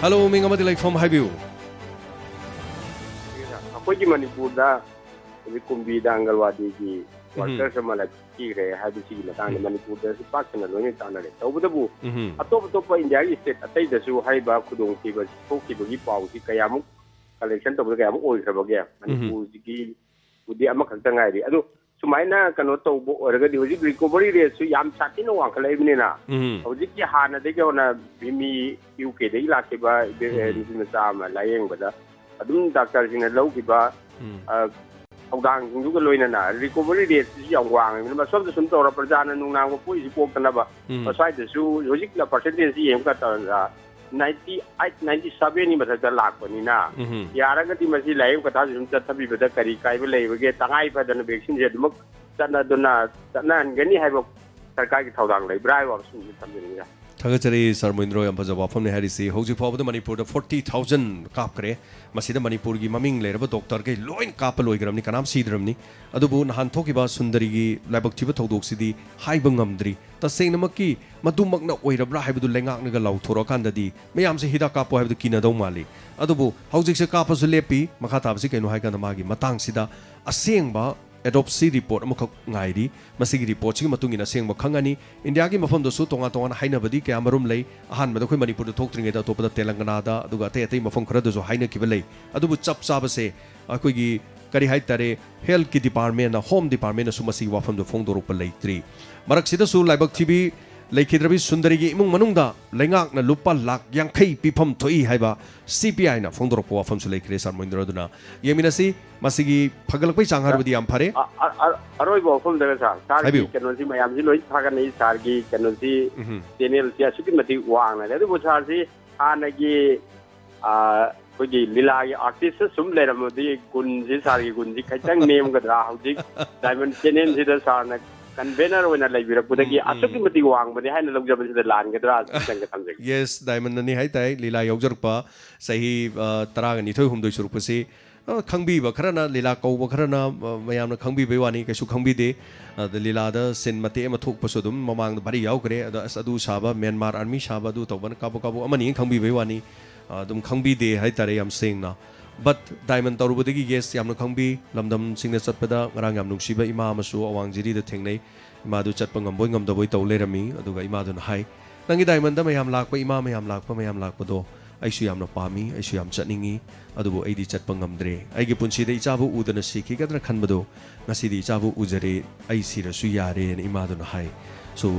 Hello, ꯃꯤꯡ ꯑꯃꯗꯤ ꯂꯩꯐꯝ ꯍꯥꯏꯕꯤꯌꯨ꯫ ꯑꯩꯈꯣꯏꯒꯤ ꯃꯅꯤꯄꯨꯔꯗ ꯍꯧꯖꯤꯛ ꯀꯨꯝꯕꯤꯗ ꯑꯪꯒꯜꯋꯥꯗꯤꯒꯤ ꯎꯝ꯫ ꯋꯥꯔꯀꯔꯁ ꯑꯃ ꯂꯥꯏꯕꯛ ꯊꯤꯈ꯭ꯔꯦ ꯍꯥꯏꯕꯁꯤꯒꯤ ꯃꯇꯥꯡꯗ ꯎꯝ꯫ ꯃꯅꯤꯄꯨꯔꯗꯁꯨ ꯄꯥꯛ ꯁꯟꯅ ꯂꯣꯏꯅ ꯇꯥꯟꯅꯔꯦ꯫ ꯇꯧꯕꯇꯕꯨ ꯎꯝ꯫ ꯑꯇꯣꯞ ꯑꯇꯣꯞꯄ ꯏꯟꯗꯤꯌꯥꯒꯤ ꯁ꯭ꯇꯦꯠ ꯑꯇꯩꯗꯁꯨ ꯍꯥꯏꯔꯤꯕ ꯈꯨꯗꯣꯡꯊꯤꯕ ꯊꯣꯛꯈꯤꯕꯒꯤ ꯄꯥꯎꯁꯤ ꯀꯌꯥꯃꯨꯛ ꯀꯂꯦꯛꯁꯟ ꯇꯧꯕꯗ ꯀꯌꯥꯃꯨꯛ ꯑꯣꯏꯈ꯭ꯔꯕꯒꯦ? ꯎꯝ꯫ ꯃꯅꯤꯄꯨꯔꯁꯤꯒꯤꯕꯨꯗꯤ ꯑꯃꯈꯛꯇ ꯉꯥꯏꯔꯤ꯫ ꯑꯗꯨ ꯁꯨꯃꯥꯏꯅ ꯀꯩꯅꯣ ꯇꯧꯕ ꯑꯣꯏꯔꯒꯗꯤ ꯍꯧꯖꯤꯛ ꯔꯤꯀꯣꯚꯔꯤ ꯔꯦꯠꯁꯨ ꯌꯥꯝ ꯁꯥꯊꯤꯅ ꯋꯥꯡꯈꯠꯂꯛꯏꯕꯅꯤꯅ ꯎꯝ꯫ ꯍꯧꯖꯤꯛꯀꯤ ꯍꯥꯟꯅꯗꯒꯤ ꯍꯧꯅ ꯃꯤ ꯌꯨ ꯀꯦꯗꯒꯤ ꯂꯥꯛꯈꯤꯕ ꯎꯝ꯫ ꯅꯨꯄꯤ ꯃꯆꯥ ꯑꯃ ꯂꯥꯏꯌꯦꯡꯕꯗ ꯑꯗꯨꯝ ꯗꯥꯛꯇꯔꯁꯤꯡꯅ ꯂꯧꯈꯤꯕ, ꯎꯝ꯫ ꯑ, ꯊꯧꯗꯥꯡꯁꯤꯡꯗꯨꯒ ꯂꯣꯏꯅꯅ ꯔꯤꯀꯣꯚꯔꯤ ꯔꯦꯠꯁꯤꯁꯨ ꯌꯥꯝ ꯋꯥꯡꯉꯤꯕꯅꯤꯅ ꯃꯁꯣꯝꯗ ꯁꯨꯝ ꯇꯧꯔ ꯄ꯭ꯔꯖꯥꯅ ꯅꯨꯡꯅꯥꯡꯕ ꯄꯣꯛꯏꯁꯤ ꯀꯣꯛꯇꯅꯕ ꯎꯝ꯫ ꯃꯁ꯭ꯋꯥꯏꯗꯁꯨ ꯍꯧꯖꯤꯛ ꯄꯥꯔꯁꯦꯟꯇꯦꯖꯁꯤ ꯌꯦꯡꯕ ꯃꯇꯝꯗ ninety eight, ninety seven ꯒꯤ ꯃꯊꯛꯇ ꯂꯥꯛꯄꯅꯤꯅ ꯎꯝ꯫ ꯌꯥꯔꯒꯗꯤ ꯃꯁꯤ ꯂꯥꯏꯌꯦꯡ ꯄꯊꯥꯞꯁꯤ ꯁꯨꯝ ꯆꯠꯊꯕꯤꯕꯗ ꯀꯔꯤ ꯀꯥꯏꯕ ꯂꯩꯕꯒꯦ? ꯇꯉꯥꯏ ꯐꯗꯅ ꯚꯦꯛꯁꯤꯟꯁꯦ ꯑꯗꯨꯃꯛ ꯆꯠꯅꯗꯨꯅ ꯆꯠꯅꯍꯟꯒꯅꯤ ꯍꯥꯏꯕ ꯁꯔꯀꯥꯔꯒꯤ ꯊꯧꯗꯥꯡ ꯂꯩꯕ꯭ꯔꯥ ꯍꯥꯏꯕ ꯋꯥꯐꯝꯁꯤꯡꯁꯤ ꯊꯝꯖꯅꯤꯡꯉꯤ꯫ ꯊꯥꯒꯠꯆꯔꯤ ꯁꯥꯔ ꯃꯣꯍꯤꯟꯗ꯭ꯔꯣ, ꯌꯥꯝ ꯐꯖꯕ ꯋꯥꯐꯝꯅꯤ ꯍꯥꯏꯔꯤꯁꯤ꯫ ꯍꯧꯖꯤꯛ ꯐꯥꯎꯕꯗ ꯃꯅꯤꯄꯨꯔꯗ forty thousand ꯀꯥꯞꯈ꯭ꯔꯦ꯫ ꯃꯁꯤꯗ ꯃꯅꯤꯄꯨꯔꯒꯤ ꯃꯃꯤꯡ ꯂꯩꯔꯕ ꯗꯣꯛꯇꯔꯈꯩ ꯂꯣꯏ ꯀꯥꯞꯄ ꯂꯣꯏꯈ꯭ꯔꯕꯅꯤ, ꯀꯅꯥꯝ ꯁꯤꯗ꯭ꯔꯕꯅꯤ꯫ ꯑꯗꯨꯕꯨ ꯅꯍꯥꯟ ꯊꯣꯛꯈꯤꯕ ꯁꯨꯟꯗꯔꯤꯒꯤ ꯂꯥꯏꯕꯛ ꯊꯤꯕ ꯊꯧꯗꯣꯛꯁꯤꯗꯤ ꯍꯥꯏꯕ ꯉꯝꯗ꯭ꯔꯤ꯫ ꯇꯁꯦꯡꯅꯃꯛꯀꯤ ꯃꯗꯨꯃꯛꯅ ꯑꯣꯏꯔꯕ꯭ꯔꯥ ꯍꯥꯏꯕꯗꯨ ꯂꯩꯉꯥꯛꯅꯒ ꯂꯥꯎꯊꯣꯔꯛꯑꯀꯥꯟꯗꯗꯤ ꯃꯌꯥꯝꯁꯦ ꯍꯤꯗꯥꯛ ꯀꯥꯞꯄꯣ ꯍꯥꯏꯕꯗꯨ ꯀꯤꯅꯗꯧ ꯃꯥꯜꯂꯤ꯫ ꯑꯗꯨꯕꯨ ꯍꯧꯖꯤꯛꯁꯦ ꯀꯥꯞꯄꯁꯨ ꯂꯦꯞꯄꯤ꯫ ꯃꯈꯥ ꯇꯥꯕꯁꯤ ꯀꯩꯅꯣ ꯍꯥꯏꯀꯥꯟꯗ ꯃꯥꯒꯤ ꯃꯇꯥꯡꯁꯤꯗ ꯑꯁꯦꯡꯕ autopsy report ꯑꯃꯈꯛ ꯉꯥꯏꯔꯤ꯫ ꯃꯁꯤꯒꯤ ꯔꯤꯄꯣꯔꯠꯁꯤꯒꯤ ꯃꯇꯨꯡ ꯏꯟꯅ ꯑꯁꯦꯡꯕ ꯈꯪꯉꯅꯤ꯫ ꯏꯟꯗꯤꯌꯥꯒꯤ ꯃꯐꯝꯗꯁꯨ ꯇꯣꯉꯥꯟ ꯇꯣꯉꯥꯟꯅ ꯍꯥꯏꯅꯕꯗꯤ ꯀꯌꯥ ꯃꯔꯨꯝ ꯂꯩ꯫ ꯑꯍꯥꯟꯕꯗ ꯑꯩꯈꯣꯏ ꯃꯅꯤꯄꯨꯔꯗ ꯊꯣꯛꯇ꯭ꯔꯤꯉꯩꯗ ꯑꯇꯣꯞꯄꯗ ꯇꯦꯂꯪꯒꯅꯥꯗ, ꯑꯗꯨꯒ ꯑꯇꯩ ꯑꯇꯩ ꯃꯐꯝ ꯈꯔꯗꯁꯨ ꯍꯥꯏꯅꯈꯤꯕ ꯂꯩ꯫ ꯑꯗꯨꯕꯨ ꯆꯞ ꯆꯥꯕꯁꯦ ꯑꯩꯈꯣꯏꯒꯤ ꯀꯔꯤ ꯍꯥꯏꯇꯥꯔꯦ, ꯍꯦꯜꯊꯀꯤ ꯗꯤꯄꯥꯔꯠꯃꯦꯟꯅ, ꯍꯣꯝ ꯗꯤꯄꯥꯔꯠꯃꯦꯟꯅꯁꯨ ꯃꯁꯤꯒꯤ ꯋꯥꯐꯝꯗꯨ ꯐꯣꯡꯗꯣꯔꯛꯄ ꯂꯩꯇ꯭ꯔꯤ꯫ ꯃꯔꯛꯁꯤꯗꯁꯨ ꯂꯥꯏꯕꯛ ꯊꯤꯕꯤ ꯂꯩꯈꯤꯗ꯭ꯔꯕꯤ ꯁꯨꯟꯗꯔꯤꯒꯤ ꯏꯃꯨꯡ ꯃꯅꯨꯡꯗ ꯂꯩꯉꯥꯛꯅ ꯂꯨꯄꯥ ꯂꯥꯈ ꯌꯥꯡꯈꯩ ꯄꯤꯐꯝ ꯊꯣꯛꯏ ꯍꯥꯏꯕ ꯁꯤ ꯄꯤ ꯑꯥꯏꯅ ꯐꯣꯡꯗꯣꯔꯛꯄ ꯋꯥꯐꯝꯁꯨ ꯂꯩꯈ꯭ꯔꯦ꯫ ꯁꯥꯔ ꯃꯣꯍꯤꯟꯗ꯭ꯔꯣ, ꯑꯗꯨꯅ ꯌꯦꯡꯃꯤꯟꯅꯁꯤ꯫ ꯃꯁꯤꯒꯤ ꯐꯒꯠꯂꯛꯄꯒꯤ ꯆꯥꯡ ꯍꯥꯏꯕꯗꯤ ꯌꯥꯝ ꯐꯔꯦ꯫ ꯑ-, ꯑ-, ꯑ-, ꯑꯔꯣꯏꯕ ꯋꯥꯐꯝꯗꯒ ꯁꯥꯔ, ꯁꯥꯔꯒꯤ ꯍꯥꯏꯕꯤꯌꯨ꯫ ꯀꯩꯅꯣꯁꯤ ꯃꯌꯥꯝꯁꯤ ꯂꯣꯏ ꯊꯥꯒꯠꯅꯩ, ꯁꯥꯔꯒꯤ ꯀꯩꯅꯣꯁꯤ, ꯎꯝ꯫ ꯆꯦꯅꯦꯜꯁꯤ ꯑꯁꯨꯛꯀꯤ ꯃꯇꯤꯛ ꯋꯥꯡꯅ ꯂꯩ꯫ ꯑꯗꯨꯕꯨ ꯁꯥꯔꯁꯤ ꯍꯥꯟꯅꯒꯤ, ꯑ, ꯑꯩꯈꯣꯏꯒꯤ ꯂꯤꯂꯥꯒꯤ ꯑꯥꯔꯇꯤꯁꯇ ꯁꯨꯝ ꯂꯩꯔꯝꯃꯗꯤ ꯒꯨꯟꯁꯤ, ꯁꯥꯔꯒꯤ ꯒꯨꯟꯁꯤ ꯈꯤꯇꯪ ꯅꯦꯝꯒꯗ꯭ꯔꯥ? ꯍꯧꯖꯤꯛ ꯗꯥꯏꯃꯟ ꯆꯦꯅꯦꯜꯁꯤꯗ ꯁꯥꯔꯅ ꯀꯟꯚꯦꯅꯔ ꯑꯣꯏꯅ ꯂꯩꯕꯤꯔꯛꯄꯗꯒꯤ ꯎꯝ, ꯎꯝ꯫ ꯑꯁꯨꯛꯀꯤ ꯃꯇꯤꯛ ꯋꯥꯡꯕꯅꯤ ꯍꯥꯏꯅ ꯂꯧꯖꯕꯁꯤꯗ ꯂꯥꯟꯒꯗ꯭ꯔꯥ? ꯁꯤꯇꯪꯒ ꯊꯝꯖꯒꯦ꯫ ꯌꯦꯁ, ꯗꯥꯏꯃꯟꯅꯅꯤ ꯍꯥꯏꯇꯥꯔꯦ꯫ ꯂꯤꯂꯥ ꯌꯥꯎꯖꯔꯛꯄ ꯆꯍꯤ, ꯑ, ꯇꯔꯥꯒ ꯅꯤꯊꯣꯏ ꯍꯨꯝꯗꯣꯏ ꯁꯨꯔꯛꯄꯁꯤ, ꯑ, ꯈꯪꯕꯤꯕ ꯈꯔꯅ, ꯂꯤꯂꯥ ꯀꯧꯕ ꯈꯔꯅ, ꯑ, ꯃꯌꯥꯝꯅ ꯈꯪꯕꯤꯕꯩ ꯋꯥꯅꯤ, ꯀꯩꯁꯨ ꯈꯪꯕꯤꯗꯦ꯫ ꯑꯗ ꯂꯤꯂꯥꯗ ꯁꯤꯟ ꯃꯇꯦꯛ ꯑꯃ ꯊꯣꯛꯄꯁꯨ ꯑꯗꯨꯝ ꯃꯃꯥꯡꯗ ꯚꯥꯔꯤ ꯌꯥꯎꯈ꯭ꯔꯦ꯫ ꯑꯗ ꯑꯁ ꯑꯗꯨ ꯁꯥꯕ, ꯃ꯭ꯌꯥꯟꯃꯥꯔ ꯑꯥꯔꯃꯤ ꯁꯥꯕ, ꯑꯗꯨ ꯇꯧꯕꯅ ꯀꯥꯕꯛ ꯀꯥꯕꯛ ꯑꯃꯅꯤ ꯈꯪꯕꯤꯕꯩ ꯋꯥꯅꯤ꯫ ꯑ, ꯑꯗꯨꯝ ꯈꯪꯕꯤꯗꯦ ꯍꯥꯏꯇꯥꯔꯦ ꯌꯥꯝ ꯁꯦꯡꯅ꯫ But Diamond ꯇꯧꯔꯨꯕꯗꯒꯤ, yes, ꯌꯥꯝꯅ ꯈꯪꯕꯤ꯫ ꯂꯝꯗꯝꯁꯤꯡꯗ ꯆꯠꯄꯗ ꯉꯔꯥꯡ ꯌꯥꯝ ꯅꯨꯡꯁꯤꯕ ꯏꯃꯥ ꯑꯃꯁꯨ ꯑꯋꯥꯡ ꯖꯤꯔꯤꯗ ꯊꯦꯡꯅꯩ꯫ ꯏꯃꯥꯗꯨ ꯆꯠꯄ ꯉꯝꯕꯣꯏ ꯉꯝꯗꯕꯣꯏ ꯇꯧ ꯂꯩꯔꯝꯃꯤ꯫ ꯑꯗꯨꯒ ꯏꯃꯥꯗꯨꯅ ꯍꯥꯏ, "ꯅꯪꯒꯤ Diamondꯗ ꯃꯌꯥꯝ ꯂꯥꯛꯄ, ꯏꯃꯥ ꯃꯌꯥꯝ ꯂꯥꯛꯄ, ꯃꯌꯥꯝ ꯂꯥꯛꯄꯗꯣ ꯑꯩꯁꯨ ꯌꯥꯝꯅ ꯄꯥꯝꯃꯤ, ꯑꯩꯁꯨ ꯌꯥꯝ ꯆꯠꯅꯤꯡꯉꯤ꯫ ꯑꯗꯨꯕꯨ ꯑꯩꯗꯤ ꯆꯠꯄ ꯉꯝꯗ꯭ꯔꯦ꯫ ꯑꯩꯒꯤ ꯄꯨꯟꯁꯤꯗ ꯏꯆꯥꯕꯨ ꯎꯗꯅ ꯁꯤꯈꯤꯒꯗ꯭ꯔꯥ ꯈꯟꯕꯗꯣ ꯉꯁꯤꯗꯤ ꯏꯆꯥꯕꯨ ꯎꯖꯔꯦ, ꯑꯩ ꯁꯤꯔꯁꯨ ꯌꯥꯔꯦꯅ" ꯏꯃꯥꯗꯨꯅ ꯍꯥꯏ꯫ So,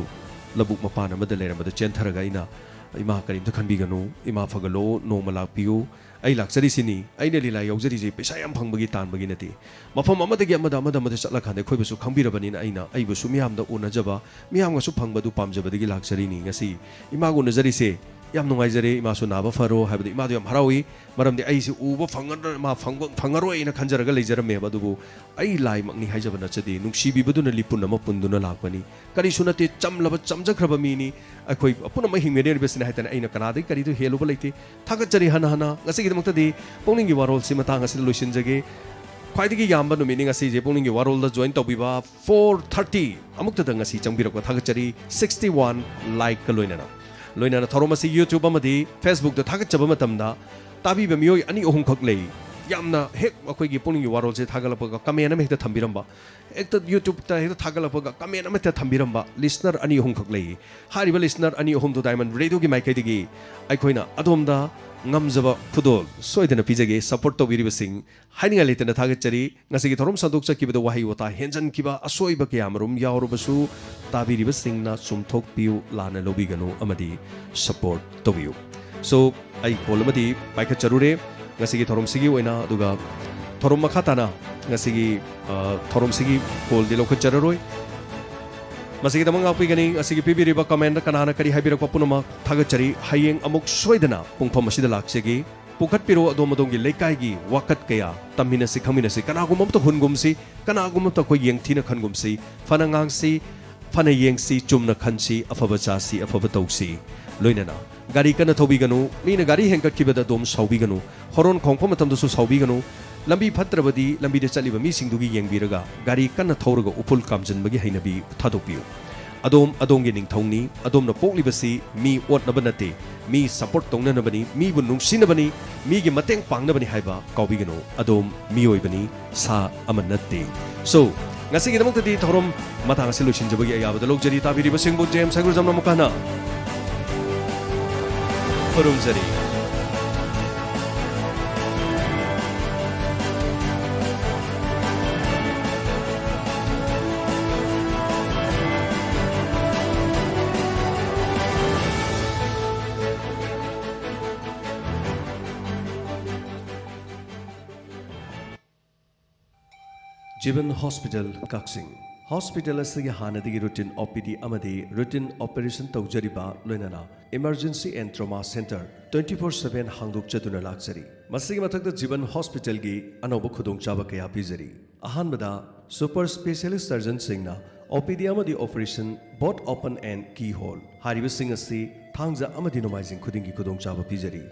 ꯂꯧꯕꯨꯛ ꯃꯄꯥꯟ ꯑꯃꯗ ꯂꯩꯔꯝꯕꯗ ꯆꯦꯟꯊꯔꯒ ꯑꯩꯅ, "ꯏꯃꯥ, ꯀꯔꯤꯝꯇ ꯈꯟꯕꯤꯒꯅꯨ, ꯏꯃꯥ ꯐꯒꯠꯂꯣ, ꯅꯣꯡꯃ ꯂꯥꯛꯄꯤꯌꯨ꯫ ꯑꯩ ꯂꯥꯛꯆꯔꯤꯁꯤꯅꯤ, ꯑꯩꯅ ꯂꯤꯂꯥ ꯌꯥꯎꯖꯔꯤꯁꯤ ꯄꯩꯁꯥ ꯌꯥꯝ ꯐꯪꯕꯒꯤ ꯇꯥꯟꯕꯒꯤ ꯅꯠꯇꯦ꯫ ꯃꯐꯝ ꯑꯃꯗꯒꯤ ꯑꯃꯗ, ꯑꯃꯗ, ꯑꯃꯗ ꯆꯠꯂꯀꯥꯟꯗ ꯑꯩꯈꯣꯏꯕꯨꯁꯨ ꯈꯪꯕꯤꯔꯕꯅꯤꯅ ꯑꯩꯅ ꯑꯩꯕꯨꯁꯨ ꯃꯤꯌꯥꯝꯗ ꯎꯅꯖꯕ, ꯃꯤꯌꯥꯝꯒꯁꯨ ꯐꯪꯕꯗꯨ ꯄꯥꯝꯖꯕꯗꯒꯤ ꯂꯥꯛꯆꯔꯤꯅꯤ꯫ ꯉꯁꯤ ꯏꯃꯥꯒ ꯎꯅꯖꯔꯤꯁꯦ ꯌꯥꯝ ꯅꯨꯡꯉꯥꯏꯖꯔꯦ, ꯏꯃꯥꯁꯨ ꯅꯥꯕ ꯐꯔꯣ" ꯍꯥꯏꯕꯗ ꯏꯃꯥꯗꯣ ꯌꯥꯝ ꯍꯔꯥꯎꯏ꯫ ꯃꯔꯝꯗꯤ ꯑꯩꯁꯤ ꯎꯕ ꯐꯪꯉꯔꯣꯏ, ꯃꯥ ꯐꯪꯕ-, ꯐꯪꯉꯔꯣꯏꯅ ꯈꯟꯖꯔꯒ ꯂꯩꯖꯔꯝꯃꯦꯕ꯫ ꯑꯗꯨꯕꯨ ꯑꯩ ꯂꯥꯏꯃꯛꯅꯤ ꯍꯥꯏꯖꯕ ꯅꯠꯆꯗꯦ, ꯅꯨꯡꯁꯤꯕꯤꯕꯗꯨꯅ ꯂꯤꯄꯨꯟ ꯑꯃ ꯄꯨꯟꯗꯨꯅ ꯂꯥꯛꯄꯅꯤ꯫ ꯀꯔꯤꯁꯨ ꯅꯠꯇꯦ, ꯆꯝꯂꯕ, ꯆꯝꯖꯈ꯭ꯔꯕ ꯃꯤꯅꯤ꯫ ꯑꯩꯈꯣꯏ ꯄꯨꯝꯅꯃꯛ ꯍꯤꯡꯃꯤꯟꯅꯔꯤꯕꯁꯤꯅꯤ ꯍꯥꯏꯗꯅ ꯑꯩꯅ ꯀꯅꯥꯗꯒꯤ ꯀꯔꯤꯗꯨ ꯍꯦꯜꯂꯨꯕ ꯂꯩꯇꯦ꯫ ꯊꯥꯒꯠꯆꯔꯤ ꯍꯟꯅ ꯍꯟꯅ꯫ ꯉꯁꯤꯒꯤꯗꯃꯛꯇꯗꯤ ꯄꯨꯛꯅꯤꯡꯒꯤ ꯋꯥꯔꯣꯜꯁꯤ ꯃꯇꯥꯡ ꯑꯁꯤꯗ ꯂꯣꯏꯁꯤꯟꯖꯒꯦ꯫ ꯈ꯭ꯋꯥꯏꯗꯒꯤ ꯌꯥꯝꯕ ꯅꯨꯃꯤꯠꯅꯤ ꯉꯁꯤꯁꯦ ꯄꯨꯛꯅꯤꯡꯒꯤ ꯋꯥꯔꯣꯜꯗ join ꯇꯧꯕꯤꯕ꯫ Four thirty ꯑꯃꯨꯛꯇꯗ ꯉꯁꯤ ꯆꯪꯕꯤꯔꯛꯄ ꯊꯥꯒꯠꯆꯔꯤ, sixty one like-ꯀ ꯂꯣꯏꯅꯅ꯫ ꯂꯣꯏꯅꯅ ꯊꯧꯔꯝ ꯑꯁꯤ YouTube ꯑꯃꯗꯤ Facebook-ꯇ ꯊꯥꯒꯠꯆꯕ ꯃꯇꯝꯗ ꯇꯥꯕꯤꯕ ꯃꯤꯑꯣꯏ ꯑꯅꯤ ꯑꯍꯨꯝꯈꯛ ꯂꯩ꯫ ꯌꯥꯝꯅ ꯍꯦꯛ ꯑꯩꯈꯣꯏꯒꯤ ꯄꯨꯛꯅꯤꯡꯒꯤ ꯋꯥꯔꯣꯜꯁꯦ ꯊꯥꯒꯠꯂꯛꯄꯒ comment ꯑꯃ ꯍꯦꯛꯇ ꯊꯝꯕꯤꯔꯝꯕ, ꯍꯦꯛꯇ YouTube-ꯇ ꯍꯦꯛꯇ ꯊꯥꯒꯠꯂꯛꯄꯒ comment ꯑꯃ ꯍꯦꯛꯇ ꯊꯝꯕꯤꯔꯝꯕ listener ꯑꯅꯤ ꯑꯍꯨꯝꯈꯛ ꯂꯩ꯫ ꯍꯥꯏꯔꯤꯕ listener ꯑꯅꯤ ꯑꯍꯨꯝꯗꯨ Diamond Radio-ꯒꯤ ꯃꯥꯏꯀꯩꯗꯒꯤ ꯑꯩꯈꯣꯏꯅ ꯑꯗꯣꯝꯗ ꯉꯝꯖꯕ ꯈꯨꯗꯣꯜ ꯁꯣꯏꯗꯅ ꯄꯤꯖꯒꯦ꯫ Support ꯇꯧꯕꯤꯔꯤꯕꯁꯤꯡ ꯍꯥꯏꯅꯤꯡꯉꯥꯏ ꯂꯩꯇꯅ ꯊꯥꯒꯠꯆꯔꯤ꯫ ꯉꯁꯤꯒꯤ ꯊꯧꯔꯝ ꯁꯟꯗꯣꯛꯆꯈꯤꯕꯗ ꯋꯥꯍꯩ ꯋꯥꯇꯥ ꯍꯦꯟꯖꯟꯈꯤꯕ, ꯑꯁꯣꯏꯕ ꯀꯌꯥꯃꯔꯨꯝ ꯌꯥꯎꯔꯕꯁꯨ ꯇꯥꯕꯤꯔꯤꯕꯁꯤꯡꯅ ꯆꯨꯝꯊꯣꯛꯄꯤꯌꯨ, ꯂꯥꯟꯅ ꯂꯧꯕꯤꯒꯅꯨ ꯑꯃꯗꯤ support ꯇꯧꯕꯤꯌꯨ꯫ So, ꯑꯩ call ꯑꯃꯗꯤ ꯄꯥꯏꯈꯠꯆꯔꯨꯔꯦ ꯉꯁꯤꯒꯤ ꯊꯧꯔꯝꯁꯤꯒꯤ ꯑꯣꯏꯅ, ꯑꯗꯨꯒ ꯊꯧꯔꯝ ꯃꯈꯥ ꯇꯥꯅ ꯉꯁꯤꯒꯤ, ꯑ, ꯊꯧꯔꯝꯁꯤꯒꯤ call-ꯗꯤ ꯂꯧꯈꯠꯆꯔꯔꯣꯏ꯫ ꯃꯁꯤꯒꯤꯗꯃꯛ ꯉꯥꯛꯄꯤꯒꯅꯤ꯫ ꯉꯁꯤꯒꯤ ꯄꯤꯕꯤꯔꯤꯕ comment ꯀꯅꯥꯅ ꯀꯔꯤ ꯍꯥꯏꯕꯤꯔꯛꯄ ꯄꯨꯝꯅꯃꯛ ꯊꯥꯒꯠꯆꯔꯤ꯫ ꯍꯌꯦꯡ ꯑꯃꯨꯛ ꯁꯣꯏꯗꯅ ꯄꯨꯡꯐꯝ ꯑꯁꯤꯗ ꯂꯥꯛꯆꯒꯦ꯫ ꯄꯨꯈꯠꯄꯤꯔꯣ ꯑꯗꯣꯝ ꯑꯗꯣꯝꯒꯤ ꯂꯩꯀꯥꯏꯒꯤ ꯋꯥꯀꯠ ꯀꯌꯥ꯫ ꯇꯝꯃꯤꯟꯅꯁꯤ, ꯈꯪꯃꯤꯟꯅꯁꯤ꯫ ꯀꯅꯥꯒꯨꯝꯕ ꯑꯃꯠꯇ ꯍꯨꯟꯒꯨꯝꯁꯤ, ꯀꯅꯥꯒꯨꯝꯕ ꯑꯃꯠꯇ ꯑꯩꯈꯣꯏ ꯌꯦꯡꯊꯤꯅ ꯈꯟꯒꯨꯝꯁꯤ꯫ ꯐꯅ ꯉꯥꯡꯁꯤ, ꯐꯅ ꯌꯦꯡꯁꯤ, ꯆꯨꯝꯅ ꯈꯟꯁꯤ, ꯑꯐꯕ ꯆꯥꯁꯤ, ꯑꯐꯕ ꯇꯧꯁꯤ꯫ ꯂꯣꯏꯅꯅ ꯒꯥꯔꯤ ꯀꯟꯅ ꯊꯧꯕꯤꯒꯅꯨ, ꯃꯤꯅ ꯒꯥꯔꯤ ꯍꯦꯟꯒꯠꯈꯤꯕꯗ ꯑꯗꯣꯝ ꯁꯥꯎꯕꯤꯒꯅꯨ, horn ꯈꯣꯡꯂꯛꯄ ꯃꯇꯝꯗꯁꯨ ꯁꯥꯎꯕꯤꯒꯅꯨ꯫ ꯂꯝꯕꯤ ꯐꯠꯇ꯭ꯔꯕꯗꯤ ꯂꯝꯕꯤꯗ ꯆꯠꯂꯤꯕ ꯃꯤꯁꯤꯡꯗꯨꯒꯤ ꯌꯦꯡꯕꯤꯔꯒ ꯒꯥꯔꯤ ꯀꯟꯅ ꯊꯧꯔꯒ ꯎꯐꯨꯜ ꯀꯥꯝꯖꯤꯟꯕꯒꯤ ꯍꯩꯅꯕꯤ ꯊꯥꯗꯣꯛꯄꯤꯌꯨ꯫ ꯑꯗꯣꯝ ꯑꯗꯣꯝꯒꯤ ꯅꯤꯡꯊꯧꯅꯤ꯫ ꯑꯗꯣꯝꯅ ꯄꯣꯛꯂꯤꯕꯁꯤ ꯃꯤ ꯑꯣꯠꯅꯕ ꯅꯠꯇꯦ, ꯃꯤ ꯁꯄꯣꯔꯠ ꯇꯧꯅꯅꯕꯅꯤ, ꯃꯤꯕꯨ ꯅꯨꯡꯁꯤꯅꯕꯅꯤ, ꯃꯤꯒꯤ ꯃꯇꯦꯡ ꯄꯥꯡꯅꯕꯅꯤ ꯍꯥꯏꯕ ꯀꯥꯎꯕꯤꯒꯅꯨ꯫ ꯑꯗꯣꯝ ꯃꯤꯑꯣꯏꯕꯅꯤ, ꯁꯥ ꯑꯃ ꯅꯠꯇꯦ꯫ So, ꯉꯁꯤꯒꯤꯗꯃꯛꯇꯗꯤ ꯊꯧꯔꯝ ꯃꯇꯥꯡ ꯑꯁꯤ ꯂꯣꯏꯁꯤꯟꯖꯕꯒꯤ ꯑꯌꯥꯕꯗ ꯂꯧꯖꯔꯤ꯫ ꯇꯥꯕꯤꯔꯤꯕꯁꯤꯡꯕꯨ ꯖꯦꯝꯁ ꯍꯩꯒ꯭ꯔꯨꯖꯝꯅ ꯑꯃꯨꯛ ꯍꯟꯅ ꯈꯨꯔꯨꯝꯖꯔꯤ꯫ ꯖꯤꯕꯟ ꯍꯣꯁꯄꯤꯇꯥꯜ, ꯀꯛꯆꯤꯡ꯫ ꯍꯣꯁꯄꯤꯇꯥꯜ ꯑꯁꯤꯒꯤ ꯍꯥꯟꯅꯗꯒꯤ ꯔꯨꯇꯤꯟ ꯑꯣ ꯄꯤ ꯗꯤ ꯑꯃꯗꯤ ꯔꯨꯇꯤꯟ ꯑꯣꯄꯔꯦꯁꯟ ꯇꯧꯖꯔꯤꯕ, ꯂꯣꯏꯅꯅ emergency and trauma centre twenty four seven ꯍꯥꯡꯗꯣꯛꯆꯗꯨꯅ ꯂꯥꯛꯆꯔꯤ꯫ ꯃꯁꯤꯒꯤ ꯃꯊꯛꯇ ꯖꯤꯕꯟ ꯍꯣꯁꯄꯤꯇꯥꯜꯒꯤ ꯑꯅꯧꯕ ꯈꯨꯗꯣꯡꯆꯥꯕ ꯀꯌꯥ ꯄꯤꯖꯔꯤ꯫ ꯑꯍꯥꯟꯕꯗ, ꯁꯨꯄꯔ ꯁ꯭ꯄꯦꯁꯤꯌꯦꯂꯤꯁ ꯁꯔꯖꯟꯁꯤꯡꯅ ꯑꯣ ꯄꯤ ꯗꯤ ꯑꯃꯗꯤ operation both open and keyhole ꯍꯥꯏꯔꯤꯕꯁꯤꯡ ꯑꯁꯤ ꯊꯥꯡꯖ ꯑꯃꯗꯤ ꯅꯣꯡꯃꯥꯏꯖꯤꯡ ꯈꯨꯗꯤꯡꯒꯤ ꯈꯨꯗꯣꯡꯆꯥꯕ ꯄꯤꯖꯔꯤ꯫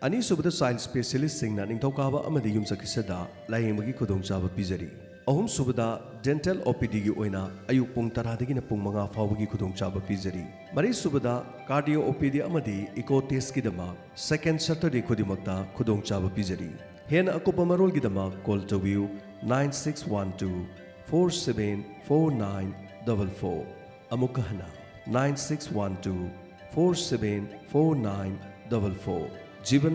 ꯑꯅꯤꯁꯨꯕꯗ, ꯆꯥꯏꯜ ꯁ꯭ꯄꯦꯁꯤꯌꯦꯂꯤꯁꯁꯤꯡꯅ ꯅꯤꯡꯊꯧꯀꯥꯕ ꯑꯃꯗꯤ ꯌꯨꯝꯁꯀꯩꯁꯗ ꯂꯥꯌꯦꯡꯕꯒꯤ ꯈꯨꯗꯣꯡꯆꯥꯕ ꯄꯤꯖꯔꯤ꯫ ꯑꯍꯨꯝꯁꯨꯕꯗ, ꯗꯦꯟꯇꯦꯜ ꯑꯣ ꯄꯤ ꯗꯤꯒꯤ ꯑꯣꯏꯅ ꯑꯌꯨꯛ ꯄꯨꯡ ꯇꯔꯥꯗꯒꯤꯅ ꯄꯨꯡ ꯃꯉꯥ ꯐꯥꯎꯕꯒꯤ ꯈꯨꯗꯣꯡꯆꯥꯕ ꯄꯤꯖꯔꯤ꯫ ꯃꯔꯤꯁꯨꯕꯗ, ꯀꯥꯔꯗꯤꯑꯣ ꯑꯣ ꯄꯤ ꯗꯤ ꯑꯃꯗꯤ ꯏꯀꯣ ꯇꯦꯁꯀꯤꯗꯃꯛ ꯁꯦꯀꯦꯟ ꯁꯇꯔꯗꯦ ꯈꯨꯗꯤꯡꯃꯛꯇ ꯈꯨꯗꯣꯡꯆꯥꯕ ꯄꯤꯖꯔꯤ꯫ ꯍꯦꯟꯅ ꯑꯀꯨꯞꯄ ꯃꯔꯣꯜꯒꯤꯗꯃꯛ ꯀꯣꯜ ꯇꯧꯕꯤꯌꯨ, nine six one two four seven four nine double four꯫ ꯑꯃꯨꯛꯀ ꯍꯟꯅ, nine six one two four seven four nine double four꯫ ꯖꯤꯕꯟ